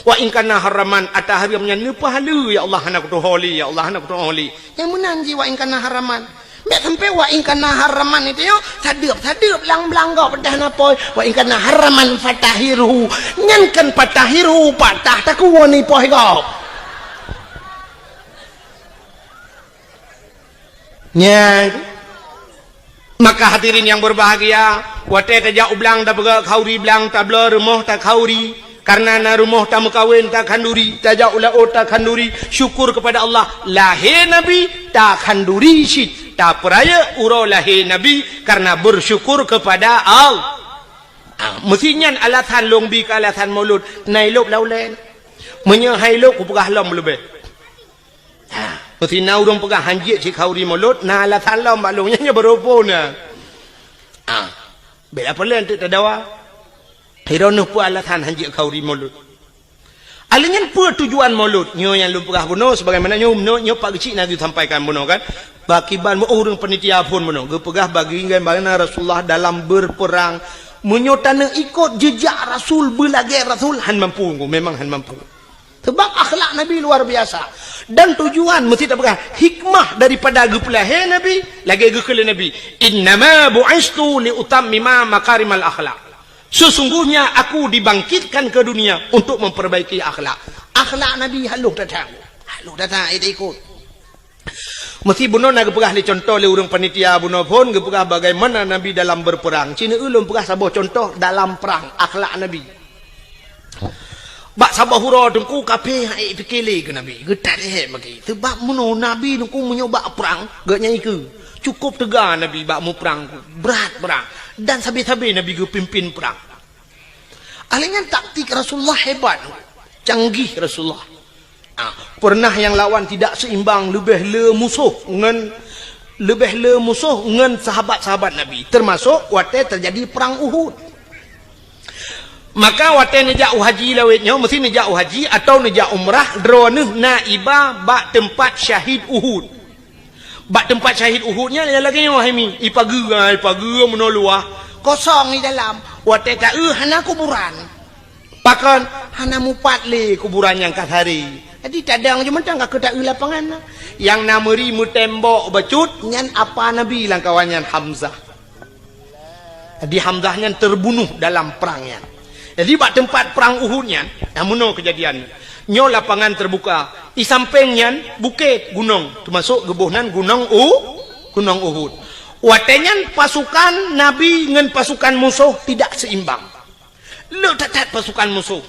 "Wa in kana haraman," ata hareuem nyan neupeuhaleue, "Ya Allah, hana kutuho lé, ya Allah, hana kutuho lé." Nyang meunan jih "Wa in kana haraman." Bèk sampai "Wa in kana haraman" itu yo, sadeuep-sadeuep lam blang gob peudah na pôi. "Wa in kana haraman fatahhirhu." Nyan kan fatahhirhu, patah takue ni pôi gob. Nyan. Maka hadirin yang berbahagia, watèe tajak u blang tapeugah khanduri blang, tabloe rumoh takhanduri, kareuna na rumoh tameukawen takhanduri, tajak u laôt takhanduri, syukur kepada Allah, lahé Nabi takhanduri cit, tapeurayeuk uroe lahé Nabi kareuna bersyukur kepada Allah. Ah, meusi nyan alasan lôn bi keu alasan Maulud, na ilôb lam ulèe. Meunyoe han ilôb kupeugah lom leubeh. Ha, meusi na ureueng peugah han jeuet cit khanduri Maulud, na alasan lom bak lôn, nyan nyoe baroe phon na. Ha, bèk lapor lé, enteuk tadawa. Droeneuh peue alasan han jeuet khanduri Maulud? Alèh nyan peue tujuan Maulud? Nyoe nyang lôn peugah bunoe, sebagaimana nyoe, nyoe, nyoe Pak Geuchik na geusampaikan bunoe kan. Bak kiban meu ureueng panitia phon bunoe, geupeugah bagi bagaimana Rasulullah dalam berperang. Meunyoe taneuk ikot jejak Rasul, beulagèe Rasul, han mampu, memang han mampu. Sebab akhlak Nabi luar biasa. Dan tujuan meusti tapeugah hikmah daripada geupeulahé Nabi, lagèe geukheun lé Nabi, "Innama bu'istu li utammima makarimal akhlak." Sesungguhnya aku dibangkitkan ke dunia untuk memperbaiki akhlak. Akhlak Nabi halôh that-that. Halôh that-that, eh, ikot. Meusti bunoe na geupeugah lé contoh lé ureueng panitia bunoe phon, geupeugah bagaimana Nabi dalam berperang. Ci neueu lôn peugah saboh contoh dalam prang, akhlak Nabi. Bak saboh uroe teungku kafé han ék pike lé keu Nabi, geutarek bagi. Sebab meunoe Nabi teungku meunyoe bak prang, geuh nyan ikeue. Cukup teuga Nabi bak muprang, brat prang. Dan sabe-sabe Nabi geupimpin prang. Alèh nyan taktik Rasulullah hebat, canggih Rasulullah. Ah, pernah nyang lawan tidak seimbang, leubeh le musoh ngon, leubeh le musoh ngon sahabat-sahabat Nabi, termasuk watèe teujadi perang Uhud. Maka watèe neujak u haji lawét nyoe, meusti neujak u haji atau neujak umrah, droeneuh na iba bak teumpat syahid Uhud. Bak teumpat syahid Uhud nyan lagèe nyoe hai mi, ipageue, ah, ipageue meunoe luwah. Kosong di dalam. Watèe taeu hana kuburan. Pakon? Hana mupat lé kuburan nyang ka saré. Jadi tadong jih mantong ka keu taeu lapangan na. Nyang na meuri meutembok bacut nyan apa Nabi lam kawan nyan Hamzah. Jadi Hamzah nyan terbunuh dalam perang nyan. Jadi bak teumpat perang Uhud nyan, na meunoe keujadian. Nyoe lapangan terbuka. I sampéng nyan bukét, gunong, teumasok geuboh nan gunong U-, gunong Uhud. Watèe nyan pasukan Nabi ngon pasukan musoh tidak seimbang. Le that-that pasukan musoh.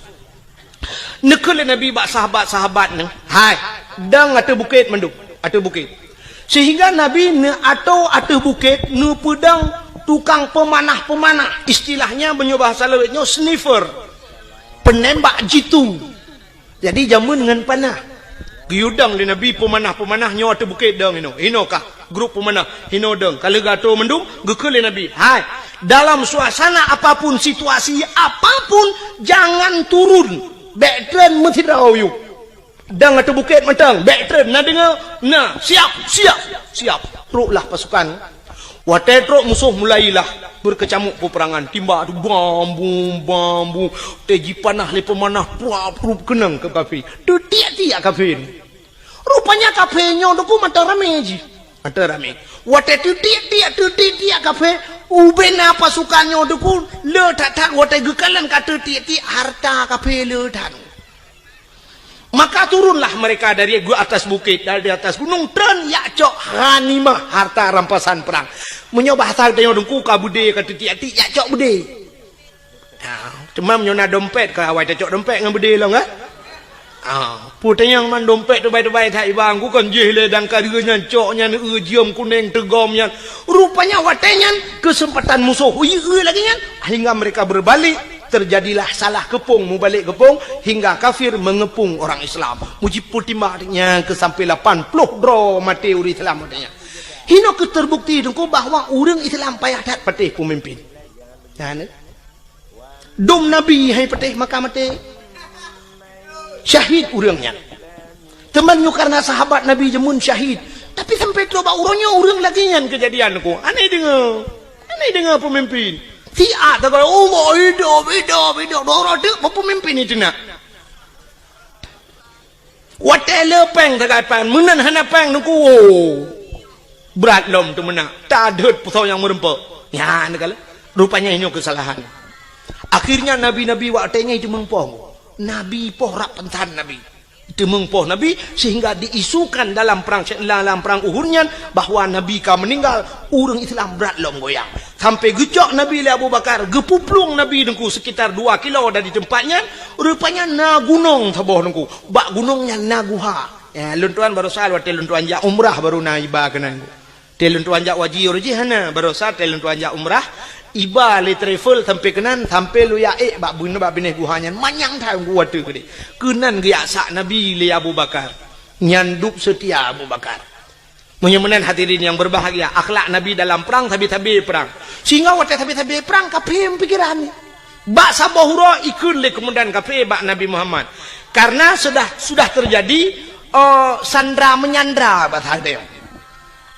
Neukheun lé Nabi bak sahabat-sahabat neuh, "Hai, dong ateueh bukét mandum, ateueh bukét." Sehingga Nabi neuatoe ateueh bukét neupeudong tukang peumanah-peumanah, istilahnya meunyoe bahasa lawét nyoe sniper, penembak jitu. Jadi jameun ngon panah. Geuyue dong lé Nabi peumanah-peumanah nyoe ateueh bukét dong inoe. Inoe kah grup peumanah, inoe dong. Ka lheueh geuatô mandum, geukheun lé Nabi, "Hai, dalam suasana apapun, situasi apapun, jangan turun. Bék treun meusidroe yue. Dong ateueh bukét mantong, bék treun. Na deungoe? Na. Siap, siap, siap." Troklah pasukan. Watée trok musoh mulailah beukeucamuk peupeurangan, timbak tu bam bum, bam bum, watée jipanah lé peumanah, pruap prup keunong keu kafé. Teutiek-tiek kafé nyoe. Rupanya kafé nyoe teungku mantong ramé jih. Mantong ramé. Watée teutiek-tiek, teutiek-tiek kafé, ubena pasukan nyoe teungku le that-that watée geukalon ka teutiek-tiek hareuta kafé le that. Maka turunlah mereka dari atas bukét, dari atas gunong, treun jak cok ghanimah, harta rampasan perang. Meunyoe bahasa geutanyoe teungku ka beudé ka teutiek-tiek, jak cok beudé. Ha, teuma meunyoe na dompet, ka awai tacok dompet ngon beudé lom, kan? Ha, peue tanyong man dompet teubai-teubai that iba, ku kon jih lé dang ka deuh nyan, cok nyan, eu jeuem kuneng teugom nyan. Rupanya watée nyan keuseumpatan musoh, ui, eu lagée nyan, hingga mereka berbalik. Terjadilah salah keupông, mubalek keupông, hingga kafir mengepung orang Islam. Mujipeutimang nyang keu sampai lapan ploh droe maté ureuëng Islam watée nyan. Hinoe keuh terbukti teungku bahwa ureuëng Islam payah that patéh peumimpin. Nah, ni. Dum Nabi hai patéh maka maté. Syahid ureuëng nyan. Teuma nyoe karena sahabat Nabi jameun syahid. Tapi sampai trok bak uroe nyoe ureuëng lagée nyan keujadian teungku. Aneh deungoe. Aneh deungoe peumimpin. Siat sagai, "Allah, hidup, hidup, hidup." Dua uroe teuk peumimpin itu nak. Watée le péng sagai péng, meunan hana péng teungku. Brat lom teumeunak. Tadeuet peusau nyang meureumpok. Nyan kala. Rupanya nyoe keusalahan. Akhirnya nabi-nabi watée nyan itu meupoh. Nabi poh rab pansan Nabi. Teumeung poh Nabi, sehingga diisukan dalam perang, dalam perang Uhud nyan bahwa Nabi ka meninggal, ureuëng Islam brat lom goyang. Sampai geucok Nabi lé Abu Bakar, geupuplueng Nabi teungku sekitar dua kilo dari tempat nyan, rupanya na gunong saboh teungku. Bak gunong nyan na guha. Ya, lôn tuan barosa watée lôn tuan jak umrah baru na iba keunan. Tée lôn tuan jak waji uroe jih hana, barosa tée lôn tuan jak umrah, iba lé travel sampai keunan, sampai lôn jak ék bak bune-, bak binéh guha nyan, manyang that geuh watée keudeh. Keunan geujak sak Nabi lé Abu Bakar. Nyan dub seutia Abu Bakar. Meunyoe meunan hadirin yang berbahagia, akhlak Nabi dalam perang sabe-sabe perang. Sehingga watée sabe-sabe perang kafé pikiran. Bak saboh uroe ikheun lé keumandan kafé bak Nabi Muhammad. Karena sudah, sudah terjadi, eh, sandra menyandra bahasa dia.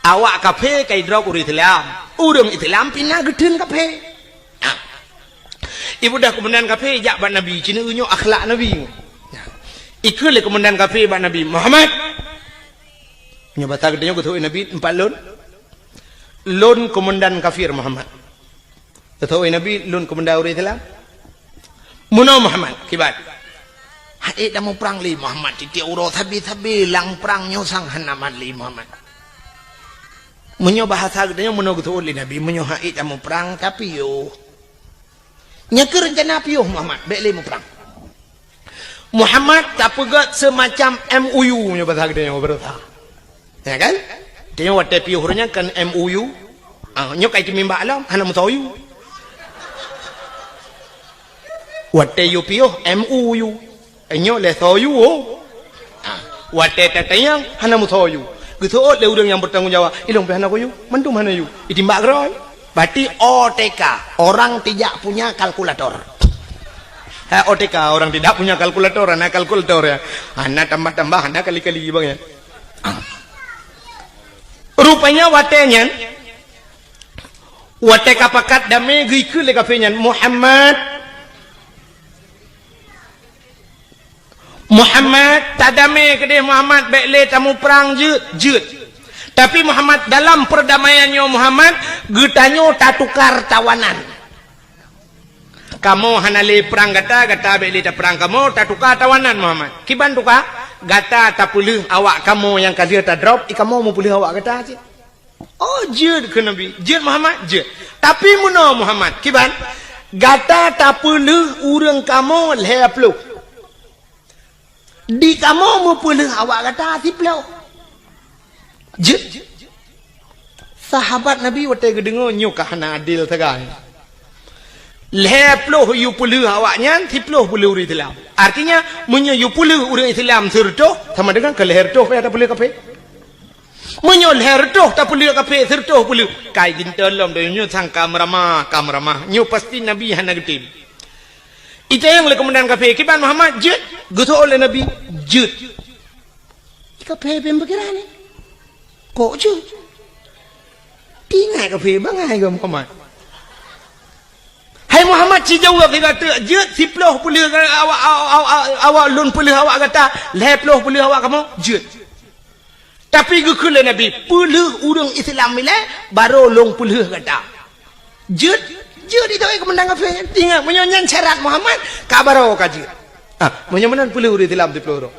Awak kafé ka idrop ureuëng Islam. Ureuëng Islam pih na geutheun kafé. Nah. Ibu dah keumandan kafé jak bak Nabi, cina nyoe akhlak Nabi. Nah. Ikheun lé keumandan kafé bak Nabi, "Muhammad." Nyoe basa geutanyoe geuteupeue Nabi, "Empat lôn. Lôn keumandan kafir Muhammad." Geuteupeue Nabi, "Lôn keumandan ureuëng Islam." "Meunoe Muhammad, kiban?" "Hana ék tamuprang lé Muhammad, tieb-tieb uroe sabe-sabe lam prang nyoe sang hana mat lé Muhammad." Meunyoe bahasa geutanyoe meunoe geuteupeue lé Nabi, "Meunyoe hana ék tamuprang, tapiôh." "Nyan keuh reuncana piôh Muhammad, bék lé muprang." Muhammad tapeugét seumacam M O U nyoe bahasa geutanyoe beureusa. Ya kan? Tanyoe watée piôh ureuëng nyan kan M O U. Ah, nyoe ka iteumimbak lom, hana meusoe U. Watée yue piôh M O U. Nyoe lé soe U. Ah, watée tatanyong hana meusoe U. Geuseuôt lé ureuëng nyang bertanggung jawab, "Ilong pih hana soe U, mandum hana U." Itimbak keudroe. Berarti O T K, orang tidak punya kalkulator. Ha, O T K, orang tidak punya kalkulator, hana kalkulator ya. Hana tambah-tambah, hana kali-kali bang ya. Rupanya watée nyan, watée ka pakat damé geukheun lé kafé nyan, "Muhammad, Muhammad, tadamé keudeh Muhammad, bék lé tamuprang jeuet, jeuet. Tapi Muhammad, dalam perdamaian nyoe Muhammad, geutanyoe tatukar tawanan. Kamoe hana lé prang gata, gata bék lé taprang kamoe, tatukar tawanan Muhammad." "Kiban tukar?" "Gata tapeuleueh awak kamoe nyang ka lheueh tadrop, i kamoe meupeuleueh awak gata cit." "Oh, jeuet," kheun Nabi. "Jeuet Muhammad?" "Jeuet. Tapi meunoe Muhammad, kiban? Gata tapeuleueh ureuëng kamoe lhée ploh. Di kamoe meupeuleueh awak gata siploh." "Jeuet." Sahabat Nabi watée geudeungoe nyoe ka hana adil sagai. Lhèe ploh yue peulheueh awaknyan, siploh peulheueh ureueng Islam. Artinya, meunyoe yue peulheueh ureueng Islam sireutôh, sama dengan keu lhèe reutôh payah tapeulheueh kafé. Meunyoe lhèe reutôh tapeulheueh kafé, sireutôh peulheueh, kai gintoe lom donya nyoe sang ka meuramah, ka meuramah. Nyoe pasti Nabi hana geutem. Itanyong lé keumandan kafé, "Kiban Muhammad jeuet?" Geuseuôt lé Nabi, "Jeuet." Kafé pih pikiran nyan, "Kok jeuet?" Teuingat kafé bangai keu Muhammad. "Hai Muhammad, ci jaweueb lé gata, jeuet siploh peulheueh awak, awak, awak, awak lôn peulheueh awak gata, lhèe ploh peulheueh awak kamoe, jeuet." Tapi geukheun lé Nabi, "Peulheueh ureueng Islam ilèe, barô lôn peulheueh gata." Jeuet, jeuet itu, eh, keumandan kafé. Ingat, meunyoe nyan syarat Muhammad, ka barô ka jeuet. Ah, meunyoe meunan peulheueh ureueng Islam siploh droe.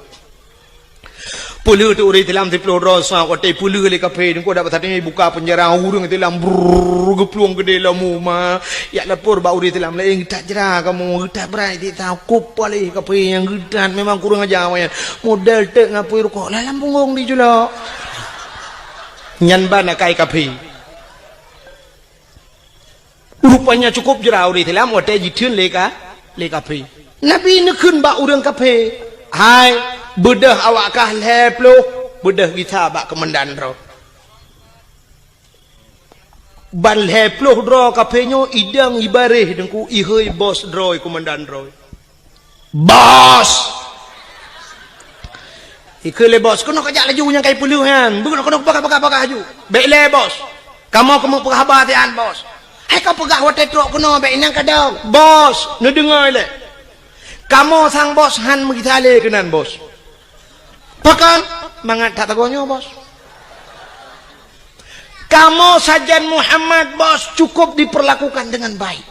Peulheueh tu ureueng Islam siploh droe, sa watèe peulheueh lé kafé, teungku dak pasateueng buka peunjara, ureueng Islam brrrr geuplueng keudéh lom uma. Jak lapor bak ureueng Islam laén, "Geutat jra kamoe, geutat brat di ta, kop paléh kafé nyang geutat, memang kurang aja awaknyan. Model teuk ngapui rukok, lam punggong di julok." Nyan ban akai kafé. Rupanya cukup jra ureueng Islam watèe jitheun lé ka, lé kafé. Nabi neukheun bak ureueng kafé, "Hai, beudôh awak kah lhèe ploh, beudôh gisa bak keumandan droe." Ban lhèe ploh droe kafé nyoe idong ibaréh teungku, ihôi bos droe, keumandan droe. "Bos!" Ikheun lé bos, "Keunoe kajak laju nyang kai peulheueh nyan. Beuh, keunoe, keunoe, bagah, bagah, bagah laju. Bèk lé, bos. Kamoe keumeung peugah haba siat, bos." "Hai kapeugah watèe trok keunoe, bèk inan kadang." "Bos, neudeungoe lé. Kamoe sang bos han meugisa lé keunan, bos." "Pakon?" "Mangat that sagoe nyoe, bos. Kamoe sajan Muhammad, bos, cukup diperlakukan dengan baik.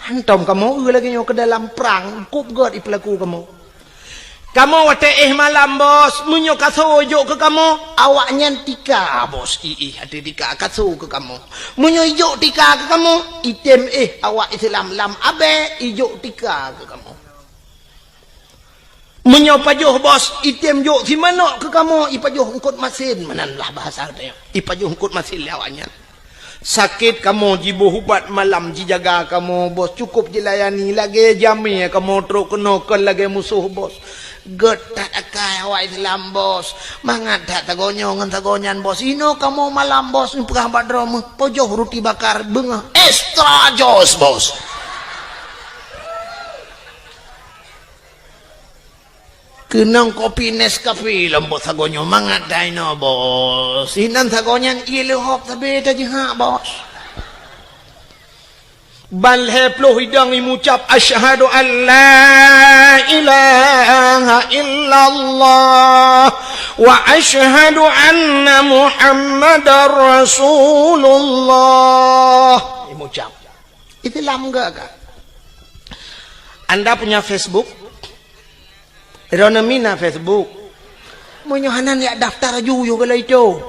Hantom kamoe eu lagèe nyoe keu dalam prang, kop gèt ipeulaku kamoe. Kamoe watèe éh malam, bos, meunyoe kaso jok keu kamoe, awaknyan tika, bos, iéh ateueh tika kaso keu kamoe. Meunyoe ijok tika keu kamoe, itém éh awak Islam lam abèe ijok tika keu kamoe. Meunyoe pajoh, bos, itém jok simanok keu kamoe, ipajoh eungkôt masin, meunan lah bahasa geutanyoe. Ipajoh eungkôt masin lé awaknyan. Sakét kamoe jiboh ubat malam, jijaga kamoe, bos, cukup jilayani, lagèe jamèe kamoe trok keunoe, kon lagèe musoh, bos. Gèt that akai awak Islam, bos. Mangat that sagoe nyoe ngon sagoe nyan, bos. Inoe kamoe malam, bos, neupeugah bak droe meuh, pajoh ruti bakar, beungoh extra jos, bos." Keunong kopi Nescafe lom bos sagoe nyoe, mangat that inoe, bos. Inan sagoe nyan ié leuhop sabé tajihak, bos. Ban lhèe ploh idong imucap, "Asyhadu an la ilaha illallah wa asyhadu anna Muhammadar Rasulullah." Imucap. Islam enggak kan? Anda punya Facebook? Droeneuh mina Facebook. Meunyoe hana, jak daftar aju yôh galai itu.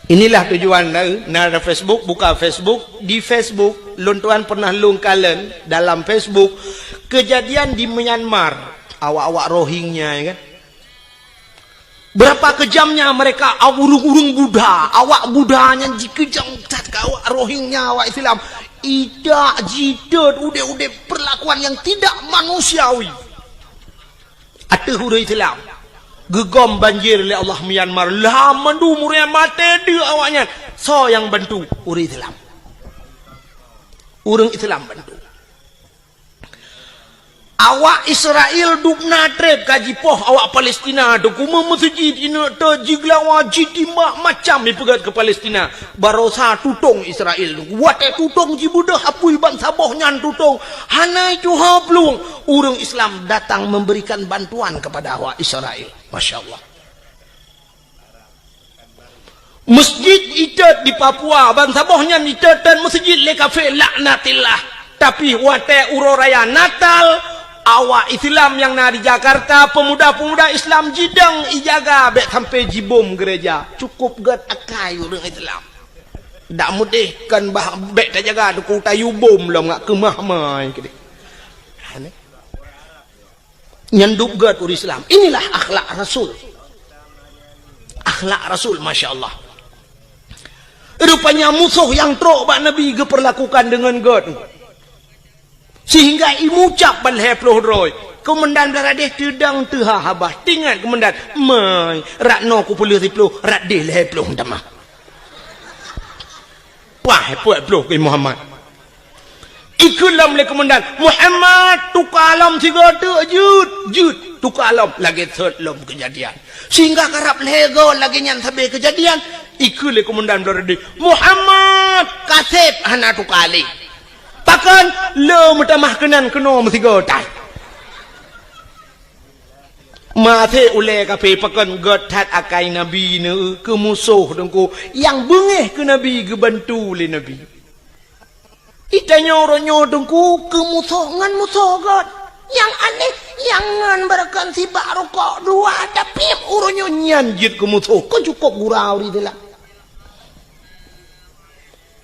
Inilah tujuan na, na ada Facebook, buka Facebook. Di Facebook, lôn tuan pernah lôn kalon dalam Facebook kejadian di Myanmar. Awak-awak Rohingya, ya kan? Berapa kejamnya mereka, ureueng-ureueng Buddha, awak Buddha nyan jikeujam that keu awak Rohingya, awak Islam. Idak, jitot, udép-udép perlakuan yang tidak manusiawi ateueh ureueng Islam. Geugom banjir lé Allah Myanmar, lam mandum ureueng maté deuek awaknyan. Soe nyang bantu? Ureueng Islam. Ureueng Islam bantu. Awak Israel dubna trép ka jipoh awak Palestina, teukuma meuseujid ineuk teuk jigeulawa, jitimbak, macam jipeugét keu Palestina. Barosa tutong Israel, watée tutong jibeudôh apui bansaboh nyan tutong, hana tuha plueng. Ureuëng Islam datang memberikan bantuan kepada awak Israel. Masya Allah. Masjid itot di Papua, bansaboh nyan itot dan masjid lé kafé, laknatillah. Tapi watée uroe raya Natal, awak Islam nyang na di Jakarta, pemuda-pemuda Islam jidong ijaga bék sampai jibom gereja. Cukup gét akai ureuëng Islam. Dak mudeh kan bah bék tajaga duku tayu bom lom ngak keumah mai keudeh. Nyan dup gét ureuëng Islam. Inilah akhlak Rasul. Akhlak Rasul, masya Allah. Rupanya musoh nyang trok bak Nabi geupeurlakukan deungon gét. Sehingga imucab ban lhée ploh droe. Keumandan Blaradéh teudong teuha haba. Teuingat keumandan, "Mai, rot noe kupeuleueh siploh, rot déh lhée ploh tamah." Wah, peuet ploh keu Muhammad. Ikheun lom lé keumandan, "Muhammad, tuka lom sigoe teuk jeuet, jeuet, tuka lom." Lagée sot lom keujadian. Sehingga karab lhée goe lagée nyan sabe keujadian, ikheun lé keumandan Blaradéh, "Muhammad, kaseb hana tuka lé." Pakon? Le meutamah keunan keunoe meusigoe tai. Maté ulée kaphé pakon gét that akai Nabi neu keu musoh teungku nyang beungéh keu Nabi geubantu lé Nabi. Itanyoe uroe nyoe teungku keu musoh ngon musoh gét. Nyang aneh, nyang ngon beureukan sibak rukok dua tapi uroe nyoe nyan jeuet keu musoh. Keu cukôp gura uri teulah.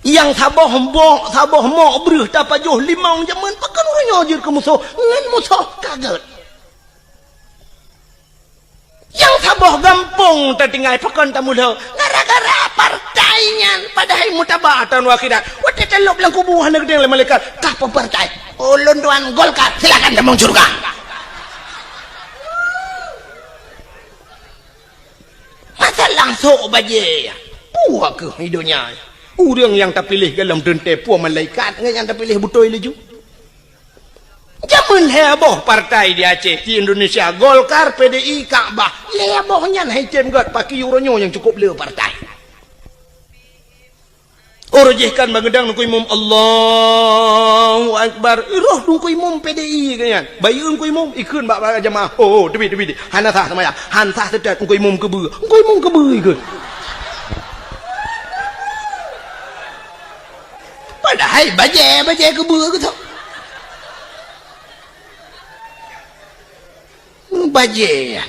Nyang saboh mok, saboh mok breuh tapajoh limong jameun, pakon uroe nyoe jeuet keu musoh, ngon musoh ka gét. Nyang saboh gampông tatinggai, pakon tamulhô, gara-gara partai nyan, padahai mutaba taun akhirat. Watée talôb lam kubu hana geudeng lé malaikat, "Kah peue partai?" "Ulôn tuan Golkar." "Silakan tamong syeuruga." Masalah sôk bajée, peue kheueh donya. Ureuëng nyang tapiléh gohlom teuntée peue malaikat ngon nyang tapiléh beutôi laju. Jameun lhée boh partai di Aceh, di Indonesia, Golkar, P D I, Ka'bah. Lhée boh nyan hai tem gét, pakri uroe nyoe nyang cukôp le partai. Uroe jih kan bangeudang Teungku Imum, "Allahu Akbar." Roh Teungku Imum P D I geuh nyan. Bayeue Teungku Imum, ikheun bak, bak jamaah, "Ho, ho, teubiet, teubiet. Hana sah seumayang, hana sah seutôt Teungku Imum keubeue." Teungku Imum keubeue ikheun. Padahai bajée, bajée keubeue geuh tu. Bajée.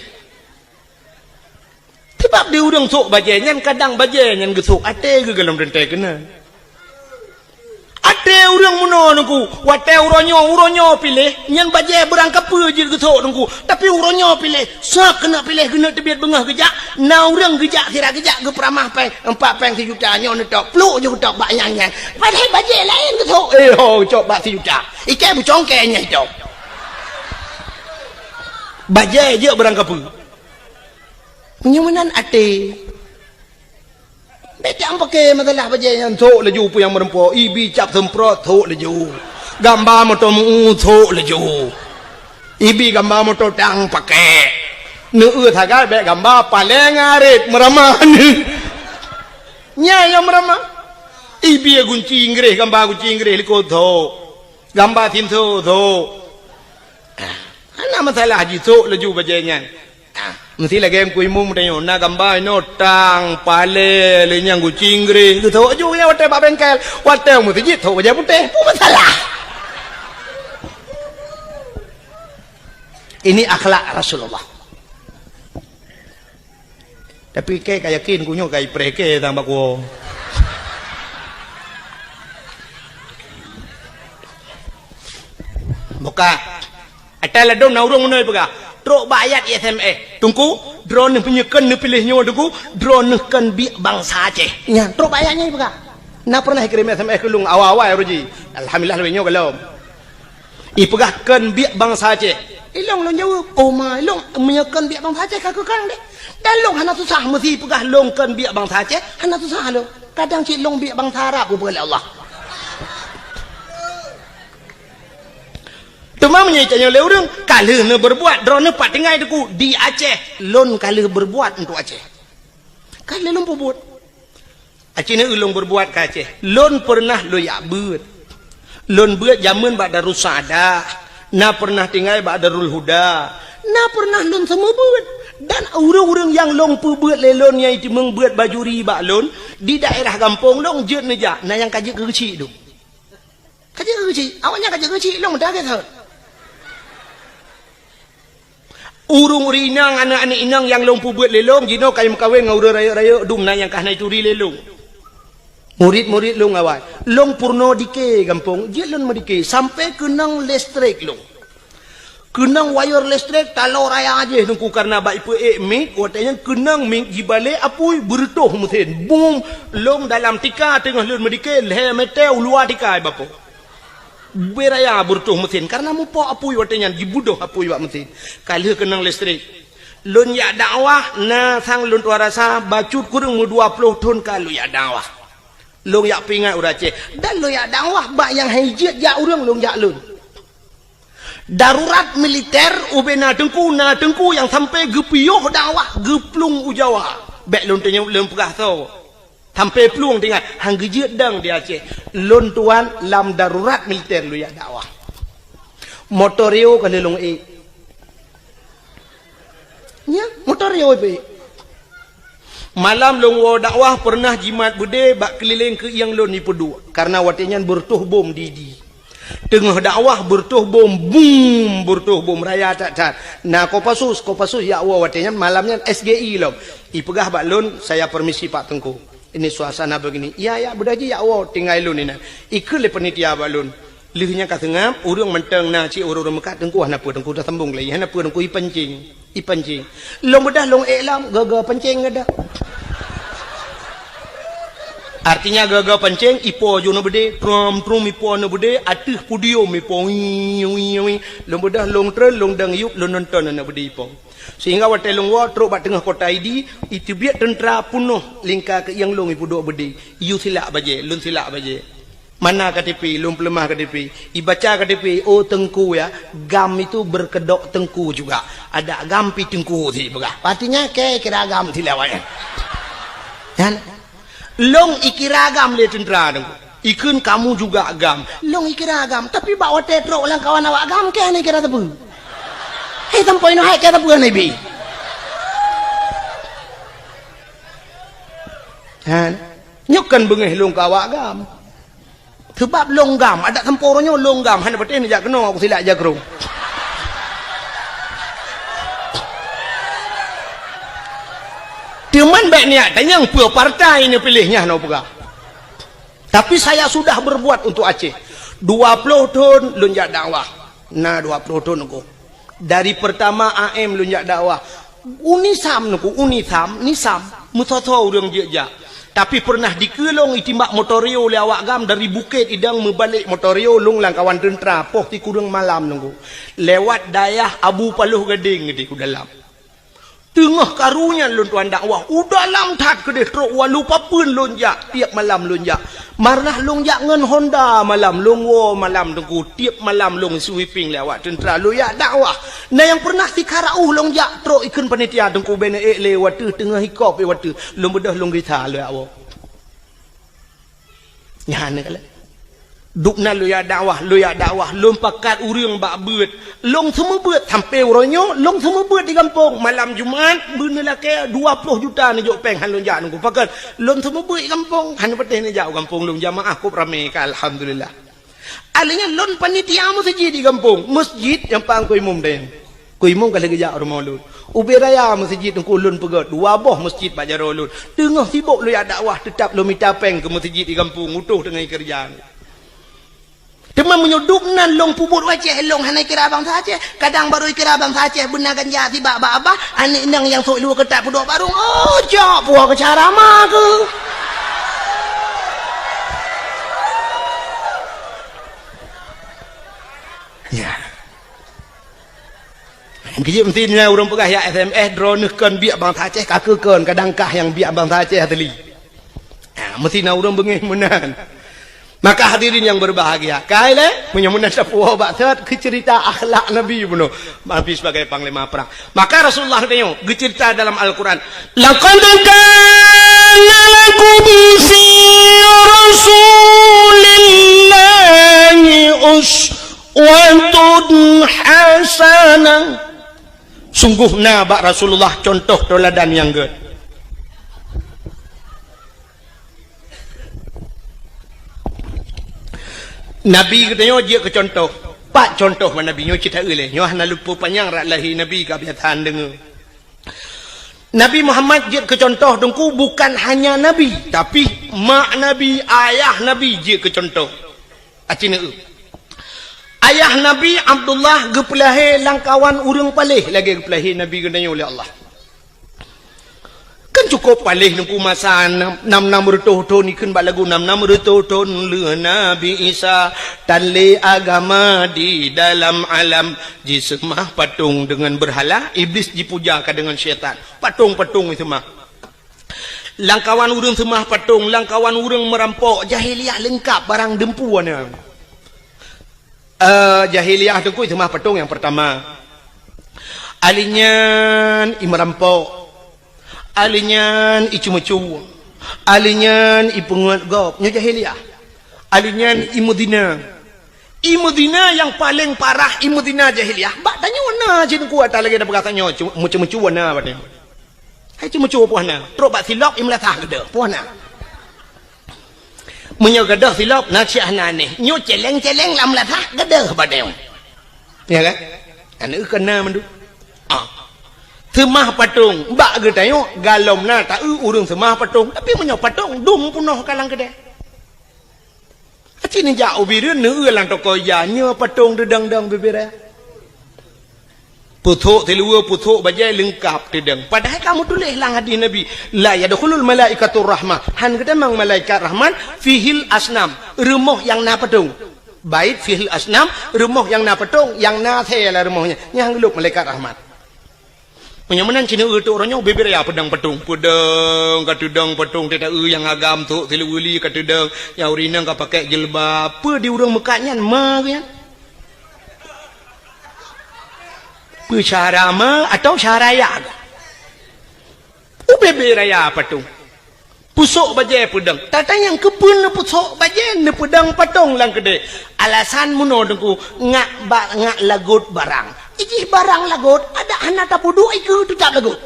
Sabab di ureuëng sôk bajée nyan, kadang bajée nyan geusôk até geuh gohlom teuntée keunan. Até ureuëng meunoe Teungku, watée uroe nyoe, uroe nyoe piléh, nyan bajée beurangkapeue jeuet geusôk Teungku. Tapi uroe nyoe piléh, sôk keuneuk piléh, keuneuk teubiet beungoh geujak, na ureuëng geujak, sira geujak geupeuramah péng, empat péng sijuta, nyoe neutôk, pluek jeuet geutôk bak nyang nyan. Padahai bajée laén geusôk, eh ho, geucok bak sijuta. Iké bucongkée nyan itôk. Bajée jeuet beurangkapeue. Meunyoe meunan até. Bék tapaké masalah bajée nyan, sôk laju peue nyang meurumpok, ibi cap seumprot, sôk laju. Gamba moto meu-ueh, sôk laju. Ibi gamba moto tang paké. Neu-eu sagai bék gamba paléng arit meuramah. Nyan nyang meuramah. Ibi gunci Inggréh, gamba gunci Inggréh likot, sôk. Gamba sinso, sôk. Ah, hana masalah jisôk laju bajée nyan. Ah, meusti lagée Teungku Imum tanyoe, na gamba inoe tang, palée, lé nyang gunci Inggréh, geusôk ju nyang watée bak bengkel, watée meuseujid sôk bajée putéh, peue masalah? Ini akhlak Rasulullah. Tapi kée ka yakin, ku nyoe ka ipreh kée sang bak kuwoe. Buka. Ata ladôm na ureuëng meunoe peugah, trok bak ayat S M S. Teungku, droeneueh meunyoe kön neupiléh nyoe Teungku, droeneueh kön biek bansa Aceh. Nyan, trok bak ayat nyan peugah. Na pernah ikirém S M S keu lôn awai-awai uroe jih. Alhamdulillah, lagée nyoe gohlom. Ipeugah kön biek bansa Aceh. Ilong lôn jaweueb, "Oh ma, ilong meunyoe kön biek bansa Aceh ka keu kang deh." Dan lôn hana susah meusi ipeugah lôn kön biek bansa Aceh, hana susah lôn. Kadang cit lôn biek bansa Arab geupeugah lé Allah. Teuma meunyoe itanyoe lé ureuëng, ka lheueh neubeurbuat, droeneueh pat tinggai Teungku di Aceh, lôn ka lheueh beurbuat untuk Aceh. Ka lheueh lôn peubuet. Aci neu lôn beurbuat ka Aceh. Lôn peureunah lôn jak beuet. Lôn beuet jameun bak Darussaada, na peureunah tinggai bak Darul Huda, na peureunah lôn seumeubeuet. Dan ureuëng-ureuëng nyang lôn peubeuet lé lôn nyang itimeung beuet bajuri bak lôn, di daerah gampông lôn jeuet neujak, na nyang ka jeuet keu geuchik dum. Ka jeuet keu geuchik, awaknyan ka jeuet keu geuchik lôn, dah gét that. Ureuëng-ureuëng inong, aneuëk-aneuëk inong nyang lôn peubeuet lé lôn, jinoe ka meukawen ngon ureuëng rayeuk-rayeuk dum na nyang ka hana ituri lé lôn. Murit-murit lôn awai. Lôn peurunoe dike gampông, jeuet lôn meudike, sampoe keunong listrik lôn. Keunong wayeur listrik, taloe raya jih Teungku, kareuna bak ipeuék mik, watée nyan keunong mik jibalek apui, beureutoh meusen. Bum, lôn dalam tika teungoh lôn meudike, lhée meter u luwa tika ibapoh. Beu raya beureutoh meusen, kareuna mupok apui watée nyan, jibeudôh apui bak meusen. Ka lheueh keunong listrik. Lôn jak dakwah, na sang lôn tuan rasa, bacut kureueng meudua ploh thon ka lôn jak dakwah. Lôn jak peuingat ureuëng Aceh. Dan lôn jak dakwah, bak nyang han jeuet jak ureuëng lôn jak lôn. Darurat militer, ubena teungku, na teungku nyang sampai geupiôh dakwah, geuplueng u Jawa. Bék lôn teunyeb lôn peugah soe. Sampai plueng teuingat, han geujeuet dang di Aceh. Lôn tuan lam darurat militer lôn jak dakwah. Motor Rio ka lheueh lôn ék. Nya, motor Rio ipeuék. Malam lôn woe dakwah peureunah jimat beudé bak keulileng keuieng lôn ipeuduek, kareuna watée nyan beureutoh bom di, di. Teungoh dakwah beureutoh bom, bum, beureutoh bom raya that-that. Na Kopassus, Kopassus jak woe watée nyan malam nyan S G I lom. Ipeugah bak lôn, "Saya permisi Pak Teungku. Ini suasana begini." "Iya, ya, beudôh jih jak woe, tinggai lôn inan." Ikheun lé panitia bak lôn. Lheueh nyan ka seungab, ureuëng mantong na cit ureuëng-ureuëng meukat, "Teungku hana peue, Teungku tasambong lé, hana peue, Teungku ipancing, ipancing." Lôn beudôh lôn ék lom, gaga pancing geudah. Artinya gaga pancing, ipo ju na beudé, trom, trom ipo na beudé, ateueh podium ipo, wii, wii, wii. Lôn beudôh lôn treun, lôn dang yup, lôn nonton na beudé ipo. Sehingga watée lôn woe trok bak teungoh kota Idi, iteubiet teuntra peunoh lingka keuieng lôn ipeuduek beudé. Iyue silak bajée, lôn silak bajée. Mana K T P, lôn peuleumah K T P. Ibaca K T P, "Oh, Teungku ya, GAM itu berkedok Teungku juga. Ada GAM pi Teungku," si peugah. Artinya, kira GAM si lawai. Kan? Lôn ikira GAM lé teuntra Teungku. Ikheun, "Kamu juga GAM." Lôn ikira GAM, tapi bak watée trok lam kawan awak GAM, keu hana ikira sapeue. Hei, sampoe nyoe hai keu sapeue hana ibi. Kan? Nyoe kan beungéh lôn keu awak GAM. Sabab lôn GAM, adak sampoe uroe nyoe lôn GAM, hana patéh neujak keunoe, aku silak jakrong. Teuma bék niat tanyong peue partai neupiléh nyan, hana peugah. Tapi saya sudah berbuat untuk Aceh. Dua ploh thon lôn jak dakwah. Na dua ploh thon Teungku. Dari pertama A M lôn jak dakwah. UNISAM Teungku, UNISAM, NISAM, meusoe-soe ureuëng jeuet jak. Tapi peureunah dikeue lôn itimbak motor Rio lé awak GAM dari Bukét Idong meubalek motor Rio lôn lam kawan teuntra poh sikureueng malam Teungku. Lewat dayah Abu Paloh Gadeng di u dalam. Teungoh karu nyan lôn tuan dakwah, u dalam that keudeh trok walu papeuen lôn jak, tieb malam lôn jak. Marnah lôn jak ngon Honda malam, lôn woe malam Teungku, tieb malam lôn sweeping lé awak teuntra, lôn jak dakwah. Na nyang peureunah sikara uh lôn jak trok ikheun panitia Teungku, bèk neuék lé wateuh teungoh hikop wateuh, lôn beudôh lôn gisa lôn jak woe. Nyan keuh lé. Dubna lôn jak dakwah, lôn jak dakwah, lôn pakat ureuëng bak beuet. Lôn seumeubeuet sampoe uroe nyoe, lôn seumeubeuet di gampông. Malam Jumat, beuneulakée dua ploh juta neujok péng han lôn jak Teungku. Pakon, lôn seumeubeuet di gampông, han patéh neujak u gampông lôn jamaah kôb ramé ka, alhamdulillah. Alèh nyan lôn panitia meuseujid di gampông, meuseujid nyang pang keu imum dayang. Keu imum ka lheueh geujak u rumoh lôn. Ubé raya meuseujid Teungku lôn peugöt, dua boh meuseujid bak jaroe lôn. Teungoh sibok lôn jak dakwah, teutab lôn mita péng keu meuseujid di gampông, utôh teungoh keureuja. Teuma meunyoe dubnan lôn peubuet u Aceh, lôn hana kira bansa Aceh. Kadang barô kira bansa Aceh beuna ganja sibak bak babah, aneuk inong nyang sôk luweue keutat peuduek barô. Oh, cok, puwoe keu cara ma keuh. Ya. Keujeuet meusti na ureuëng peugah, "Ya S M S, droeneuh kon biek bansa Aceh, ka keuh kon, kadang kah nyang biek bansa Aceh asli." Ha, meusti na ureuëng beungéh meunan. Maka hadirin yang berbahagia, kai lé, meunyoe meunan tapuwoe bak that keu ceurita akhlak Nabi bunoe, Nabi sebagai panglima perang. Maka Rasulullah geutanyoe geuceurita dalam Al-Quran, "Laqad kana lakum fi Rasulillahi uswatun hasanah." Sungguh na bak Rasulullah contoh teuladan nyang gét. Nabi geutanyoe jeuet keu contoh. Pat contoh bak Nabi nyoe cit taeu lé. Nyoe hana luput panyang rot lahé Nabi ka biasa deungoe. Nabi Muhammad jeuet keu contoh Teungku bukan hanya Nabi, tapi mak Nabi, ayah Nabi jeuet keu contoh. Aci neu. Ayah Nabi Abdullah geupeulahé lam kawan ureuëng paléh lagée geupeulahé Nabi geutanyoe lé Allah. Kan cukup paléh Teungku masa nam, nam, nam reutôh thon, ikheun bak lagu nam, nam reutôh thon lheueh Nabi Isa, tan lé agama di dalam alam, jiseumah patong deungon beurhala, Iblis jipuja ka deungon syaitan. Patong-patong jiseumah. Lam kawan ureuëng seumah patong, lam kawan ureuëng meurampok, jahiliyah leungkab barang deumpu na. Eh, jahiliyah Teungku seumah patong nyang peurtama. Ahli nyan i meurampok. Ahli nyan i ceumeucue. Ahli nyan i peungeut gob. Nyoe jahiliyah. Ahli nyan i meuzina. I meuzina nyang paleng parah, i meuzina jahiliyah. Bak tanyoe na cit Teungku ata lagée na peugah tanyoe, cu-, meucue-meucue na bak tanyoe. Hai ceumeucue puih na. Trok bak silop i meulasah gadôh, puih na. Meunyoe gadôh silop na cit hana aneh. Nyoe celeng-celeng lam meulasah gadôh bak tanyoe. Ya kan? Aneuk keu na mandum. Ah. Seumah patong, bak geutanyoe galom na taeu ureuëng seumah patong. Tapi meunyoe patong dum peunoh ka lam keudée. Aci neujak u Bireuen neueu lam toko ija, nyoe patong teudong-dong bibiré. Pusok siluweue, pusok bajée leungkab teudong. Padahai ka meutuléh lam hadis Nabi, "La yadkhulul malaikatur rahmah." Han geutamong malaikat rahmat, "Fihil asnam." Rumoh nyang na patong. Bait fihil asnam, rumoh nyang na patong, nyang na asée lam rumoh nyan. Nyan han geulôb malaikat rahmat. Meunyoe meunan cit neueu tôk uroe nyoe, bibiré peudong patong. Peudong, ka teudong patong, teuta eu nyang agam, tôk siluweue li ka teudong, nyang ureuëng inong ka pakai jilbab. Peue di ureuëng meukat nyan, ma geuh nyan? Peue syahara ma atau syahara ya geuh? Ubé-bé raya patong. Pusok bajée peudong. Tatanyong keupeue neupusok bajée neupeudong patong lam keudée. Alasan meunoe Teungku, ngak ba-, ngak lagot barang. Ijih barang lagot, adak hana tapeuduek ikeue teutap lagot.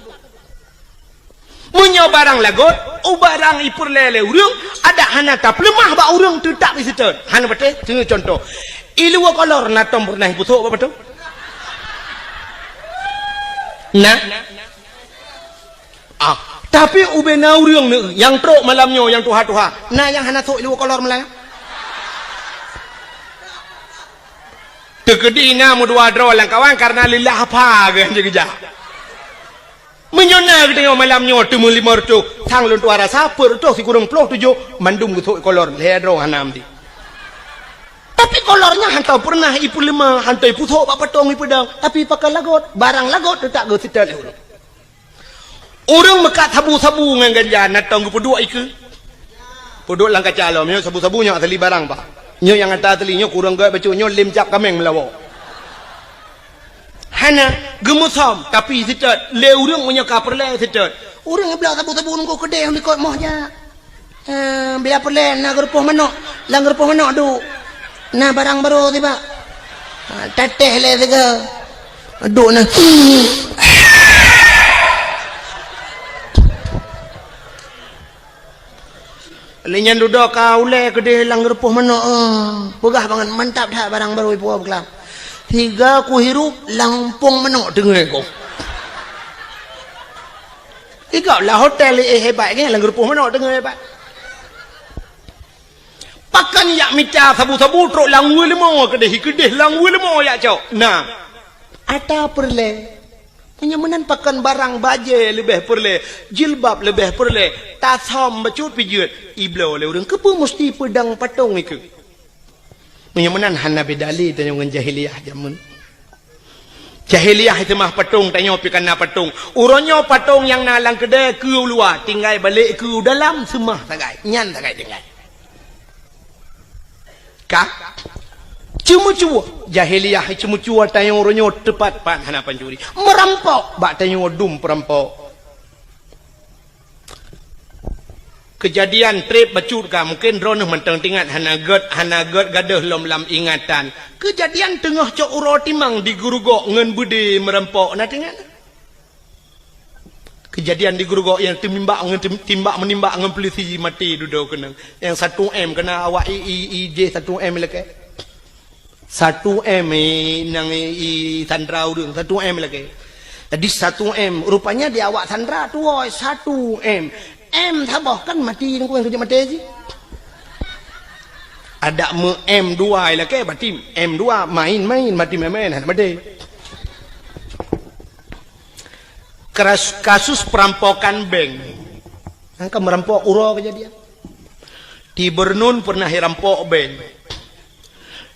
Meunyoe barang lagot, u barang ipeureulée lé ureuëng, adak hana tapeuleumah bak ureuëng teutap iseutôt. Hana patéh, keu contoh. I luwa kolor na tom peureunah ipusok bak patong? Na? Ah, tapi ubé na ureuëng neueu nyang trok malam nyoe nyang tuha-tuha, na nyang hana sok i luwa kolor malam nyoe? Teukeudi na meudua droe lam kawan kareuna lillah apa geuh jeuet geujak. Meunyoe na geutanyoe malam nyoe teumeulimong reutôh, sang lôn tuha rasa peuet reutôh sikureueng ploh tujoh mandum geusok i kolor, lhée droe hana meuti. Tapi kolor nyan hantom peureunah ipeuleumah, hantom ipusok bak patong ipeudong, tapi pakon lagot, barang lagot teutap geuseutôt lé ureuëng. Ureuëng meukat sabu-sabu ngon ganja na tom geupeuduek ikeue. Peuduek lam kaca lom, nyoe sabu-sabu nyoe asli barang, Pak. Nyoe nyang ata asli, nyoe kureueng gét bacut, nyoe lem cap kaméng meulawa. Hana, geumeusom, tapi seutôt, lé ureuëng meunyoe ka peureulée seutôt. Ureuëng bloe sabu-sabu nunggu keudeh likot moh jak. Eh, biar peureulée na geurupoh manok, lam geurupoh manok duek. Na barang barô sibak. Ha, tatéh lé sigoe. Duek na. Lé nyan dudoe ka ulée keudeh lam geurupoh manok, eh. Peugah bangat mantap that barang barô ipuwoe beukelam. Sigoe kuhirup lam umpung manok teungoh ko. Sigoe lam hotel, eh, hebat kan, lam geurupoh manok teungoh hebat. Pakon jak mita sabu-sabu trok lam weue leumô keudeh, keudeh lam weue leumô jak cok. Nah, ata peureulée. Meunyoe meunan pakon barang bajée leubeh peureulée, jilbab leubeh peureulée, tasöm bacut pijeut, ibloe lé ureuëng. Keupeue musti peudong patong ikeue? Meunyoe meunan hana beda lé tanyoe ngon jahiliyah jameun. Jahiliyah seumah patong, tanyoe pih ka na patong. Uroe nyoe patong nyang na lam keudée keu u luwa, tinggai balek keu u dalam seumah sagai. Nyan sagai tinggai. Ka? Ceumeucue. Jahiliyah ceumeucue tanyoe uroe nyoe teupat-pat hana pancuri. Meurampok bak tanyoe dum peurampok. Keujadian treb bacut ka, mungken droeneueh mantong teuingat, hana gét, hana gét gadôh lom lam ingatan. Keujadian teungoh cok uroe timang di Geurugok ngon beudé meurampok, na teuingat? Keujadian di Geurugok nyang teumimbak ngon tim-, timbak meunimbak ngon peulisi maté dudoe keunong. Nyang satu M keuna awak i, i, i jih satu M ilakée. Satu M, eh, nang, eh, i Sandra ureuëng, satu M lagée. Jadi satu M, rupanya di awak Sandra tuwoe satu M. M saboh kan mati, nangku nyang keujeuet maté jih. Adak meu M dua ilakée, berarti M dua main-main, berarti main-main, hana maté. Keras-, kasus perampokan bank. Angka merampok uroe kejadian. Di Bernun pernah irampok bank.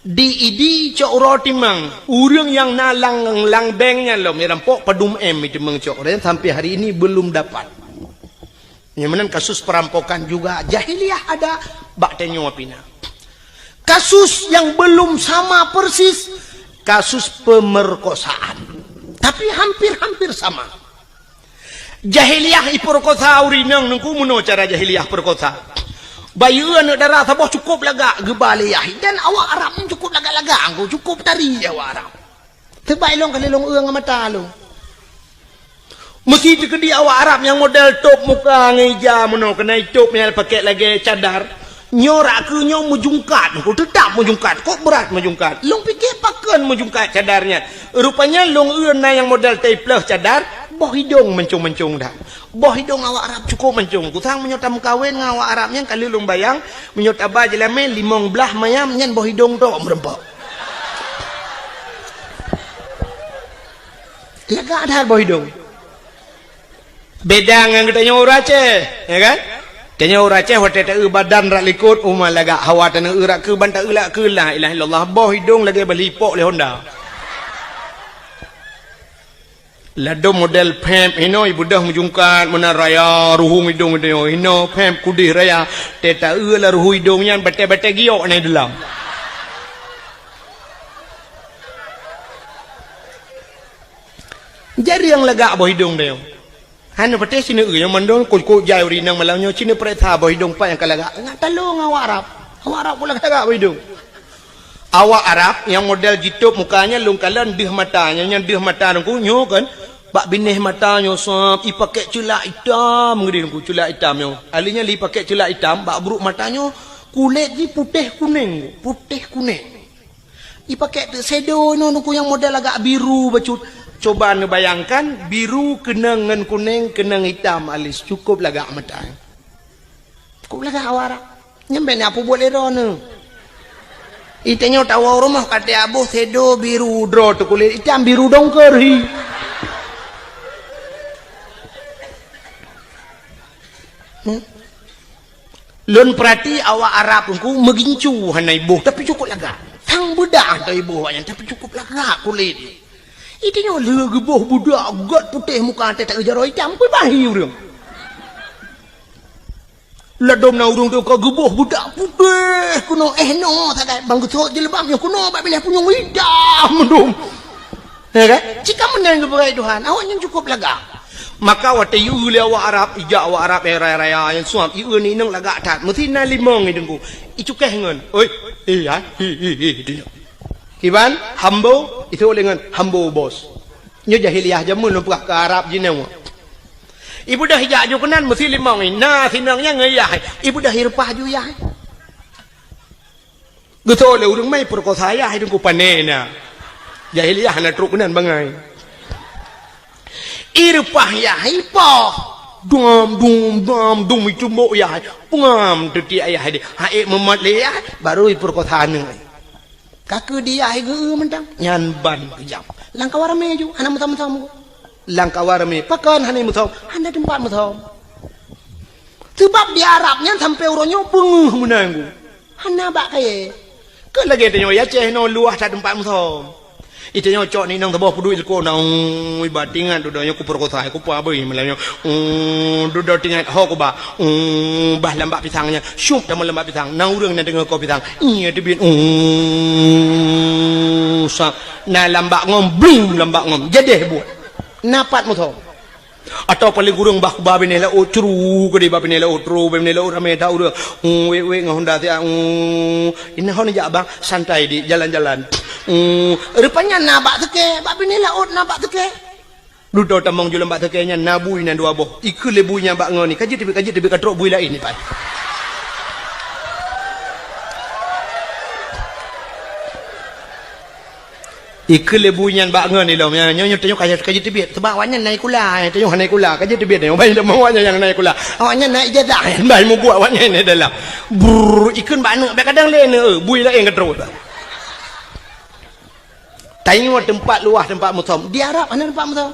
Di Idi cok uroe timang. Ureuëng nyang na lam, lam bank nyan lom irampok padum M timang cok. Dan sampai hari ini belum dapat. Nyang meunan kasus perampokan juga jahiliyah ada bak tanyoe pih na. Kasus yang belum sama persis, kasus pemerkosaan. Tapi hampir-hampir sama. Jahiliyah iperkosa ureuëng inong nungku meunoe cara jahiliyah perkosa. Bayeue aneuëk dara saboh cukup lagak geuba lé yah. Dan awak Arab nyan cukup lagak-lagak, cukup tari awak Arab. Teubai lôn ka lheueh lôn eu ngon mata lôn. Meusi teukeudi awak Arab nyang model tôb muka ngon ija meunoe keunan tôb nyang pakék lagée cadar. Nyoe rak keu nyoe meujungkat, teutap meujungkat, kok brat meujungkat. Lôn pike pakon meujungkat cadar nyan. Rupanya lôn eu na nyang model taipleuh cadar, boh idong mancong-mancong that. Boh idong awak Arab cukup mancong. Kusang meunyoe tameukawen ngon awak Arab nyan ka lheueh lôn bayang, meunyoe taba jeulamé limong blaih mayam nyan boh idong tok meurumpok. Lagak that boh idong. Beda ngon geutanyoe ureuëng Aceh, ya kan? Tanyoe ureuëng Aceh watée taeu badan rak likot, uma lagak hawa taneueu rak keu ban taeu lak keu la ilaha illallah. Boh idong lagée bali pok lé Honda. Ladom model pep hinoe ibeudoh meujungkat meunan raya ruhueng idong tanyoe hinoe pep kudeh raya. Tée taeu lam ruhueng idong nyan batée-batée giok na deulam. Jareueng lagak boh idong deh. Hana patéh sineue nyang mandum kok-kok jai ureuëng inong malam nyoe sineue peuriksa boh idong pat nyang ka lagak. Ngat talong awak Arab. Awak Arab kok lagak boh idong. Awak Arab nyang model jitôb muka nyan lôn kalon deuh mata nyan, nyan deuh mata nungku nyoe kan. Bak binéh mata nyoe sab ipakék ceulak itam ngeudeh nungku, ceulak itam nyoe. Ahli nyan lé ipakék ceulak itam bak brok mata nyoe kulét jih putéh kunéng, putéh kunéng. Ipakék teuk sedo inoe nungku nyang model agak biru bacut. Coba neubayangkan, biru keunong ngon kunéng, keunong itam alis, cukup lagak mata. Cukup lagak awak Arab. Nyan bék na peubuet lé droeneuh. Itanyoe tawoe rumoh ka teuaboh sedo biru droe teuh kulét itam biru dongkeur hi. Hmm? Lôn peurati awak Arab nungku meugincu hana iboh, tapi cukup lagak. Sang beudah hana iboh awaknyan, tapi cukup lagak kulét. Itanyoe lé geuboh budak gét putéh muka teuh jaroe itam, kui bahi ureuëng. Ladom na ureuëng teuka geuboh budak putéh keunoe, eh, noe sagai bang geusot jilbab nyoe keunoe bak binéh punyueng itam mandum. Ya kan? Cit ka meunan geupeugah Tuhan, awaknyan cukup lagak. Maka watée ieu lé awak Arab, ijak awak Arab nyang raya-raya nyang suam, ieu ni inong lagak that. Meusi na limong i deungku. Icukéh ngon, "Oi, eh, ya, hi, hi, hi," di nyoe. Kiban, hambo, itu lé ngon hambo bos. Nyoe jahiliyah jameun lôn peugah keu Arab jinoe. Ibeudôh ijak ju keunan meusi limong i, na sinong nyang ngon yah. Ibeudôh ireupah ju yah. Geutoe lé ureuëng mai peurekosa yah, hai teungku, pané na. Jahiliyah hana trok keunan bangai. Ireupah yah, ipoh. Dum, dum, dum, dum, icumbok yah. Pengam teutiek yah deh. Hai meumat lé yah, baru ipeurekosa aneuk. Ka keu di yah geu mantong. Nyan ban keujam. Lam kawan ramé ju, hana meusom-som. Lam kawan ramé, pakon hana meusom? Hana teumpat meusom. Seubab di Arab nyan sampoe uroe nyoe beungeuh meunan. Hana bak kayée. Keu lagée tanyoe i Aceh nyoe luwah that teumpat meusom. Itanyoe cok ni inong saboh peuduek ileko na, ui, bah tingat dudoe nyoe kupeurekosa, kupeubeuih malam nyoe. Ui, dudoe tingat ho kuba. Ui, bah lambak pisang nyan. Syup tamong lambak pisang. Na ureuëng na deungoe ko pisang. Iya teubiet. Ui, sa. Na lambak ngom, bling lambak ngom. Jadeh buet. Na pat meusom. Atawa paléng kureueng bah kuba binéh laôt, curu keudeh bah binéh laôt, curu bah binéh laôt ramé that ureuëng. Uu, wék-wék ngon honda siat, uu, inan hon jak bang, santai di jalan-jalan. Uu, rupanya na bak seukée, bak binéh laôt na bak seukée. Dudoe tamong ju lam bak seukée nyan na bui na dua boh. Ikheun lé bui nyan bak ngon ni, ka jeuet teubiet, ka jeuet teubiet, ka trok bui laén ni pat. Ikheun lé bui nyan bak ngon ilom, nyoe, nyoe, nyoe tanyoe ka, ka jiteubiet. Sabab awaknyan na sikula, eh, tanyoe hana sikula, ka jiteubiet nyoe. Ban teuma awaknyan nyang na sikula. Awaknyan na ijazah, ban mubuet awaknyan di dalam. Brrr, ikheun bak aneuk, bèk kadang lé aneuk, eh, bui laén ka trok. Tanyoe teumpat luwah, teumpat musöm. Di Arab hana teumpat musöm.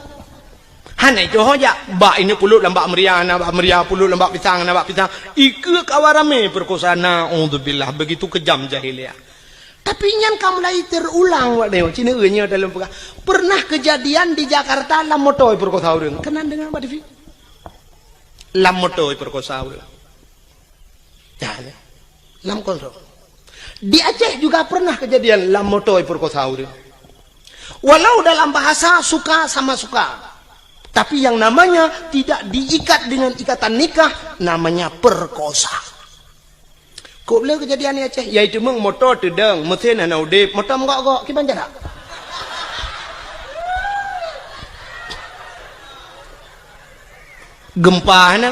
Hana icoho jak. Bak ini pulot lam bak meuria, na bak meuria, pulot lam bak pisang, na bak pisang. Ikheun kawan ramé peurekosa, naudzubillah, begitu kejam jahiliyah. Tapi nyan ka mulai teurulang, wak nyoe, cina nyoe dalam peugah. Pernah kejadian di Jakarta lam moto peurekosa ureueng. Keunan deungoe bak T V. Lam moto peurekosa ureueng. Ya, ya. Lam kontrol. Di Aceh juga pernah kejadian lam moto peurekosa ureueng. Walau dalam bahasa suka sama suka, tapi yang namanya tidak diikat dengan ikatan nikah, namanya perkosa. Kok le kejadian di Aceh, yaitu meumoto teudong, mesin hana udeb, moto meugok-gok, kiban cara? Gempa hana.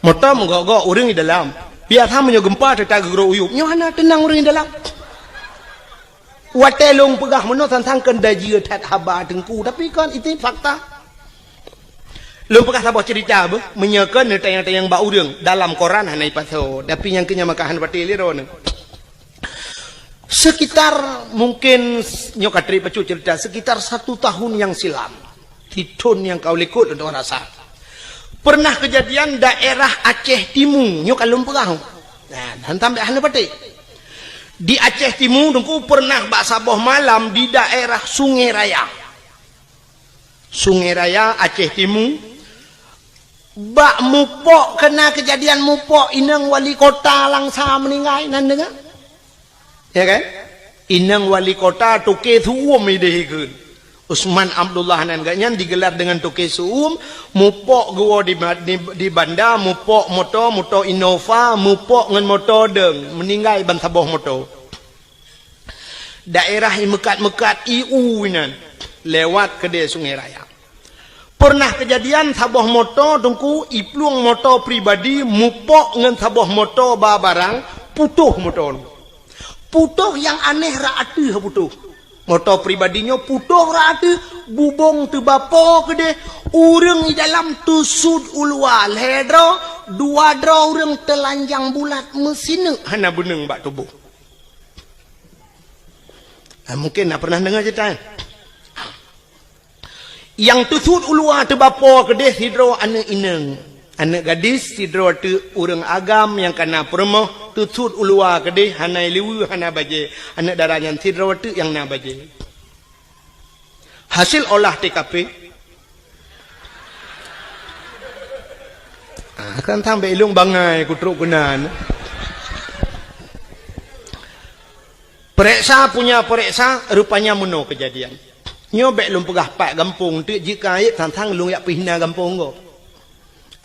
Moto meugok-gok, ureueng di dalam. Biasa meunyoe gempa, teuta geugrok uyueb. Nyoe hana, teunang ureueng di dalam. Watèe lôn peugah meunoe sang-sang keuneuk jeuet that haba teungku, tapi kon itu fakta. Lôn peugah saboh cerita beuh, meunyoe kon neutanyong-tanyong bak ureueng, dalam koran hana ipasoe, tapi nyang keu nyan maka hana patéh lé droeneuh. Sekitar mungkin nyoe ka trép bacut cerita, sekitar satu tahun yang silam, di thôn nyang ka u likot lôn rasa, pernah kejadian daerah Aceh Timu, nyoe ka lôn peugah. Nah, hantam bèk hana patéh. Di Aceh Timu, Teungku, pernah bak saboh malam di daerah Sungai Raya. Sungai Raya, Aceh Timu. Bak mupok, keunan kejadian mupok, inong wali kota Langsa meuninggai, nan deungoe? Ya kan? Inong wali kota, toke su'um idéh ikheun. Usman Abdullah nan geuh nyan digelar deungon toke su'um, mupok geuwoe di ba-, di, di banda, mupok moto, moto Innova, mupok ngon moto dong, meuninggai ban saboh moto. Daerah i meukat-meukat i u inan, lewat keudè Sungai Raya. Pernah kejadian saboh moto, Teungku, iplueng moto pribadi mupok ngon saboh moto ba barang, putôh moto. Putôh nyang aneh rot ateueh putôh. Moto pribadi nyoe putôh rot ateueh, bubông teubapo keudeh, ureueng di dalam teusut u luwa lhèe droe, dua droe ureueng teulanjang bulat meusineuk hana beuneueng bak tuboh. Ah, mungkin na pernah deungoe cerita nyan. Nyang teusut u luwa teubapo keudeh sidroe aneuëk inong, aneuëk gadis sidroe teuk ureuëng agam nyang kana peurumoh, teusut u luwa keudeh hana liweue hana bajée, aneuëk dara nyan sidroe teuk nyang na bajée. Hasil olah T K P, ah, kan sang bék ilong bangai kutrok keunan. Pereksa punya pereksa, rupanya meunoe keujadian. Nyoe bék lôn peugah pat gampông teuk, jeuet keu ayat sang-sang lôn jak peuhina gampông gob.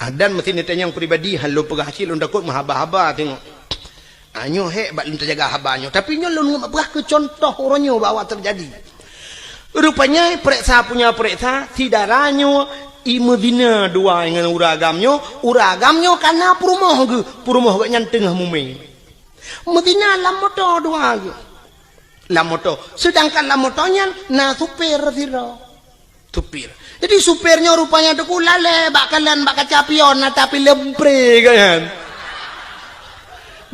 Ah, dan meusti neutanyong pribadi, han lôn peugah cit lôn takot meuhaba-haba teungoh. Ah, nyoe hék bak lôn teujaga haba nyoe. Tapi nyoe lôn peugah keu cuntoh uroe nyoe bak awak teujadi. Rupanya pereksa punya pereksa, si dara nyoe imeuzina dua ngon ureuëng agam nyoe, ureuëng agam nyoe kana peurumoh geuh, peurumoh geuh nyan teungoh mumé. Meuzina lam moto dua geuh. Lam moto. Seudangkan lam moto nyan na supir sidroe. Supir. Jadi supir nyoe rupanya teungku lalée bak kalon bak kaca pion, na tapi leumpre geuh nyan.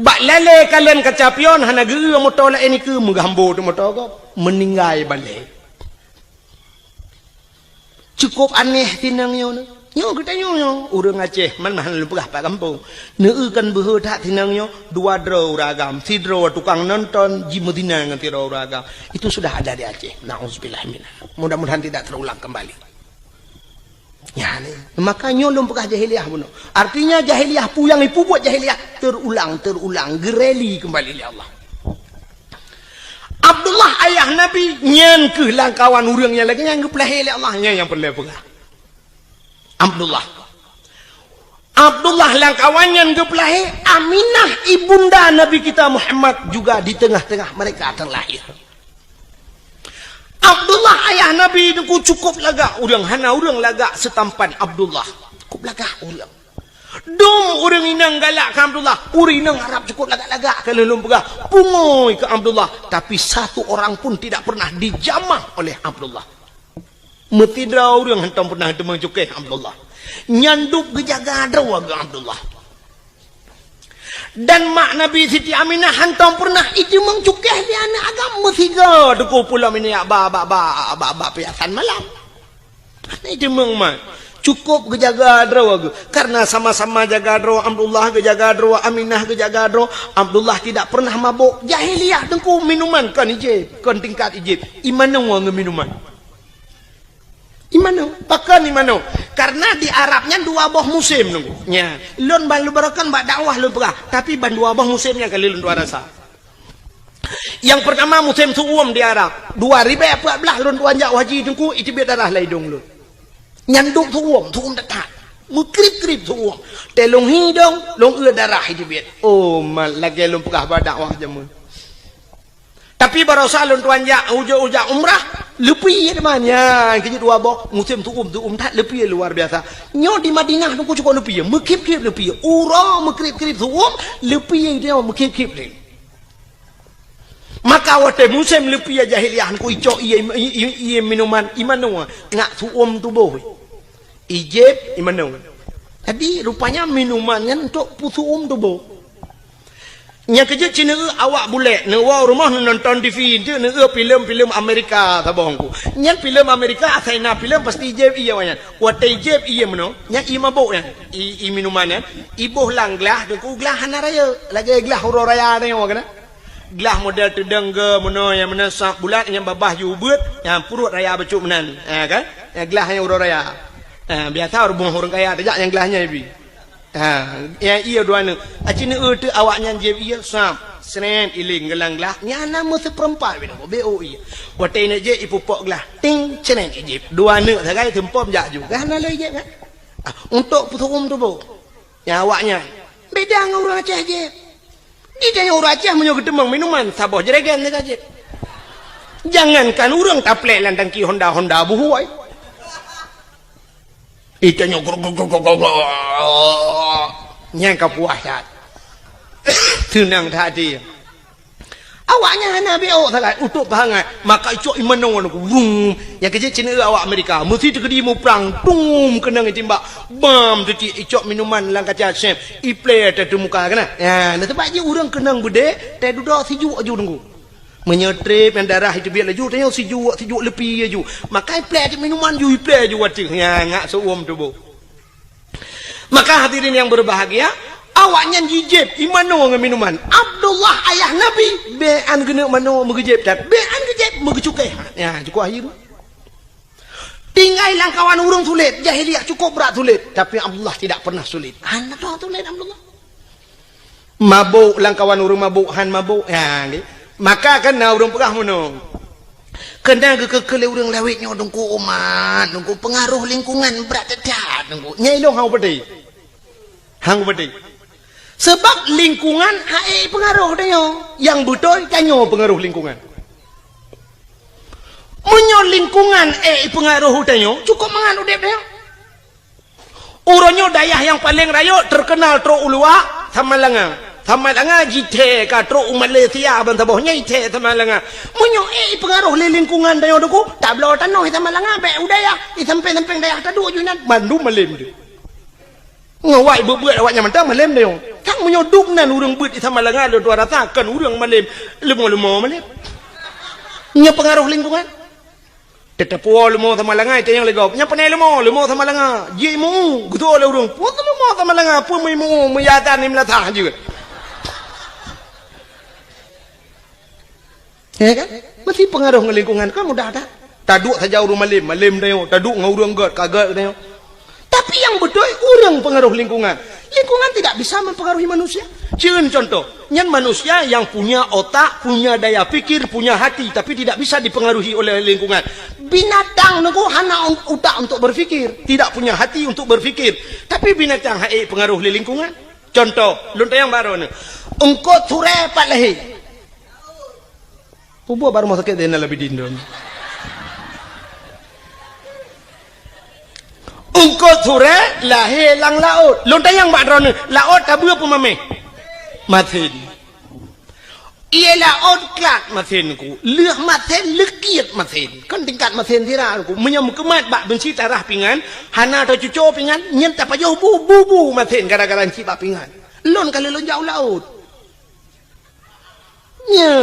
Bak lalée kalon kaca pion hana geu moto laén nikeue, meugambo teuk moto gob, meuninggai balée. Cukup aneh tinang nyoe. Nyoe geutanyoe nyoe, ureuëng Aceh, man mahan lôn peugah pat gampông. Neueu kan beuhe that tinang nyoe, dua droe ureuëng agam, sidroe tukang nonton, jimeuzina ngon sidroe ureuëng agam. Itu sudah ada di Aceh. Nauzubillah minha. Mudah-mudahan tidak terulang kembali. Ya, ni. Maka nyoe lôn peugah jahiliyah bunoe. Artinya jahiliyah pu nyang ipubuet jahiliyah terulang, terulang, geureli kembali lé Allah. Abdullah ayah Nabi nyan keuh lam kawan ureuëng nyang lagée nyan geupeulahé lé Allah, nyan nyang peureulée peugah. Abdullah. Abdullah lam kawan nyan geupeulahé, Aminah ibunda Nabi kita Muhammad juga di tengah-tengah mereka terlahir. Abdullah ayah Nabi teungku cukup lagak ureuëng, hana ureuëng lagak seutampan Abdullah. Cukup lagak ureuëng. Dum ureuëng inong galak keu Abdullah, ureuëng inong harab cukôp lagak-lagak keu lôn peugah, pungoe keu Abdullah, tapi satu orang pun tidak pernah dijamah oleh Abdullah. Meusidroe ureuëng hantom pernah teumeung cukéh Abdullah. Nyan dub geujaga droe geuh Abdullah. Dan mak Nabi Siti Aminah hantom pernah iteumeung cukéh lé aneuëk agam meusigoe teungku pulo minyak ba, ba, ba, ba, ba piasan malam. Hana iteumeung mak. Cukôp geujaga droe geuh. Karena sama-sama jaga droe, Abdullah geujaga droe, Aminah geujaga droe, Abdullah tidak pernah mabôk. Jahiliyah teungku minuman kon ijép, kon tingkat ijép. Imanoe ngon minuman. Imanoe, pakon imanoe? Karena di Arab nyan dua boh musém nunggu. Nya, lôn ban lôn barokan bak dakwah lôn peugah, tapi ban dua boh musém nyan kali lôn tuan rasa. Yang pertama musém su'um di Arab. Dua ribèe peuet blah lôn tuan jak haji teungku, iteubiet darah lam idong lôn. Nyan dub su'um, su'um that-that. Meukrib-krib su'um. Teuh lôn hi dong, lôn eu darah iteubiet. Oh, mat lagèe lôn peugah bak dakwah jameun. Tapi barosa lôn tuan jak, ujoe-ujoe umrah, leupie teuma nyan, keujeuet dua boh, musém su'um, su'um that leupie luar biasa. Nyoe di Madinah teungku cukôp leupie, meukhép-khép leupie. Uroe meukrib-krib su'um, leupie nyoe meukhép-khép lé. Maka watèe musém leupie jahiliyah teungku icok ié, ié, ié, ié minuman, imanoe, ngat su'um tuboh. Ijép imanoe. Jadi rupanya minuman nyan untuk peusu'um tuboh. Nyang keujeuet cit neueu awak bulèk, neuwoe u rumoh neunonton T V, enteuk neueu filem-filem Amerika saboh teungku. Nyan filem Amerika asai na filem pasti ijép ié awak nyan. Watèe ijép ié meunoe, nyan ié mabôk nyan. Ié, ié minuman nyan, iboh lam glah teungku, glah hana rayeuk, lagèe glah uroe raya nyoe keunan. Glah model teudong geuh meunoe nyang meunan sab bulat nyang babah ju beuet, nyang pruet raya bacut meunan. Ha kan? Nyang glah nyang uroe raya. Ha, biasa rumoh ureueng kaya tajak nyang glah nyan ibi. Ha, nyang ié dua neuk. Aci neueu teuk awak nyan jieb ié sab. Sren iléng geulang glah. Nyan na meuseupeurempat binoe. Beu ié. Watèe ineuk jieb ipupok glah. Ting sren ijieb. Dua neuk sagai seumpom jak ju. Gah na lé ijieb kan? Ah, untuk peusu'um tuboh. Nyang awak nyan. Beda ngon ureueng Aceh jieb. Di tanyoe ureueng Aceh meunyoe geuteumeung minuman, saboh jerigen teuka jieb. Jangankan ureueng taplek lam tangki Honda-Honda buhôi. Di tanyoe grok, grok, grok, grok, grok. Nyang ka puas that. Seunang that até. Awaknyan hana beuôt sagai, utôp bangai. Maka icok imanoe ngon wum. Nyang keujeuet cit awak Amerika. Meusi teukeudi muprang, tum keunong itimbak. Bam teuti icok minuman lam kaca sép. Iplé teuh teumuka keunan. Ya, na teubak jih ureueng keunong beudé, teuh dudoe sijuek aju teungku. Meunyoe trép nyang darah iteubiet laju, tanyoe sijuek, sijuek leupie aju. Maka iplé teuh minuman ju, iplé aju ateueh. Ya, ngak seuuem tuboh. Maka hadirin yang berbahagia, awaknyan jijieb imanoe ngon minuman. Abdullah ayah Nabi, bèk an geuneuk manoe meugeujeb that, bèk an geujeb meugeucukéh. Ya, cukup akhir. Tinggai lam kawan ureueng sulet, jahiliyah cukup brat sulet, tapi Abdullah tidak pernah sulet. Hana sulet Abdullah. Mabôk lam kawan ureueng mabôk, han mabôk. Ya, nggih. Maka kan na ureueng peugah meunoe. Keunan geukeu-keu lé ureueng lawét nyoe teungku umat, teungku peungaroh lingkungan brat that-that teungku. Nyang ilôn hana peudeh. Hana peudeh. Sebab lingkungan han ék peungaroh tanyoe. Nyang beutôi tanyoe peungaroh lingkungan. Meunyoe lingkungan ék peungaroh tanyoe, cukup mangat udép tanyoe. Uroe nyoe dayah nyang paleng rayeuk teukeunal trok u luwa, Samalanga. Samalanga jithèe ka trok u Malaysia ban saboh nyan jithèe Samalanga. Meunyoe ék ipeungaroh lé lingkungan tanyoe teungku, tabloe tanoh i Samalanga bèk u dayah, i sampéng-sampéng dayah taduek ju inan, mandum malém deuh. Ngon wai beuet-beuet awaknyan mantong malém tanyoe. Kan meunyoe dum nan ureueng beuet i Samalanga lôn tuan rasa kon ureueng malém, leumo-leumo malém. Nyoe peungaroh lingkungan. Teuteupue leumo Samalanga, itanyong lé gob. Nyan panai leumo, leumo Samalanga. Jimeu, geutuwoe lé ureueng. Peue leumo Samalanga, peue meuimu, meuyadan, meulasah jeuet. Ya kan? Meusti peungaroh ngon lingkungan, kan mudah that. Taduek saja ureueng malém, malém tanyoe. Taduek ngon ureueng gèt, ka gèt tanyoe. Tapi nyang beutôi, ureueng peungaroh lingkungan. Lingkungan tidak bisa mempengaruhi manusia. Cieun contoh, nyan manusia yang punya otak, punya daya pikir, punya hati, tapi tidak bisa dipengaruhi oleh lingkungan. Binatang nunggu hana un-, utak untuk berpikir, tidak punya hati untuk berpikir, tapi binatang han ék pengaruh lé lingkungan. Contoh, lôn tanyong baroe nyoe. Eungkôt surée pat lahé. Peue buet bak rumoh sakét Zainal Abidin tu? Eungkôt Kot surée lahé lam laôt. Lôn tanyong bak droeneuh, laôt tabeuet peue maméh? Masen. Ié laôt klat masen ku. Lheueh masen leukiet masen. Kon tingkat masen sira ku. Meunyoe meukeumat bak beunsi tarah pingan, hana teucuco pingan, nyan tapajoh bu, bu, bu masen gara-gara cit bak pingan. Lôn ka lheueh lôn jak u laôt. Nyo.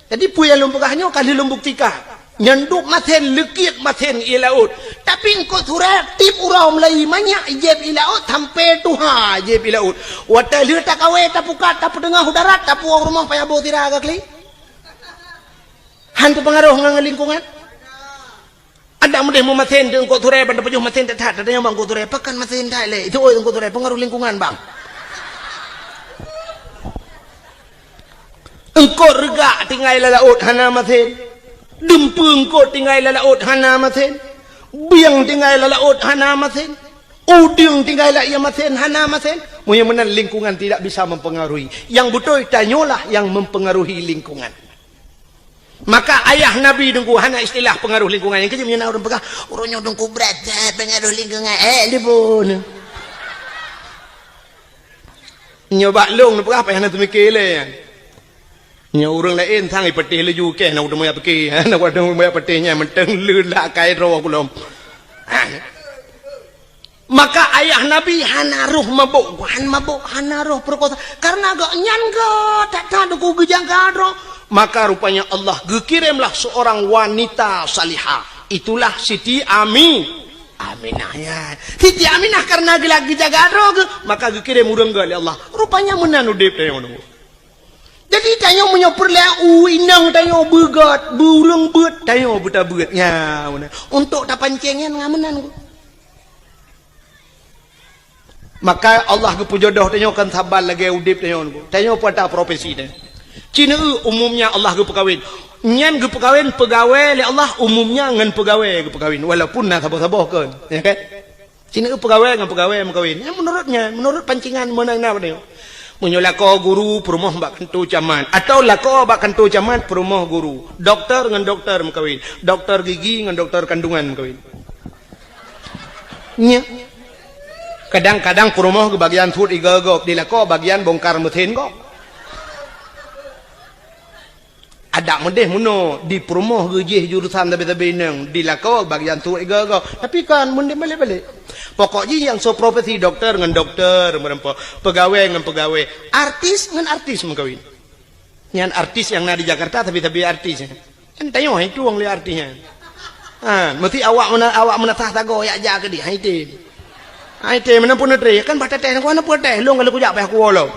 Jadi peue nyang lôn peugah nyoe ka lheueh lôn buktikan. Nyan duek masen, leukiet masen ié laôt. Tapi eungkôt surée tiep uroe mulai manyak jieb ié laôt sampoe tuha jieb ié laôt. Watée lheueh takawé tapukat tapeuteungoh u darat tapuwoe rumoh payah boh sira ka klik. Han teupeungaroh ngon lingkungan. Adak meudeh meumasen di eungkôt surée ban tapajoh masen that-that, tatanyong bak eungkôt surée, "Pakon masen that lé?" Itu oi eungkôt surée, "Peungaroh lingkungan, Bang." Eungkôt reugak tinggai lam laôt hana masen. Dumpeue eungkôt tinggai lam laôt hana masen. Bieng tinggai lam laôt hana masen. Udeueng tinggai lam ié masen hana masen. Meunyoe meunan lingkungan tidak bisa mempengaruhi. Yang beutôi tanyoe lah yang mempengaruhi lingkungan. Maka ayah Nabi Teungku hana istilah pengaruh lingkungan. Nyang keujeuet meunyoe na ureuëng peugah, "Ureuëng nyoe Teungku brat, eh, pengaruh lingkungan." Eh, dibon. Nyoe bak lôn peugah payah na teumike lé. Nyoe ureuëng laén sang ipeuteh laju keh na udeueng meuyak pike. Na udeueng meuyak peuteh nyan meuteung leulat kai droe kulom. Maka ayah Nabi hana roh mabök, han mabök, hana roh peurekosa. Karena gobnyan geuh that-that Teungku geujaga droe. Maka rupanya Allah geukirémlah seorang wanita salihah. Itulah Siti Ami, Aminah, ya. Siti Aminah karena geula geujaga droe geuh, maka geukirém ureuëng geuh lé Allah. Rupanya meunan udeb tanyoe. Jadi tanyoe meunyoe peureulée u inong tanyoe beugét, beu ureuëng beuet, tanyoe beutabeuet. Ya, meunan. Untuk tapancéng nyan ngon meunan. Maka Allah geupeujodoh tanyoe kon saban lagée udeb tanyoe. Tanyoe peue ata profesi tanyoe. Ci neueu umumnya Allah geupeukawen. Nyan geupeukawen peugawée lé Allah umumnya ngon peugawée geupeukawen walaupun na saboh-saboh kon. Ya kan? Ci neueu peugawée ngon peugawée meukawen. Nyan menurut nyan, menurut pancingan meunan na tanyoe. Meunyoe lakoe guru peurumoh bak kantô camat atau lakoe bak kantô camat peurumoh guru, doktor ngon doktor meukawen, doktor gigi ngon doktor kandungan meukawen. Nya. Kadang-kadang peurumoh geubagian suet igoe gob, di lakoe bagian bongkar meusén gob. Adak meudeh meunoe, di peurumoh geujih jurusan sabe-sabe inong, di lakoe bagian suet igoe gob. Tapi kan meudeh balek-balek. Pokok jih nyang soe profesi doktor ngon doktor meureumpok, peugawée ngon peugawée, artis ngon artis meukawen. Nyan artis nyang na di Jakarta, tapi-tapi artis nyan. Kan tanyoe hai tueng lé artis nyan. Ha, meusti awak meuna-, awak meunasah sagoe yak ja keudeh, hai tem. Hai tem, meunan pun neutre, kan bah teuteh, ku hana peue teh, lôn kalau kujak payah kuwoe lom.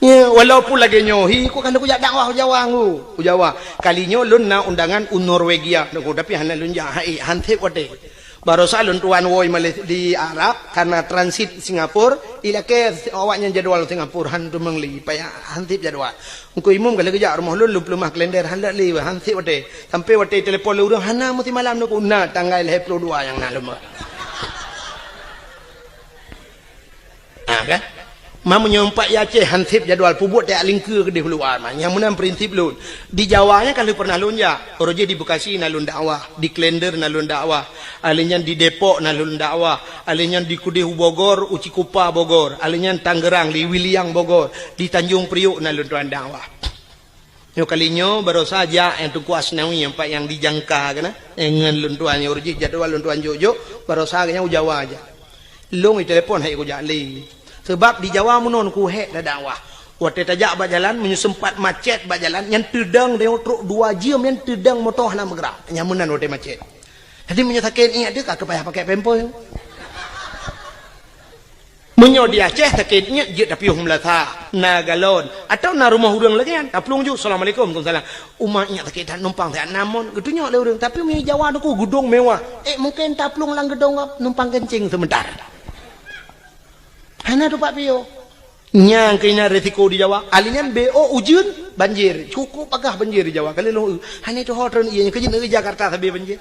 Ya, walaupun lagée nyoe, hi, ku kalau kujak dakwah u Jawa ngu, u Jawa. Kali nyoe lôn na undangan u Norwegia, tapi hana lôn jak, hai, han sép watée. Barosa lôn tuan woe Malaysia di Arab karena transit Singapura, ilakée awaknyan jadwal Singapura han teumeung lé, payah han sép jadwal. Engku imum ka lheueh geujak rumoh lôn, lôn peuleumah kalender han lé, han sép watée. Sampai watée telepon lé ureuëng hana meusti malam nyoe ku na tanggai lhée ploh dua nyang na lôn. Ha, kan? Ma meunyoe umpat i Aceh han sép jadwal peubuet tajak lingkeue keudeh u luwa ma. Nyang meunan prinsip lôn. Di Jawa nyan ka lheueh pernah lôn jak. Uroe jih di Bekasi na lôn dakwah, di Klender na lôn dakwah, alèh nyan di Depok na lôn dakwah, alèh nyan di keudeh u Bogor, u Cikupa Bogor, alèh nyan Tangerang, di Wiliang Bogor, di Tanjung Priok na lôn tuan dakwah. Nyoe kali nyoe barosa jak nyang Teungku Asnawi nyang pat nyang dijangka keunan. Eh, ngon lôn tuan nyoe uroe jih jadwal lôn tuan jok-jok, barosa geuhnyan u Jawa jak. Lôn itelepon hai kujak lé. Sebab di Jawa meunoe ku hék tadakwah. Watée tajak bak jalan, meunyoe seumpat macet bak jalan, nyan teudong deungon trok dua jeuem nyan teudong moto hana meugrak. Nyan meunan watée macet. Jadi meunyoe sakét iék teuh ka payah pakai pampers. Meunyoe di Aceh sakét iék jeuet tapiôh meulasa, na galon, atawa na rumoh ureuëng lagée nyan, taplueng ju, "Assalamualaikum." "Waalaikumsalam." "Uma iék sakét that numpang siat na mon," geutunyok lé ureuëng. Tapi meunyoe Jawa Teungku geudong mewah, eh, mungken taplueng lam geudong gob numpang kencing seumeuntara. Hana tupat piôh. Nyang keunan risiko di Jawa, alèh nyan B O ujeuen, banjir. Cukup bagah banjir di Jawa. Kali lôn, hana tuho treun ié nyan, keu jeuet Jakarta sabe banjir.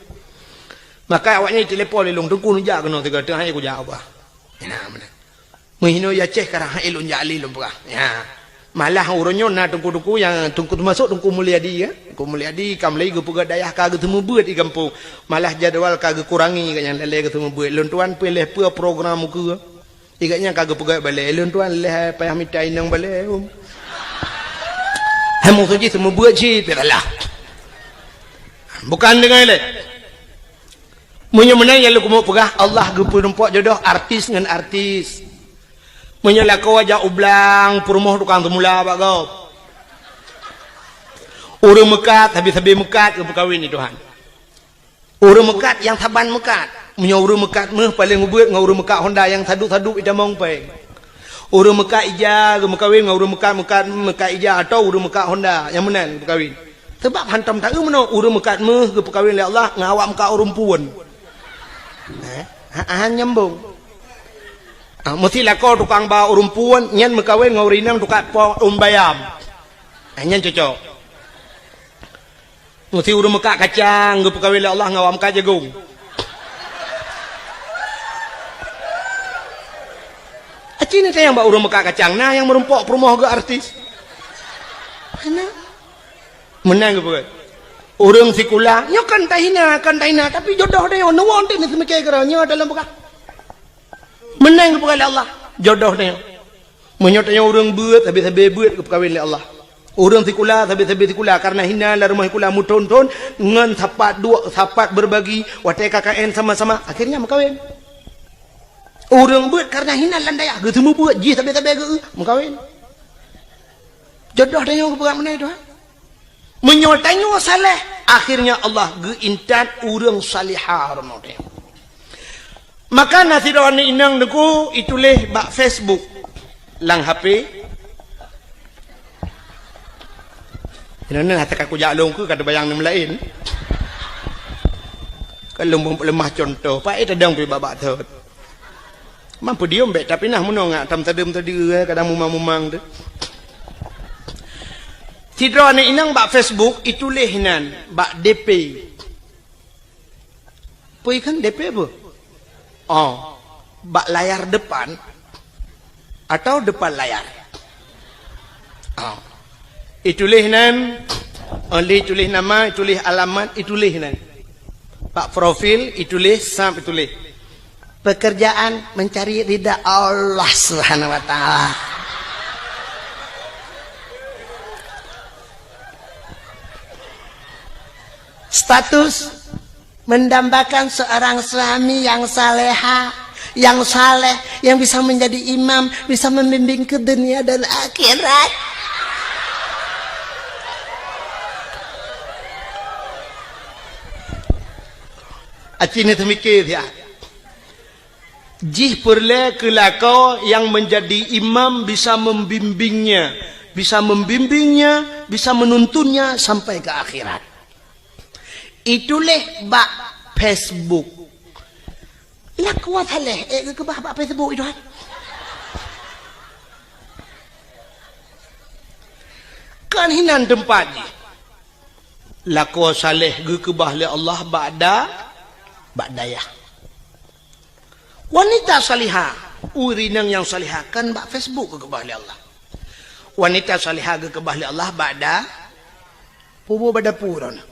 Maka awaknyan itelepon lé lôn, "Teungku neujak keunoe sigoe, teuh hai kujak ubah." Nah, meunan. Meuhinoe i Aceh karang hai lôn jak lé lôn peugah. Ya. Malah uroe nyoe na teungku-teungku nyang teungku teumasok Teungku Mulyadi, ya. Keu Mulyadi, ka mulai geupeugah dayah ka geuseumeubeuet di gampông. Malah jadwal ka geukurangi, gobnyan lé geuseumeubeuet. Lôn tuan pih lheuh peue program ukeue. Gobnyan ka geupeugah balée, lôn tuan lheuh payah mita inong balée. Hai meusuji seumeubeuet cit, pih salah. Bukan deungon lé. Meunyoe meunan nyang lôn keumeung peugah, Allah geupeurumpok jodoh artis ngon artis. Meunyoe lakoe jak u blang, peurumoh tukang teumula bak gob. Ureuëng meukat, sabe-sabe meukat geupeukawen di Tuhan. Ureuëng meukat nyang saban meukat. Meunyoe ureuëng meukat méuh paleng ubeuet ngon ureuëng meukat honda nyang sadup-sadup itamong péng. Ureuëng meukat ija geumeukawen ngon ureuëng meukat, meukat, meukat ija atawa ureuëng meukat honda nyang meunan geupeukawen. Sabab hantom taeu meunoe ureuëng meukat méuh geupeukawen lé Allah ngon awak meukat ureuëng puon. Eh, ha, ha, nyambung. Ah, meusi lakoe tukang ba ureuëng puon nyan meukawen ngon ureuëng inong tukang po ureuëng bayam. Ah, nyan cocok. Meusi ureuëng meukat kacang geupeukawen lé Allah ngon awak meukat jagong. Aci ni tayang bak ureuëng meukat kacang, na nyang meurumpok peurumoh geuh artis. Hana. Meunan geupeugah. Ureuëng sikula, nyoe kan tahina, kan tahina, tapi jodoh deh, neuwoe teuh neuseumiké keudroe, nyoe dalam peugah. Meunan geupeugah lé Allah, jodoh deh. Meunyoe tanyoe ureuëng beuet, sabe-sabe beuet geupeukawen lé Allah. Ureuëng sikula, sabe-sabe sikula, kareuna hina lam rumoh sikula meuthon-thon, ngon sapat duek, sapat berbagi, watée K K N sama-sama, akhirnya meukawen. Ureuëng beuet kareuna hina lam dayah, geuseumeubeuet jih sabe-sabe geu-, meukawen. Jodoh tanyoe geupeugah meunan, Tuhan. Meunyoe tanyoe saleh, akhirnya Allah geuintat ureuëng salihah rumoh tanyoe. Maka na sidroe aneuk inong teungku ituléh bak Facebook lam H P. Inoe hana ka kujak lôn keu ka teubayang nyang laén. Ka lôn leumah cuntoh, paét tadong pih bak-bak thot. Mampu diom bék, tapi nah meunoe ngak tam tadeuem tadi, eh, kadang mumang-mumang tu. Sidroe aneuk inong bak Facebook ituléh nan bak D P. Peue ikheun D P peue? Oh, bak layar depan atau depan layar? Oh. Ituléh nan, oh, ituléh nama, ituléh alamat, ituléh nan. Bak profil, ituléh, sab ituléh. Pekerjaan mencari ridha Allah Subhanahu wa Ta'ala. Status mendambakan seorang suami yang saleha, yang saleh, yang bisa menjadi imam, bisa membimbing ke dunia dan akhirat. Aci ni teumikir ya. Jih peureulée keu lakoe nyang meunjadi imam bisa membimbingnya, bisa membimbingnya, bisa menuntunnya sampai ke akhirat. Ituléh bak Facebook. Lakoe saleh, eh, geukeubah bak Facebook itu, hai. Kan hinan teumpat jih. Lakoe saleh geukeubah lé Allah bak da-, bak dayah. Wanita salihah, ureuëng inong nyang salihah kan bak Facebook geukeubah lé Allah. Wanita salihah geukeubah lé Allah bak da-, pubu bak dapu droeneuh.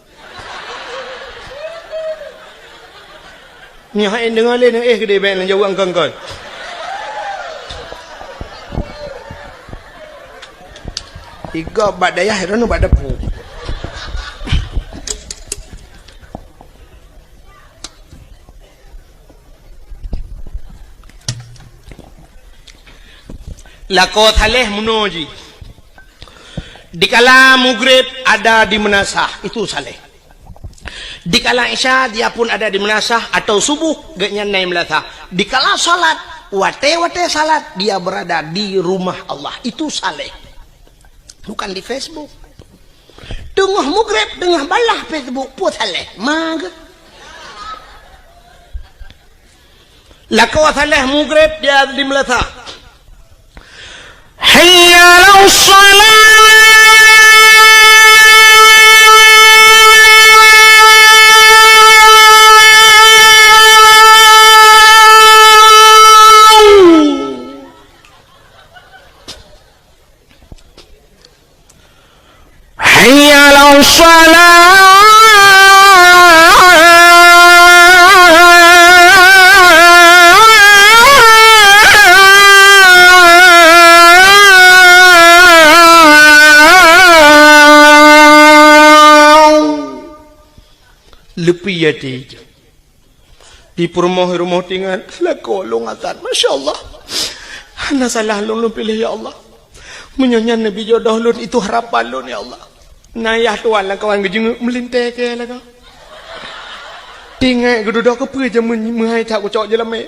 Nyoe hai deungoe lé, eh, geude bék neujaweueb kon-kon. Tiga bak dayah, droeneuh bak dapu. Lakoe saleh meunoe jih. Dikala mugreb ada di meunasah, itu saleh. Dikala isya dia pun ada di meunasah atau subuh gobnyan na i meunasah. Dikala salat, watée-watée salat dia berada di rumah Allah, itu saleh. Bukan di Facebook. Teungoh mugreb, teungoh balah Facebook, peue saleh. Mage. Lakoe saleh mugreb dia di meunasah. Hayya 'alas shalah. Hayya 'alas shalah. Leupie até. Di peurumoh-rumoh tingan, lakoe lôn azan. Masya Allah. Hana salah lôn, lôn piléh, ya Allah. Meunyoe nyan neubi jodoh lôn, itu harapan lôn, ya Allah. Na yah tuan lam kawan geujeungeuk meulintèe keu lagoe. Tingat geududoe keupeue jameun meuhai that kucok jeulamèe.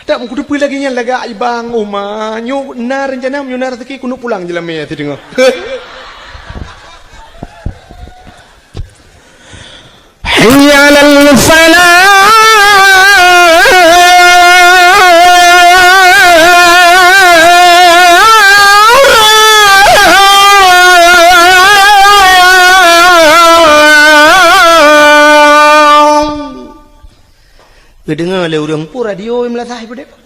Dak meukuteupeue lagèe nyan lagak ibang uma. Nyoe na reuncana, meunyoe na raseuki keuneuk pulang jeulamèe sideungoe. Hayya 'alal falah. Geudeungoe lé ureueng, "Peue radio meulasah peue deh?"